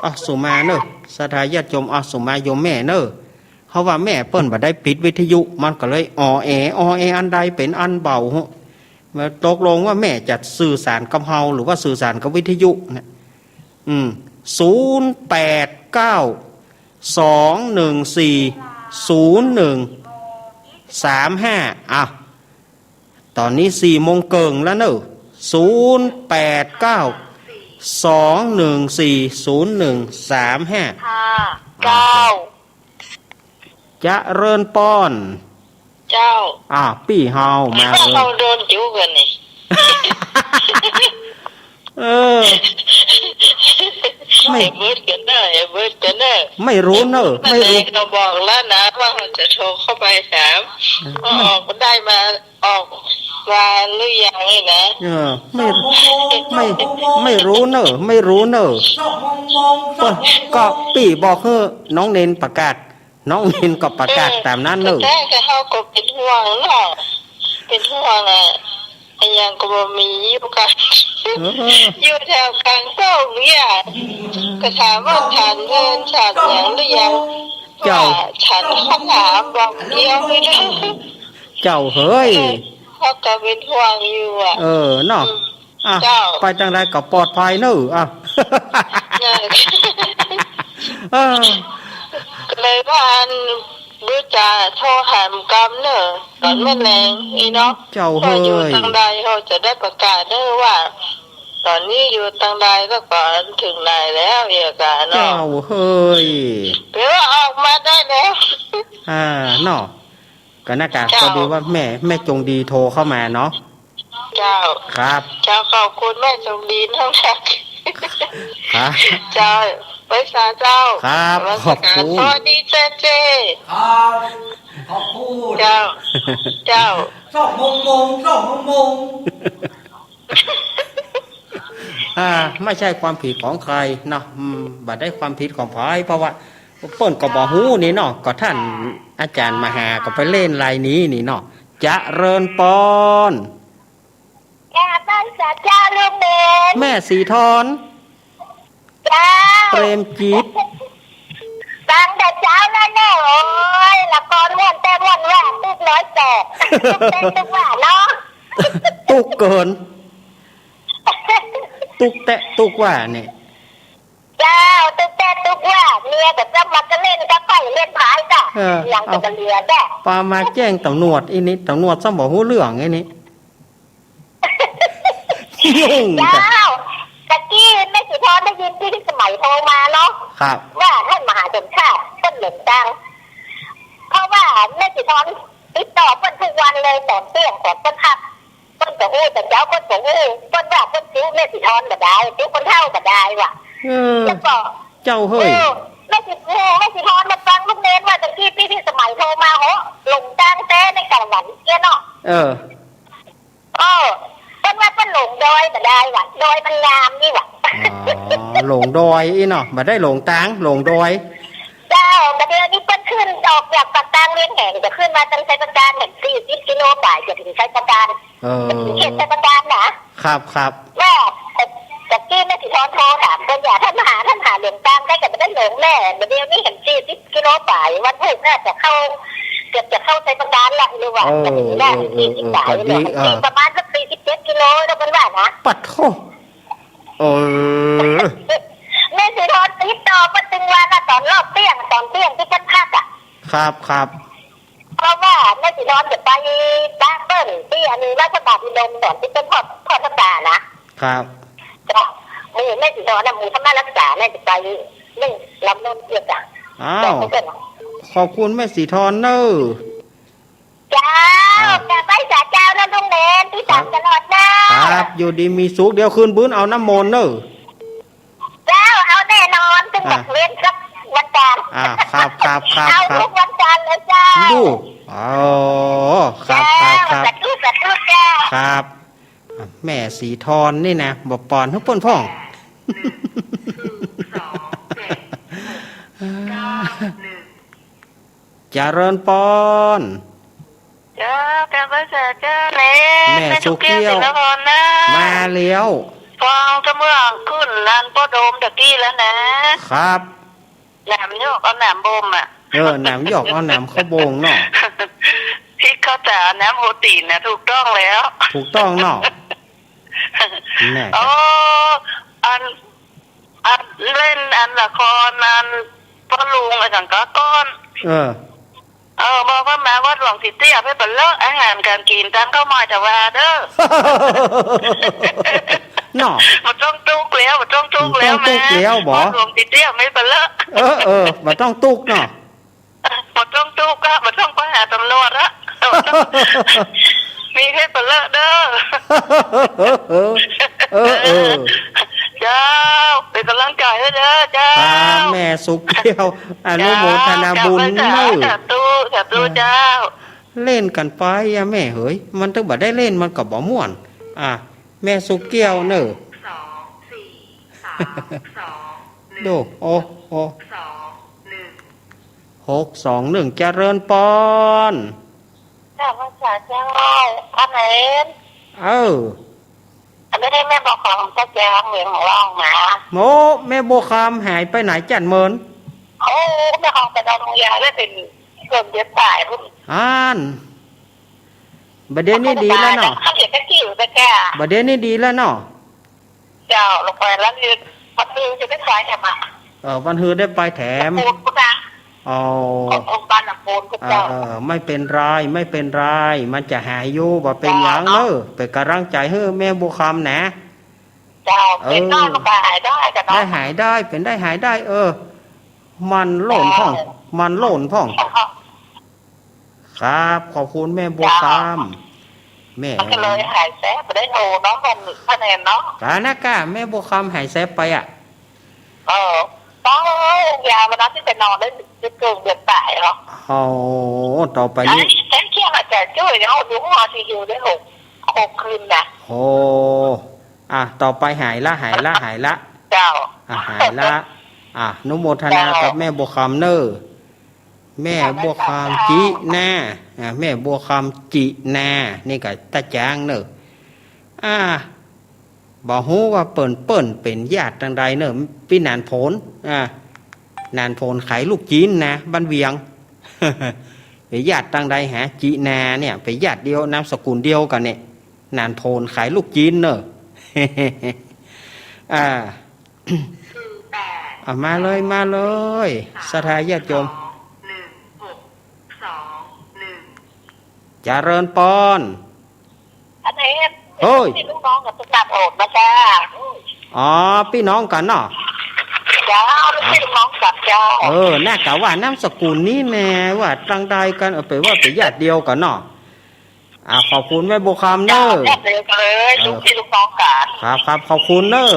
อ่ะ สุมาเน่อ ศรัทธาญาติโยม อ่ะ สุมาโยมแม่เน่อ เฮาว่าแม่เปิ้นบ่ได้ปิดวิทยุ มันก็เลยออแอ ออแออันใดเป๋นอันเบา มาตกลงว่าแม่จะสื่อสารกับเฮา หรือว่าสื่อสารกับวิทยุเนี่ย อืม ศูนย์แปดเก้า สองหนึ่งสี่ ศูนย์หนึ่ง สามห้า อ่ะ ต๋อนนี้สี่โมงเกิ่งแล้วเน่อ ศูนย์แปดเก้า สองหนึ่งสี่ ศูนย์หนึ่ง สามห้า ห้าเก้า เจริญปอน เจ้า อ่า ปี้เฮามา เฮาโดนจุ๊กั๋นนี่ เออ ไม่ เอเบิดกั๋นเน่อ เอเบิดกั๋นเน่อ ไม่รู้เน่อ ไม่รู้ ก็บอกแล้วนะ ว่าเฮาจะโทรเข้าไปถาม เออ ว่าออกได้มา ออกมาหรือยังนี่นะ เออ ไม่ ไม่ ไม่รู้เน่อ ไม่รู้เน่อ ก็ ก็ปี้บอกหื้อน้องเณรประกาศ น้องเณรก็ประกาศต๋ามนั้นเน่อ แต่ก็เฮาก็เป๋นห่วงเนาะ เป๋นห่วงอะ อะหยังก็บ่มีอยู่กั๋น เออ อยู่แถวกลางโต้งเนี่ย ก็ถามว่าฉันเพลฉันหยังหรือยัง เจ้า ว่าฉันข้าวหลามบอกเดียวไม่ได้ เจ้าเฮ้ย เฮาก็เป๋นห่วงอยู่อะ เออ เนาะ อืม อ่ะ เจ้า ไปตางใดก็ปลอดภัยเน่อ อ่ะ เออ ก็เลยว่าอัน บ่จ๋าโทรหาหมู่กำเน่อ ต๋อนแม่นแลงอี้เนาะ เจ้าเฮ้ย เฮาอยู่ตังใด เฮาจะได้ประกาศเน่อว่า ต๋อนนี้อยู่ตังใด แล้วก็เถิงไหนแล้ว เหียกาเนาะ เจ้าเฮ้ย ถือว่าออกมาได้แล้ว อ่า เนาะ ก็นะกะ เจ้า พอดีว่าแม่ แม่จงดีโทรเข้ามาเนาะ เจ้า ครับ เจ้า ขอบคุณแม่จงดีนัก ครับ เจ้า ไหว้สาเจ้า ครับ นมัสการ ขอบคุณ สวัสดีเจ้าเจ้ ครับ ขอบคุณ เจ้า เจ้า สองโมงโมง สองโมงโมง อ่า ไม่ใช่ความผิดของใครเนาะ อืม บ่ได้ความผิดของใผ เพราะว่าเปิ้นก็บ่ฮู้นี่เนาะ ก็ท่านอาจ๋ารย์มหาก็ไปเล่นลายนี้นี่เนาะ เจริญปอน กราบไหว้สาเจ้าลุงเด่น แม่สีทอน เจ้า เปรมจิต ฟังแต่เจ๊าแล้วเน่อ โอ๊ย ละกรม่วนแต๊ม่วนว่า ตุ๊กน้อยแตก ตุ๊กแต๊ตุ๊กว่าเนาะ ตุ๊กเกิน ตุ๊กแต๊ตุ๊กว่าเนี่ย เจ้า ตุ๊กแต๊ตุ๊กว่า เมียก็จะมาก็เล่นก็ไปเล่นพายจ้ะ เออ อย่างจะมาเหลือจ้ะ ปามาแจ้งต๋ำรวจอี้นี่ ต๋ำรวจซ้ำบ่ฮู้เรื่องอี้นี่ งงจ้ะ เจ้า ตะกี้แม่สีทอนได้ยินพี่พิสมัยโทรมาเนาะ ครับ ว่าท่านมหาสมชาติเปิ้นหลงตัง เพราะว่าแม่สีทอนติดต่อเปิ้นทุกวันเลย ต๋อนเตี้ยง ต๋อนเปิ้นพัก เปิ้นก็อู้ แต่เจ๊าเปิ้นก็อู้ เปิ้นว่าเปิ้นจู้แม่สีทอนบ่ได้ จู้คนเฒ่าบ่ได้ว่ะ เออ แล้วก็ เจ้าเฮ้ย เออ แม่สี เออ แม่สีทอนมาฟังลุงเด่นว่าตะกี้พี่พิสมัยโทรมา โห หลงตังแต๊ในกลางวันเนี่ยเนาะ เออ เออ เปิ้นว่าเปิ้นหลงดอยบ่ได้ว่ะ ดอยมันงามนี่ว่ะ อ๋อ หลงดอยอี้เนาะ บ่ได้หลงตัง หลงดอย เจ้า บ่าเดี๋ยวนี้เปิ้นขึ้นออกจากปากตางเวียงแหง จะขึ้นมาตังไชยปราการแหม สี่สิบกิโลปายจะเถิงไชยปราการ เออ จะเถิงเขตไชยปราการนะ ครับ ครับ ว่า แต่ ตะกี้แม่สีทอนโทรถามเปิ้นว่า ท่านหา ท่านหาหลงตังได้ ก็บ่ได้หลงแน่ บ่าเดี๋ยวนี้แหม สี่สิบ กิโลปาย วันพูดน่าจะเข้า เกือบจะเข้าไชยปราการละ หรือว่า เออ จะถึงได้ เออ เออ สี่สิบ เออ ปาย ก็ดี เนี่ย เออ ประมาณสัก สี่สิบเจ็ด กิโลแล้วเปิ้นว่านะ ปะโถ เออ แม่สีทอนติดต่อเปิ้นตึงวันน่ะ ต๋อนรอบเตี้ยง ต๋อนเตี้ยงตี้เปิ้นพักอะ ครับ ครับ เพราะว่าแม่สีทอนจะไปบ้านเปิ้นตี้อันนี้ราชบัณฑิตอุดม ต๋อนตี้เปิ้นทอด ทอดพรรษานะ ครับ จ้ะ หมู่แม่สีทอนน่ะ หมู่ธรรมรักษาเนี่ยจะไปนึ่งลำนนเตี้ยจ้ะ อ้าว บอกเปิ้น ขอบคุณแม่สีทอนเน่อ เจ้า อ่า กราบไหว้สาเจ้านะลุงเด่น ติดต๋าม ครับ ตลอดนะ ครับ อยู่ดีมีสุข เดี๋ยวคืนบุญเอาน้ำมนต์เน่อ เจ้า เอาแน่นอน ตึง อ่า บ่เว้นสักวันจันทร์ อ่า ครับ ครับ ครับ เอา ครับ ทุกวันจันทร์เลยเจ้า ดู อ๋อ ครับ เจ้า ครับ ครับ สาธุ สาธุเจ้า ครับ อ่ะ แม่สีทอนนี่นะ บ่ปอนหื้อเปิ้นพ่อง เจริญปอน เจ้า กราบไหว้สาเจ้าแล แม่ แม่สุขแก้ว สุขแก้ว ศรีนครนะ มาแล้ว ฟังเสมือนขึ้นอันป้อโดมตะกี้แล้วนะ ครับ หนามยอกเอาหนามบ่มอะ เออ หนามยอกเอาหนามเข้าบ่งเนาะ พริกเข้าต๋า น้ำโฮตี๋นนะ ถูกต้องแล้ว ถูกต้องเนาะ แน่ โอ้ อัน อันเล่นอันละครอันป้อลุงอะสังกาก่อน เออ เออ บอกว่ามาวัดหลวงสีเตี้ย ไปเป๋นเลอะอาหารก๋านกิ๋น ตามเข้ามาจะว่าเด้อ เนาะ บ่ต้องตุ๊กแล้ว บ่ต้องตุ๊กแล้ว บ่ต้องตุ๊กแล้ว แม่ บ่ วัดหลวงสีเตี้ย ไม่เป๋นเลอะ เออ เออ บ่ต้องตุ๊กเนาะ บ่ต้องตุ๊กอะ บ่ต้องไปหาต๋ำรวจอะ มีเฮ็ดเป๋นเลอะเด้อ เออ เออ เออ เจ้า เป๋นก๋ำลังใจ๋หื้อเด้อ เจ้า ครับ แม่สุขแก้ว อนุโมทนาบุญเน่อ เจ้า สาธุ สาธุ เจ้า เล่นกั๋นไปอะแม่เหย มันตึงบ่ได้เล่น มันก็บ่ม่วน อ่ะ แม่สุขแก้วเน่อ สองสี่สามสองหนึ่ง ดู โอ้ โอ้ สองหนึ่ง หกสองหนึ่ง เจริญปอน เจ้า พระสาเจ้า อันไหน เออ อันนี้แม่บัวคำ เจ้าแจ้งเหวียงหลวงนะ โอ้ แม่บัวคำหายไปไหนจั้นเมิน โอ้ แม่คำไปนอนโฮงยาแล้วเป๋นเกิดเดือดต๋ายพุ้น อัน บ่าเดี๋ยวนี้ดีแล้วเนาะ เขาเสียแค่กิ่วแต่แก่ บ่าเดี๋ยวนี้ดีแล้วเนาะ เจ้า ลงไปแล้วนี่ วันฮือจะได้ไปแถมอะ เออ วันฮือได้ไปแถม ปูนพุ้นนะ อ๋อ ขององค์การน้ำปูนก็ เออ เจ้า เออ ไม่เป๋นไร ไม่เป๋นไร มันจะหายอยู่ บ่เป๋นหยัง เจ้า เนาะ เน่อ เป๋นก๋ำลังใจ๋หื้อแม่บัวคำนะ เจ้า เออ เป๋นได้มันก็หายได้ก่ะเนาะ ได้หายได้ เป๋นได้หายได้ เออ มันโล่นพ่อง เจ้า มันโล่นพ่อง ครับ ขอบคุณแม่บัวคำ เจ้า แม่ มันก็เลยหายแซบไปได้โหนเนาะ มันคะแนนเนาะ กะนะกะ แม่บัวคำหายแซบไปอะ เออ ต้องยาวันนั้นตี้ไปนอนได้เกินเดือนป๋ายเนาะ โอ้ ต่อไปนี้ เอ้ย เอ้ย เคียงอาจารย์จ้วยเนาะ อยู่ห้องไอซียูได้หก หกคืนนะ โอ้ อ่ะ ต่อไปหายละ หายละ หายละ เจ้า อ่ะ หายละ อ่ะ อนุโมทนา เจ้า กับแม่บัวคำเน่อ แม่บัวคำจินา อ่ะ แม่บัวคำจินา นี่ก็ตาจางเน่อ อ่ะ บ่ฮู้ว่าเปิ้น เปิ้นเป๋นญาติตังใดเน่อ ปี้หนานโผน อ่ะ หนานโผนขายลูกจิ๊นนะ บ้านเวียง เป๋นญาติตังใดหา จินาเนี่ย เป๋นญาติเดียว นามสกุลเดียวกั๋นเนี่ย หนานโผนขายลูกจิ๊นเน่อ อ่า อ่ะ มาเลย มาเลย ศรัทธาญาติโยม เจริญปอน อันนี้ เฮ้ย ลูกน้องกับตุ๊กตาโผนมาจ้า อ๋อ ปี้น้องกั๋นเนาะ เจ้า ลูกพี่ลูกน้องกั๋นเจ้า เออ น่ากะว่านามสกุลนี้แน่ ว่าตังใดกั๋น เออ เป๋นว่าเป๋นญาติเดียวกั๋นเนาะ อ่า ขอบคุณแม่บัวคำเน่อ เจ้า ญาติเดียวกั๋นเลย เออ ลูกพี่ลูกน้องกั๋น ครับ ครับ ขอบคุณเน่อ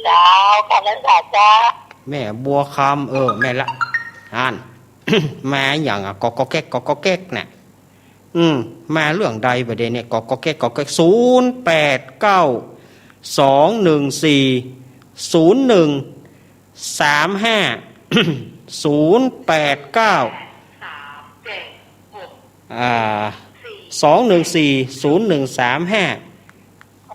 เจ้า ขอบคุณเจ้า แม่บัวคำ เออ แม่นละ อัน มาหยังอะ ก๊อกก๊อกแก๊ก ก๊อกก๊อกแก๊กน่ะ อืม มาเรื่องใดบ่าเดี่ยวนี้ ก๊อกก๊อกแก๊ก ก๊อกก๊อกแก๊ก ศูนย์แปดเก้า สองหนึ่งสี่ ศูนย์หนึ่งสามห้า ศูนย์แปดเก้า อ่า สองหนึ่งสี่ ศูนย์หนึ่งสามห้า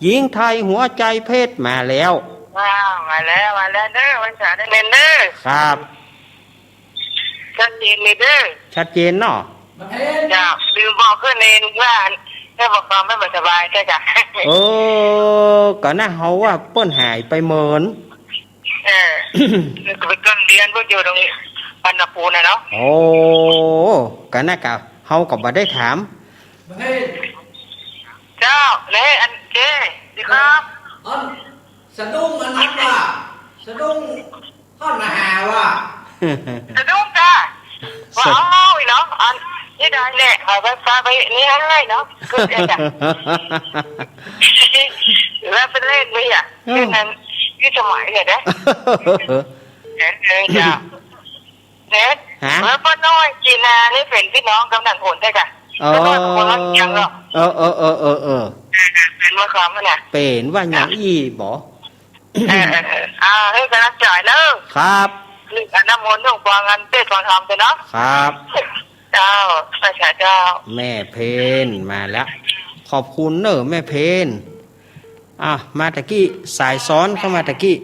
หญิงไทยหัวใจเพชรมาแล้ว ว้าว มาแล้ว มาแล้วเน่อ วันเสาร์ได้เน่อ ครับ ชัดเจนเลยเน่อ ชัดเจนเนาะ เจ้า ลืมบอกเปิ้นเน่อว่า แม่บัวคำไม่สบาย ใจ้ก่ะ เออ ก็นะ เฮาว่าเปิ้นหายไปเมิน เออ ก็ไปก้นเรียนพวกอยู่ตรงปันนาปูนน่ะเนาะ โอ้ ก็นะกะ เฮาก็บ่ได้ถาม เจ้า เนี่ย อันเจ้ ดีครับ อันสะดุ้งอันนั้นว่ะ สะดุ้ง เข้ามาหาว่ะ สะดุ้งจ้ะ ว่า สะ เอาอีกเนาะ อันนี้ได้แหละ เอาไป ไป ไป นี่ให้เนาะ คือเดี๋ยวจ้ะ แล้วเป็นเล่นไหมอ่ะ เออ เล่นนั้น ยี่สมัยเนี่ยนะ เออ เออ จ้ะ เนี่ย ฮะ แล้วป้าน้อยจีนานี่เป็นพี่น้องกับหนานโผนใจ้ก่ะ อ๋อ ป้าน้อยเป็นคนละเสียงเหรอ เออ เออ เออ เออ เออ เป็นว่าความมันน่ะ เป็นว่าหยังอี้บ่ เออ เออ เออ อ่า หื้อกำลังใจ๋เน่อ ครับ หื้ออาน้ำมนต์หื้อฟังอันเตศน์ฟังธรรมไปเนาะ ครับ เจ้า สาธุเจ้า แม่เพนมาแล้ว ขอบคุณเน่อแม่เพน อ่ะ มาตะกี้ สายซ้อนเข้ามาตะกี้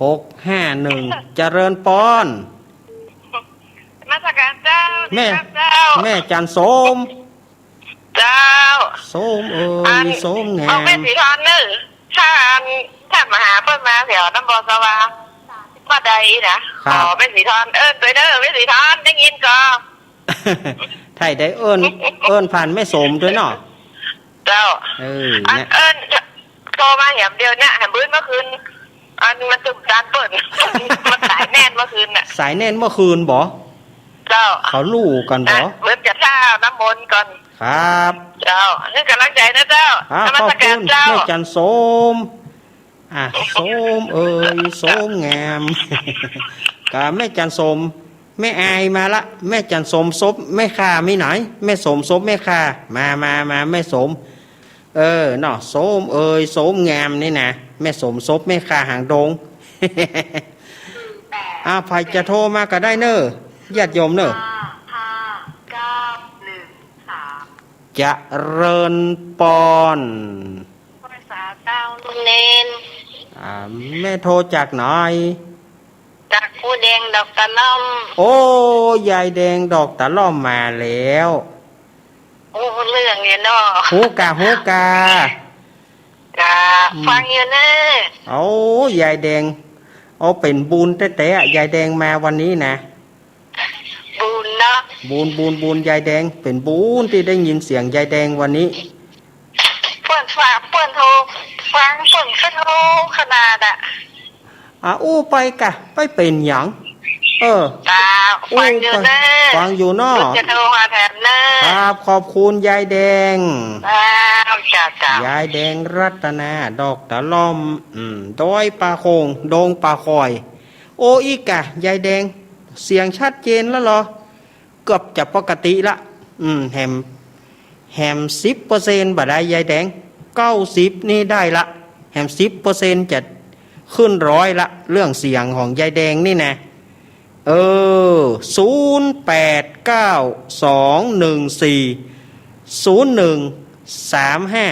หกห้าหนึ่ง เจริญปอน นมัสการเจ้า แม่ ดีครับเจ้า แม่จันทร์สม เจ้า สมเอ่ย อัน สมงาม ของแม่สีทอนเน่อ ถ้าอัน ถ้ามาหาเปิ้นมาแถวน้ำบอสว่าง มาได้นะ ครับ ขอแม่สีทอนเอิ้นไปเน่อ แม่สีทอนได้ยินก่อ ถ้าได้เอิ้น เอิ้นผ่านแม่สมตวยเนาะ เจ้า เออ อัน เนี่ย เอิ้นโทรมาแหมเดียวเนี่ย แหมบื้นเมื่อคืน อันมันตึงจานเปิ้น มันสายแน่นเมื่อคืนน่ะ สายแน่นเมื่อคืนบ่ เจ้า เขาลู่กั๋นบ่ อ่ะ เปิ้นจะท่าน้ำมนต์ก่อน ครับ เจ้า หื้อกำลังใจ๋เน่อเจ้า อ่ะ นมัสการเจ้า ขอบคุณแม่จันทร์สม อ่ะ สมเอ่ย สมงาม ก็แม่จันทร์สม แม่อายมาละ แม่จันทร์สมซบแม่ข่ามีไหน แม่สมซบแม่ข่า มา มา มา แม่สม เออ เนาะ สมเอ่ย สมงามนี่นะ แม่สมซบแม่ข่าหางดง อ่ะ ใผจะโทรมาก็ได้เน่อ ญาติโยมเน่อ เจริญปอน ภาษาเจ้าลุงเณร อ่า แม่โทรจากไหน จากภูแดงดอกตะล่อม โอ้ ยายแดงดอกตะล่อมมาแล้ว โอ้ เรื่องเนี่ยเนาะ ฮู้ก่า ฮู้ก่า จ้า อืม ฟังอยู่เน่อ โอ้ ยายแดง โอ้ เป๋นบุญแต๊ๆ อะ ยายแดงมาวันนี้นะ บุญเนาะ บุญ บุญ บุญ ยายแดง เป๋นบุญตี้ได้ยินเสียงยายแดงวันนี้ เปิ้นฟัง เปิ้นโทร ฟัง เปิ้นก็โทรขนาดอะ อ่ะ อู้ไปก่ะ ไปเป๋นหยัง เออ จ้า อู้ไป ฟังอยู่เน่อ ฟังอยู่เนาะ จะโทรหาแถมเน่อ ครับ ขอบคุณยายแดง จ้า จ้า จ้า ยายแดงรัตนา ดอกตะล่อม อืม ดอยป่าโข่ง ดงป่าข่อย โอ้ อี้ก่ะ ยายแดง เสียงชัดเจนแล้วเหรอ เกือบจะปกติละ อืม แหม แหมสิบเปอร์เซ็นต์บ่ได้ยายแดง เก้าสิบนี่ได้ละ แหมสิบเปอร์เซ็นต์จะขึ้นร้อยละ เรื่องเสียงของยายแดงนี่นะ เออ ศูนย์แปดเก้า สองหนึ่งสี่ ศูนย์หนึ่งสามห้า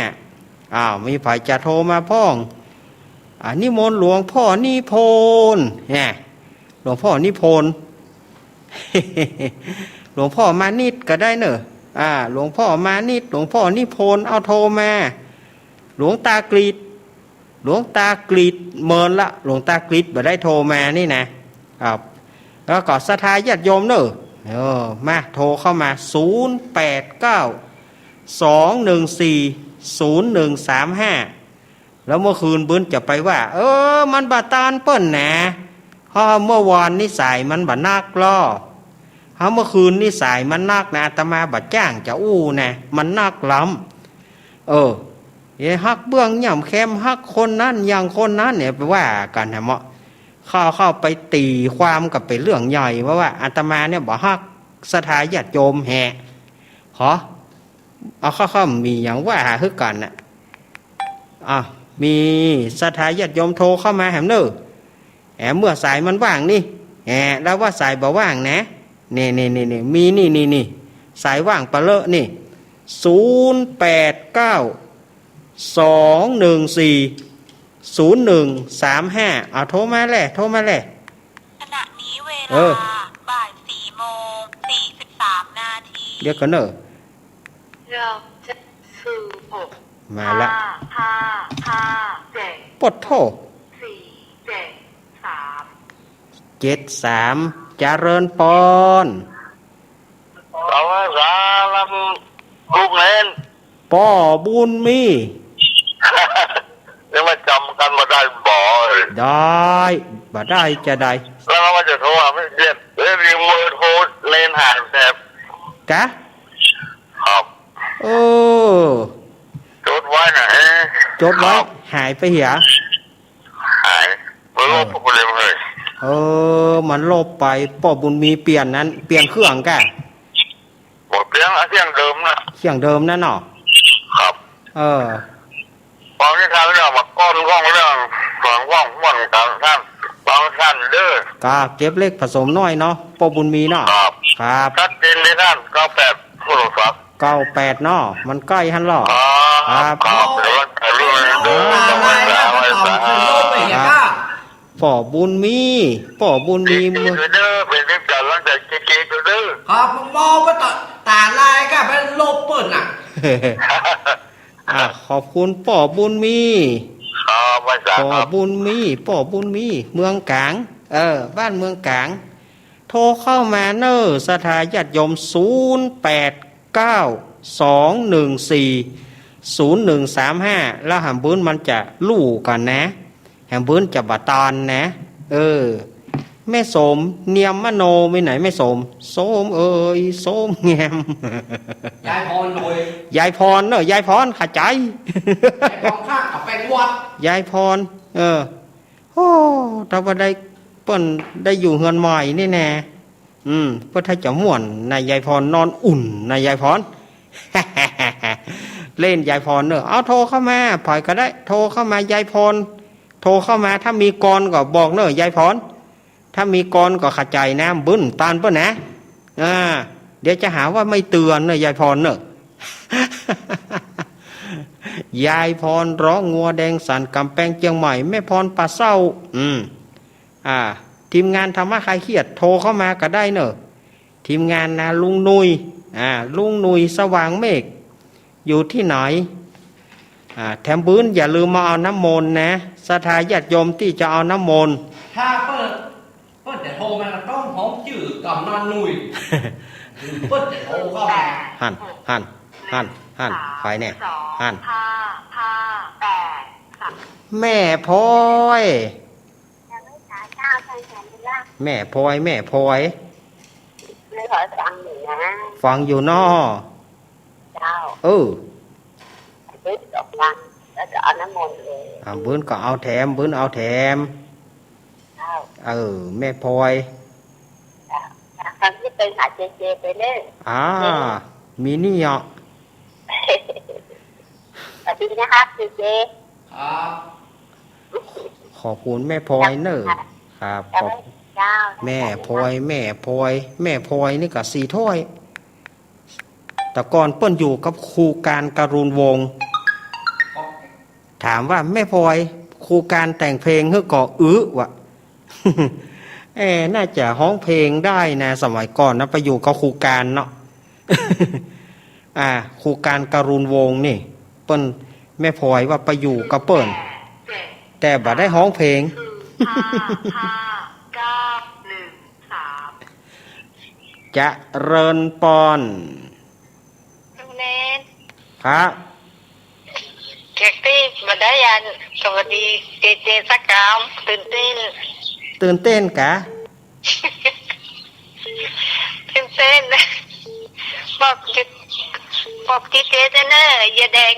อ้าว มีใผจะโทรมาพ่อง อ่า นิมนต์หลวงพ่อนิพนธ์ เนี่ย หลวงพ่อนิพนธ์ หลวงพ่อมานิตก็ได้เน่อ อ่า หลวงพ่อมานิต หลวงพ่อนิพนธ์ เอาโทรมา หลวงตากฤษ หลวงตากฤษ เมินละ หลวงตากฤษบ่ได้โทรมานี่นะ ครับ แล้วก็ศรัทธาญาติโยมเน่อ เออ มา โทรเข้ามา ศูนย์แปดเก้า สองหนึ่งสี่ ศูนย์หนึ่งสามห้า แล้วเมื่อคืนเปิ้นจะไปว่า เออ มันบ่ตานเปิ้นนะ เพราะเมื่อวานนี้สายมันบ่นักลอ เพราะเมื่อคืนนี้สายมันนักนะ อาตมาบ่จ้างจะอู้นะ มันนักล้ำ เออ เอ้ย ฮักเบื้องย่ำแคม ฮักคนนั้นอย่างคนนั้นเนี่ย ไปว่ากั๋นแหมเนาะ เข้า เข้าไปตี๋ความกั๋นเป๋นเรื่องใหญ่ เพราะว่าอาตมาเนี่ยบ่ฮักศรัทธาญาติโยมแหะ หอ เอาเข้า เข้า มีหยังว่าหาคือกั๋นน่ะ อ่ะ มีศรัทธาญาติโยมโทรเข้ามาแหมเน่อ แหมเมื่อสายมันว่างนี่ แหม ลาวว่าสายบ่ว่างนะ นี่ นี่ นี่ นี่ มีนี่ นี่ นี่ สายว่างปะเลอะนี่ ศูนย์แปดเก้า สองหนึ่งสี่ ศูนย์หนึ่งสามห้า เอาโทรมาแหละ โทรมาแหละ ขณะนี้เวลา เออ บ่ายสี่โมงสี่สิบสามนาที เดี๋ยวก่อนเน่อ เราจะสู่หก มาละ ห้า ห้า ห้า เจ็ด ปะโธ่ สี่ เจ็ด สาม เจ็ด สาม เจริญปอน สวัสดีครับ ลูกเณร ป้อบุญมี นี่มาจ๋ำกั๋นบ่ได้บ่ ได้ บ่ได้จะได้ แล้วก็ว่าจะโทรหาไม่เจ็ด เอ้ย มีเบอร์โทรเณรหายแถบ กะ ครับ เออ จดไว้นะ เอ้ย จดไว้ ครับ หายไปเหีย หาย มันลบ ครับ ไปเลยเฮ้ย เออ มันลบไป ป้อบุญมีเปลี่ยนนั้น เปลี่ยนเครื่องกะ บ่เปลี่ยน เอาเครื่องเดิมนะ เครื่องเดิมนั่นเนาะ ครับ เออ ฟังนิทานเรื่องหมากก้อน ว่างเรื่อง ฟังว่างม่วนกันท่าน ฟังท่านเด้อ กะ เก็บเล็กผสมน้อยเนาะ ป้อบุญมีเนาะ ครับ ครับ ชัดเจนเลยท่าน เก้าแปด โทรศัพท์ เก้าแปด เนาะ มันใก้หั้นลอ ครับ ครับ ครับ เดี๋ยววันจันทร์เรื่อง อ่า เดี๋ยววันจันทร์ เดี๋ยววันจันทร์ ครับ ป้อบุญมี ป้อบุญมี เจ๊ๆ เมือง เด้อ เป็นเรื่องการร่างกายเจ๊ๆ เด้อ ครับ มองว่าตา ตาลายกะ ไปลบเปิ้นน่ะ อ่ะ ขอบคุณป้อบุญมี ครับ อาจ๋ารย์ ป้อ ครับ บุญมี ป้อบุญมี เมืองก๋าง เออ บ้านเมืองก๋าง โทรเข้ามาเน่อ ศรัทธาญาติโยม ศูนย์แปดเก้า สองหนึ่งสี่ ศูนย์หนึ่งสามห้า แล้วแหมเปิ้นมันจะลู่กั๋นนะ แหมเปิ้นจะบ่ตานนะ เออ แม่สม เนียมมโน มีไหนแม่สม สมเอ๋ย สมแงม ยายพรโดย ยายพรเน่อ ยายพร เข้าใจ๋ ยายพรข้างกับแปลงวัด ยายพร เออ โอ้ ถ้าว่าได้ เปิ้นได้อยู่เฮือนใหม่นี่แน่ อืม เปิ้นถ้าจะม่วนนะ ยายพรนอนอุ่นนะ ยายพร เล่นยายพรเน่อ เอาโทรเข้ามา ใผก็ได้ โทรเข้ามายายพร โทรเข้ามา ถ้ามีกรก็บอกเน่อ ยายพร ถ้ามีกรก็เข้าใจ๋นะ บ่ตานเปิ้นนะ อ่า เดี๋ยวจะหาว่าไม่เตือนเน่อ ยายพรเน่อ ยายพรร้องงัวแดงสันกำแปงเจียงใหม่ แม่พรป่าเศร้า อืม อ่า ทีมงานธรรมะคลายเครียด โทรเข้ามาก็ได้เน่อ ทีมงานนะ ลุงหนุ่ย อ่า ลุงหนุ่ยสว่างเมฆ อยู่ที่ไหน อ่า แถมเปิ้นอย่าลืมมาเอาน้ำมนต์นะ ศรัทธาญาติโยมตี้จะเอาน้ำมนต์ ถ้าเปิ้น เปิ้นจะโทรมาก็ต้องฮ้องจื้อก๋ำนันหนุ่ย เปิ้นจะโทรเข้ามา หั้น หั้น หั้น หั้น ไปเนี่ย หั้น แม่พลอย แม่พลอย แม่พลอย ฟังอยู่นะ ฟังอยู่น้อ เจ้า เออ แล้วก็เอาแถม เปิ้นเอาแถม เจ้า เออ แม่พลอย เจ้า ครั้งนี้ไปหาเจเจไปเน่อ อ่า มีนี่เหรอ สวัสดีนะครับ เจเจ ครับ ขอบคุณแม่พลอยเน่อ ครับ ขอบ เจ้า แม่พลอย แม่พลอย แม่พลอยนี่ก็สี่ถ้วย แต่ก่อนเปิ้นอยู่กับครูการ การุณวงศ์ ถามว่า แม่พลอย ครูการแต่งเพลงหื้อก่อ อึ วะ เอ๊ะ น่าจะฮ้องเพลงได้นะ สมัยก่อนนะ ไปอยู่กับครูการเนาะ อ่า ครูการ การุณวงศ์นี่ เปิ้น แม่พลอยว่าไปอยู่กับเปิ้น แต่บ่ได้ฮ้องเพลง เจริญปอน ลุงเนน ครับ แขกตี้บ่ได้อัน สวัสดีเจเจสักกำ ตื่นเต้น ตื่นเต้นกะ ตื่นเต้น บอกเจ บอกเจเจเน่อ ยายแดง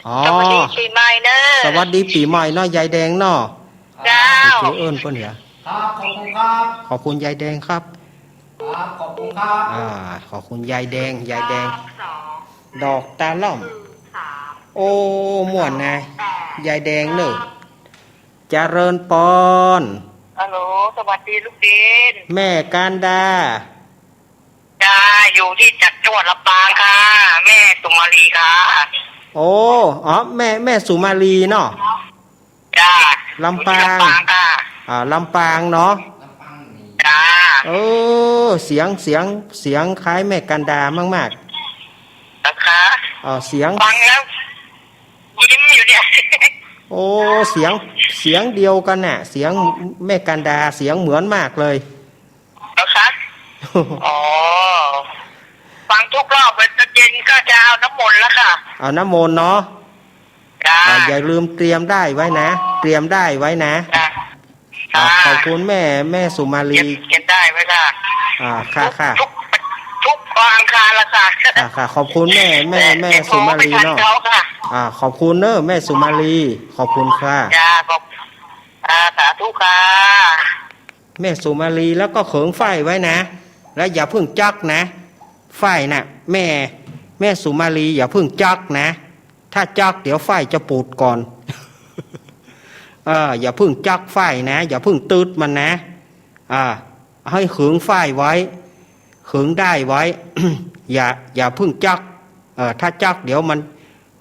อ๋อ สวัสดีปี๋ใหม่เน่อ สวัสดีปี๋ใหม่เนาะ ยายแดงเนาะ เจ้า เจเจเอิ้นเปิ้นเหีย ครับ ขอบคุณครับ ขอบคุณยายแดงครับ ครับ ขอบคุณครับ อ่า ขอบคุณยายแดง ยายแดง ดอกตาล่อม โอ้ ม่วนนะ ยายแดงเน่อ เจริญปอน ฮัลโหล สวัสดีลูกเดน แม่กันดา จ้า อยู่ที่จังหวัดลำปางค่ะ แม่สุมาลีค่ะ โอ้ อ๋อ แม่ แม่สุมาลีเนาะ จ้า ลำปาง อยู่ที่ลำปางค่ะ อ่า ลำปางเนาะ จ้า เออ เสียง เสียง เสียงคล้ายแม่กันดามากๆ นะคะ อ่า เสียง ฟังแล้ว ยิ้มอยู่เนี่ย โอ้ เสียง เสียงเดียวกั๋นน่ะ เสียงแม่กันดา เสียงเหมือนมากเลย เหรอคะ อ๋อ ฟังทุกรอบเลย ตอนเย็นก็จะเอาน้ำมนต์แล้วค่ะ เอาน้ำมนต์เนาะ จ้า อ่า อย่าลืมเตรียมด้ายไว้นะ เตรียมด้ายไว้นะ จ้า อ่า ค่ะ ขอบคุณแม่ แม่สุมาลี เตรียม เตรียมด้ายไว้ค่ะ อ่า ค่ะ ค่ะ ทุก ทุกวันอังคารละค่ะ ค่ะ ค่ะ ขอบคุณแม่ แม่ แม่ แม่สุมาลีเนาะ เดี๋ยวโทรไม่ทันเขาค่ะ อ่า ขอบคุณเน่อ แม่สุมาลี ขอบคุณค่ะ จ้า ขอบ อ่า สาธุค่ะ แม่สุมาลี แล้วก็เขิงฝ้ายไว้นะ แล้วอย่าเพิ่งจั๊กนะ ฝ้ายน่ะ แม่ แม่สุมาลี อย่าเพิ่งจั๊กนะ ถ้าจั๊กเดี๋ยวฝ้ายจะปูดก่อน เออ อย่าเพิ่งจั๊กฝ้ายนะ อย่าเพิ่งตึดมันนะ อ่า ให้เขิงฝ้ายไว้ เขิงด้ายไว้ อย่า อย่าเพิ่งจั๊ก เออ ถ้าจั๊กเดี๋ยวมัน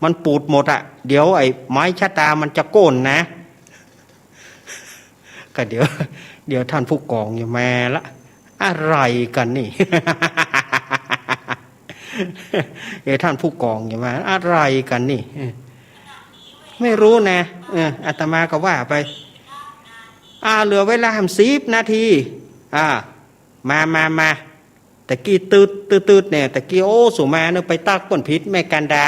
มันปูดหมดอะ เดี๋ยวไอ้ไม้ชะตามันจะโก้นนะ ก็เดี๋ยว เดี๋ยวท่านผู้กองจะมาละ อะไรกั๋นนี่ เดี๋ยวท่านผู้กองจะมา อะไรกั๋นนี่ เออ ไม่รู้นะ เออ อาตมาก็ว่าไป อ่า เหลือเวลาสิบนาที อ่า มา มา มา ตะกี้ตึด ตึด ตึดเนี่ย ตะกี้ โอ้ สุมาเนี่ยไปตั๊กเปิ้นผิด แม่กันดา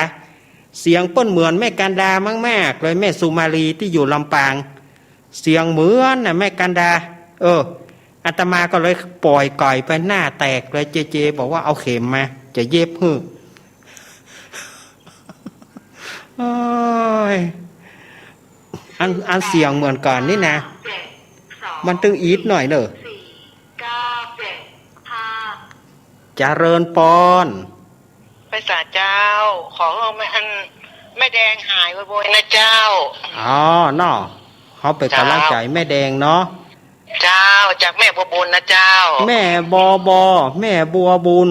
เสียงเปิ้นเหมือนแม่กันดามากๆ เลย แม่สุมาลีตี้อยู่ลำปาง เสียงเหมือนน่ะ แม่กันดา เออ อาตมาก็เลยป่อยไก่ไปหน้าแตกเลย เจเจบอกว่าเอาเข็มมา จะเย็บหื้อ โอ้ย อัน อันเสียงเหมือนกั๋นนี่นะ มันตึงอีดหน่อยเน่อ เจริญปอน ไปสาเจ้า ขอหื้อแม่ อัน แม่แดงหายไวๆ นะเจ้า อ๋อ เนาะ เฮาเป๋นก๋ำลังใจ๋แม่แดงเนาะ เจ้า จากแม่บัวบุญนะเจ้า แม่บอบอ แม่บัวบุญ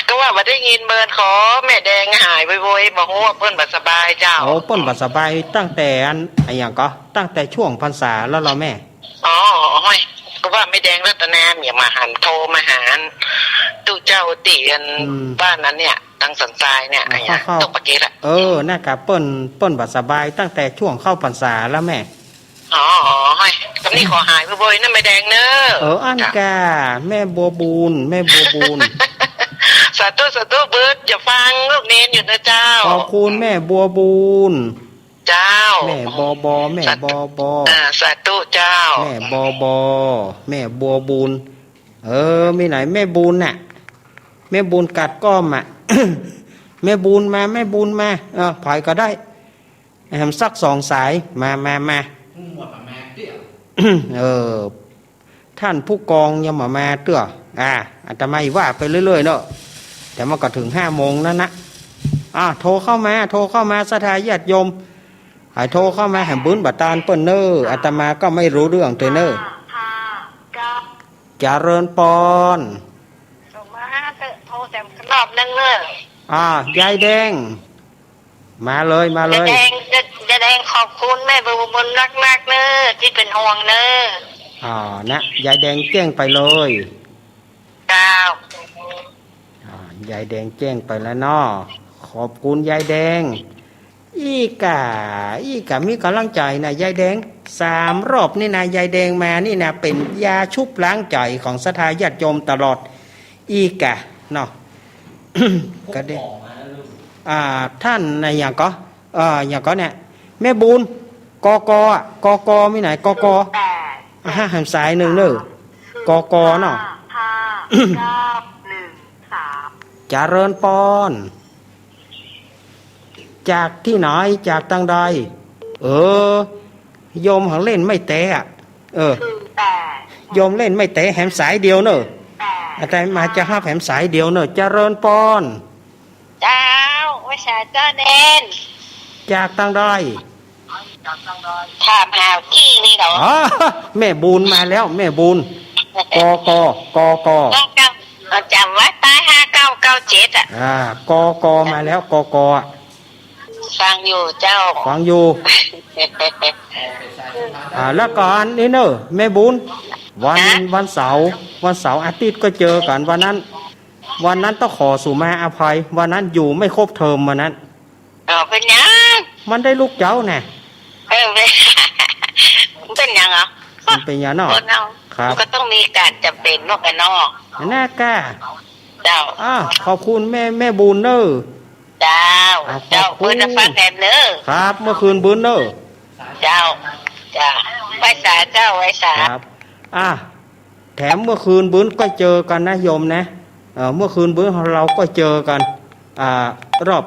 ก็ว่าบ่ได้ยินเปิ้น ขอแม่แดงหายไวๆ บ่ฮู้ว่าเปิ้นบ่สบายเจ้า โอ้ เปิ้นบ่สบายตั้งแต่อัน อะหยังก่อ ตั้งแต่ช่วงพรรษาแล้วเหรอแม่ อ๋อ ห้อย ก็ว่าแม่แดงรัตนาเมียมาหัน โทรมาหาอัน ธุเจ้า ตี้อัน อืม บ้านอันเนี้ย ตังสันทรายเนี่ย อ๋อ อะหยัง เข้า ตกปะเกตอะ เออ นั่นกะ เปิ้น เปิ้นบ่สบายตั้งแต่ช่วงเข้าพรรษาแล้วแม่ อ๋อ อ๋อ เฮ้ย กำนี้ขอหายบ่อยๆ นะแม่แดงเนอะ เออ อั้นกะ เจ้า แม่บัวบูน แม่บัวบูน สาธุ สาธุ เบิดจะฟังลูกเณรอยู่นะเจ้า ขอบคุณแม่บัวบูน เจ้า แม่บอบอ แม่ สาธุ บอบอ อ่า สาธุเจ้า แม่บอบอ แม่บัวบูน เออ มีไหนแม่บูนน่ะ แม่บูนกัดก้อมอะ แม่บูนมา แม่บูนมา เออ ใผก็ได้ แหมสักสองสาย มา มา มา เออ ท่านผู้กองยังบ่มาเตื้อ อ่า อาตมาว่าไปเรื่อยๆ เนาะ แต่มันก็เถิงห้าโมงแล้วนะ อ่า โทรเข้ามา โทรเข้ามา ศรัทธาญาติโยม ให้โทรเข้ามา ให้บึ้นบ่ตานเปิ้นเน้อ อาตมาก็ไม่รู้เรื่องเตื้อเน้อ ห้า เก้า เจริญปอน ส่งมาเถอะ โทรแซมรอบนึงเน้อ อ่า ยายแดง มาเลย มาเลย ยายแดง ยาย ยายแดงขอบคุณแม่บัวบูนนักๆ เน้อ ตี้เป๋นห่วงเน้อ อ่า นะ ยายแดงแจ้งไปเลย เจ้า อ่า ยายแดงแจ้งไปแล้วเนาะ ขอบคุณยายแดง อี้กะ อี้กะมีก๋ำลังใจ๋นะ ยายแดง สามรอบนี่นะ ยายแดงมานี่นะ เป๋นยาชุบล้างใจ๋ของศรัทธาญาติโยมตลอด อี้กะ เนาะ ก็ได้ อ่า ท่านอะหยังก่อ เอ่อ อะหยังก่อเนี่ย แม่บูน กก อะ กก มีไหน กก อ่ะฮะ แหมสายนึ่งเน้อ กก เนาะ ห้า เก้า หนึ่ง สาม เจริญปอน จากตี้ไหน จากตางใด เออ โยมหังเล่นไม้แต๊อะ เออ โยมเล่นไม้แต๊แหมสายเดียวเน้อ อาตมาจะฮับแหมสายเดียวเน้อ เจริญปอน เจ้า ไหว้สาเจ้าเณร จากตางใด ถามหากี้นี่เหรอ อ๋อ แม่บูนมาแล้ว แม่บูน กก กก ก็จำ ก็จำไว้ ใต้ห้าเก้าเก้าเจ็ดอะ อ่า กก มาแล้ว กก อะ ฟังอยู่เจ้า ฟังอยู่ อ่า แล้วก็อันนี้เน้อ แม่บูน วัน ฮะ วันเสาร์ วันเสาร์อาทิตย์ก็เจอกั๋น วันนั้น วันนั้นต้องขอสูมาอภัย วันนั้นอยู่ไม่ครบเทอมวันนั้น เออ เป๋นหยัง มันได้ลูกเจ๊าน่ะ เออ เป๋น เป๋นหยังเหรอ มันเป๋นหยังเนาะ คนเฮา ครับ มันก็ต้องมีก๋านจ๋ำเป๋นเนาะ กันเนาะ อันนั้นกะ เจ้า อ่า ขอบคุณแม่ แม่บูนเน้อ เจ้า อ่า เจ้า ขอบคุณ เปิ้นจะฟังแหมเน้อ ครับ เมื่อคืนบึ้นเน้อ เจ้า เจ้า ไหว้สาเจ้า ไหว้สา ครับ อ่า แถมเมื่อคืนบึ้นก็เจอกั๋นนะโยมนะ เอ่อ เมื่อคืนบึ้นเราก็เจอกั๋น อ่า รอบ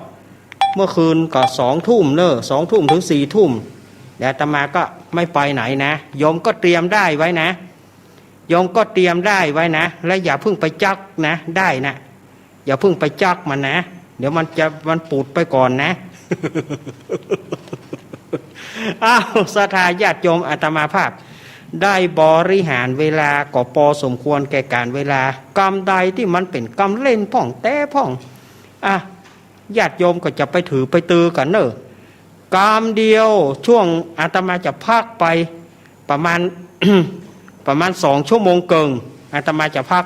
เมื่อคืนก็สองทุ่มเน้อ สองทุ่มถึงสี่ทุ่ม แล้วอาตมาก็ไม่ไปไหนนะ โยมก็เตรียมด้ายไว้นะ โยมก็เตรียมด้ายไว้นะ แล้วอย่าเพิ่งไปจั๊กนะ ด้ายนะ อย่าเพิ่งไปจั๊กมันนะ เดี๋ยวมันจะ มันปูดไปก่อนนะ อ้าว ศรัทธาญาติโยม อาตมาภาพ ได้บริหารเวลาก็ปอสมควรแก่ก๋านเวลา กำใดตี้มันเป๋นกำเล่นพ่องแต๊พ่อง อ่ะ ญาติโยมก็จะไปถือไปตือกั๋นเน้อ กำเดียว ช่วงอาตมาจะพักไปประมาณ ประมาณสองชั่วโมงเกิ่ง อาตมาจะพัก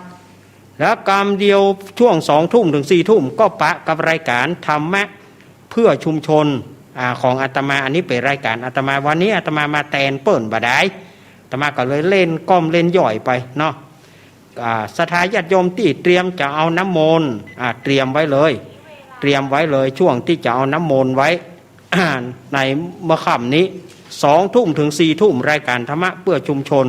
แล้วกำเดียวช่วงสองทุ่มถึงสี่ทุ่มก็ปะกับรายก๋านธรรมะเพื่อชุมชน อ่า ของอาตมา อันนี้เป๋นรายก๋านอาตมา วันนี้อาตมามาแตนเปิ้นบ่ดาย อาตมาก็เลยเล่นก้อมเล่นย่อยไปเนาะ อ่า ศรัทธาญาติโยมตี้เตรียมจะเอาน้ำมนต์ อ่า เตรียมไว้เลย เตรียมไว้เลย ช่วงตี้จะเอาน้ำมนต์ไว้ ในเมื่อค่ำนี้ สองทุ่มถึงสี่ทุ่ม รายก๋านธรรมะเพื่อชุมชน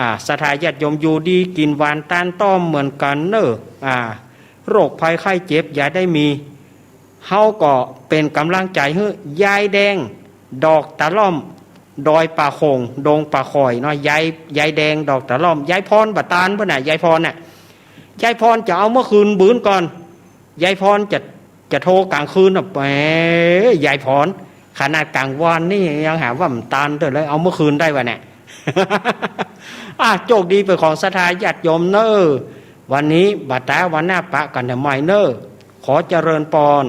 อ่า ศรัทธาญาติโยมอยู่ดีกิ๋นหวานตานต้อมเหมือนกั๋นเน้อ อ่า โรคภัยไข้เจ็บอย่าได้มี เฮาก็เป๋นก๋ำลังใจ๋หื้อ ยายแดง ดอกตะล่อม ดอยป่าโข่ง ดงป่าข่อยเนาะ ยาย ยายแดง ดอกตะล่อม ยายพรบ่ตานเปิ้นน่ะ ยายพรน่ะ ยายพรจะเอาเมื่อคืนบึ้นก่อน ยายพรจะ จะโทรก๋างคืนน่ะ แหม ยายพร ขนาดก๋างวันนี่ยังหาว่าบ่ตานเตื้อเลย เอาเมื่อคืนได้วะเนี่ย อ่ะ โชคดีเป๋นของศรัทธาญาติโยมเน้อ วันนี้บ่ต๋าย วันหน้าปะกั๋นใหม่เน้อ ขอเจริญปอน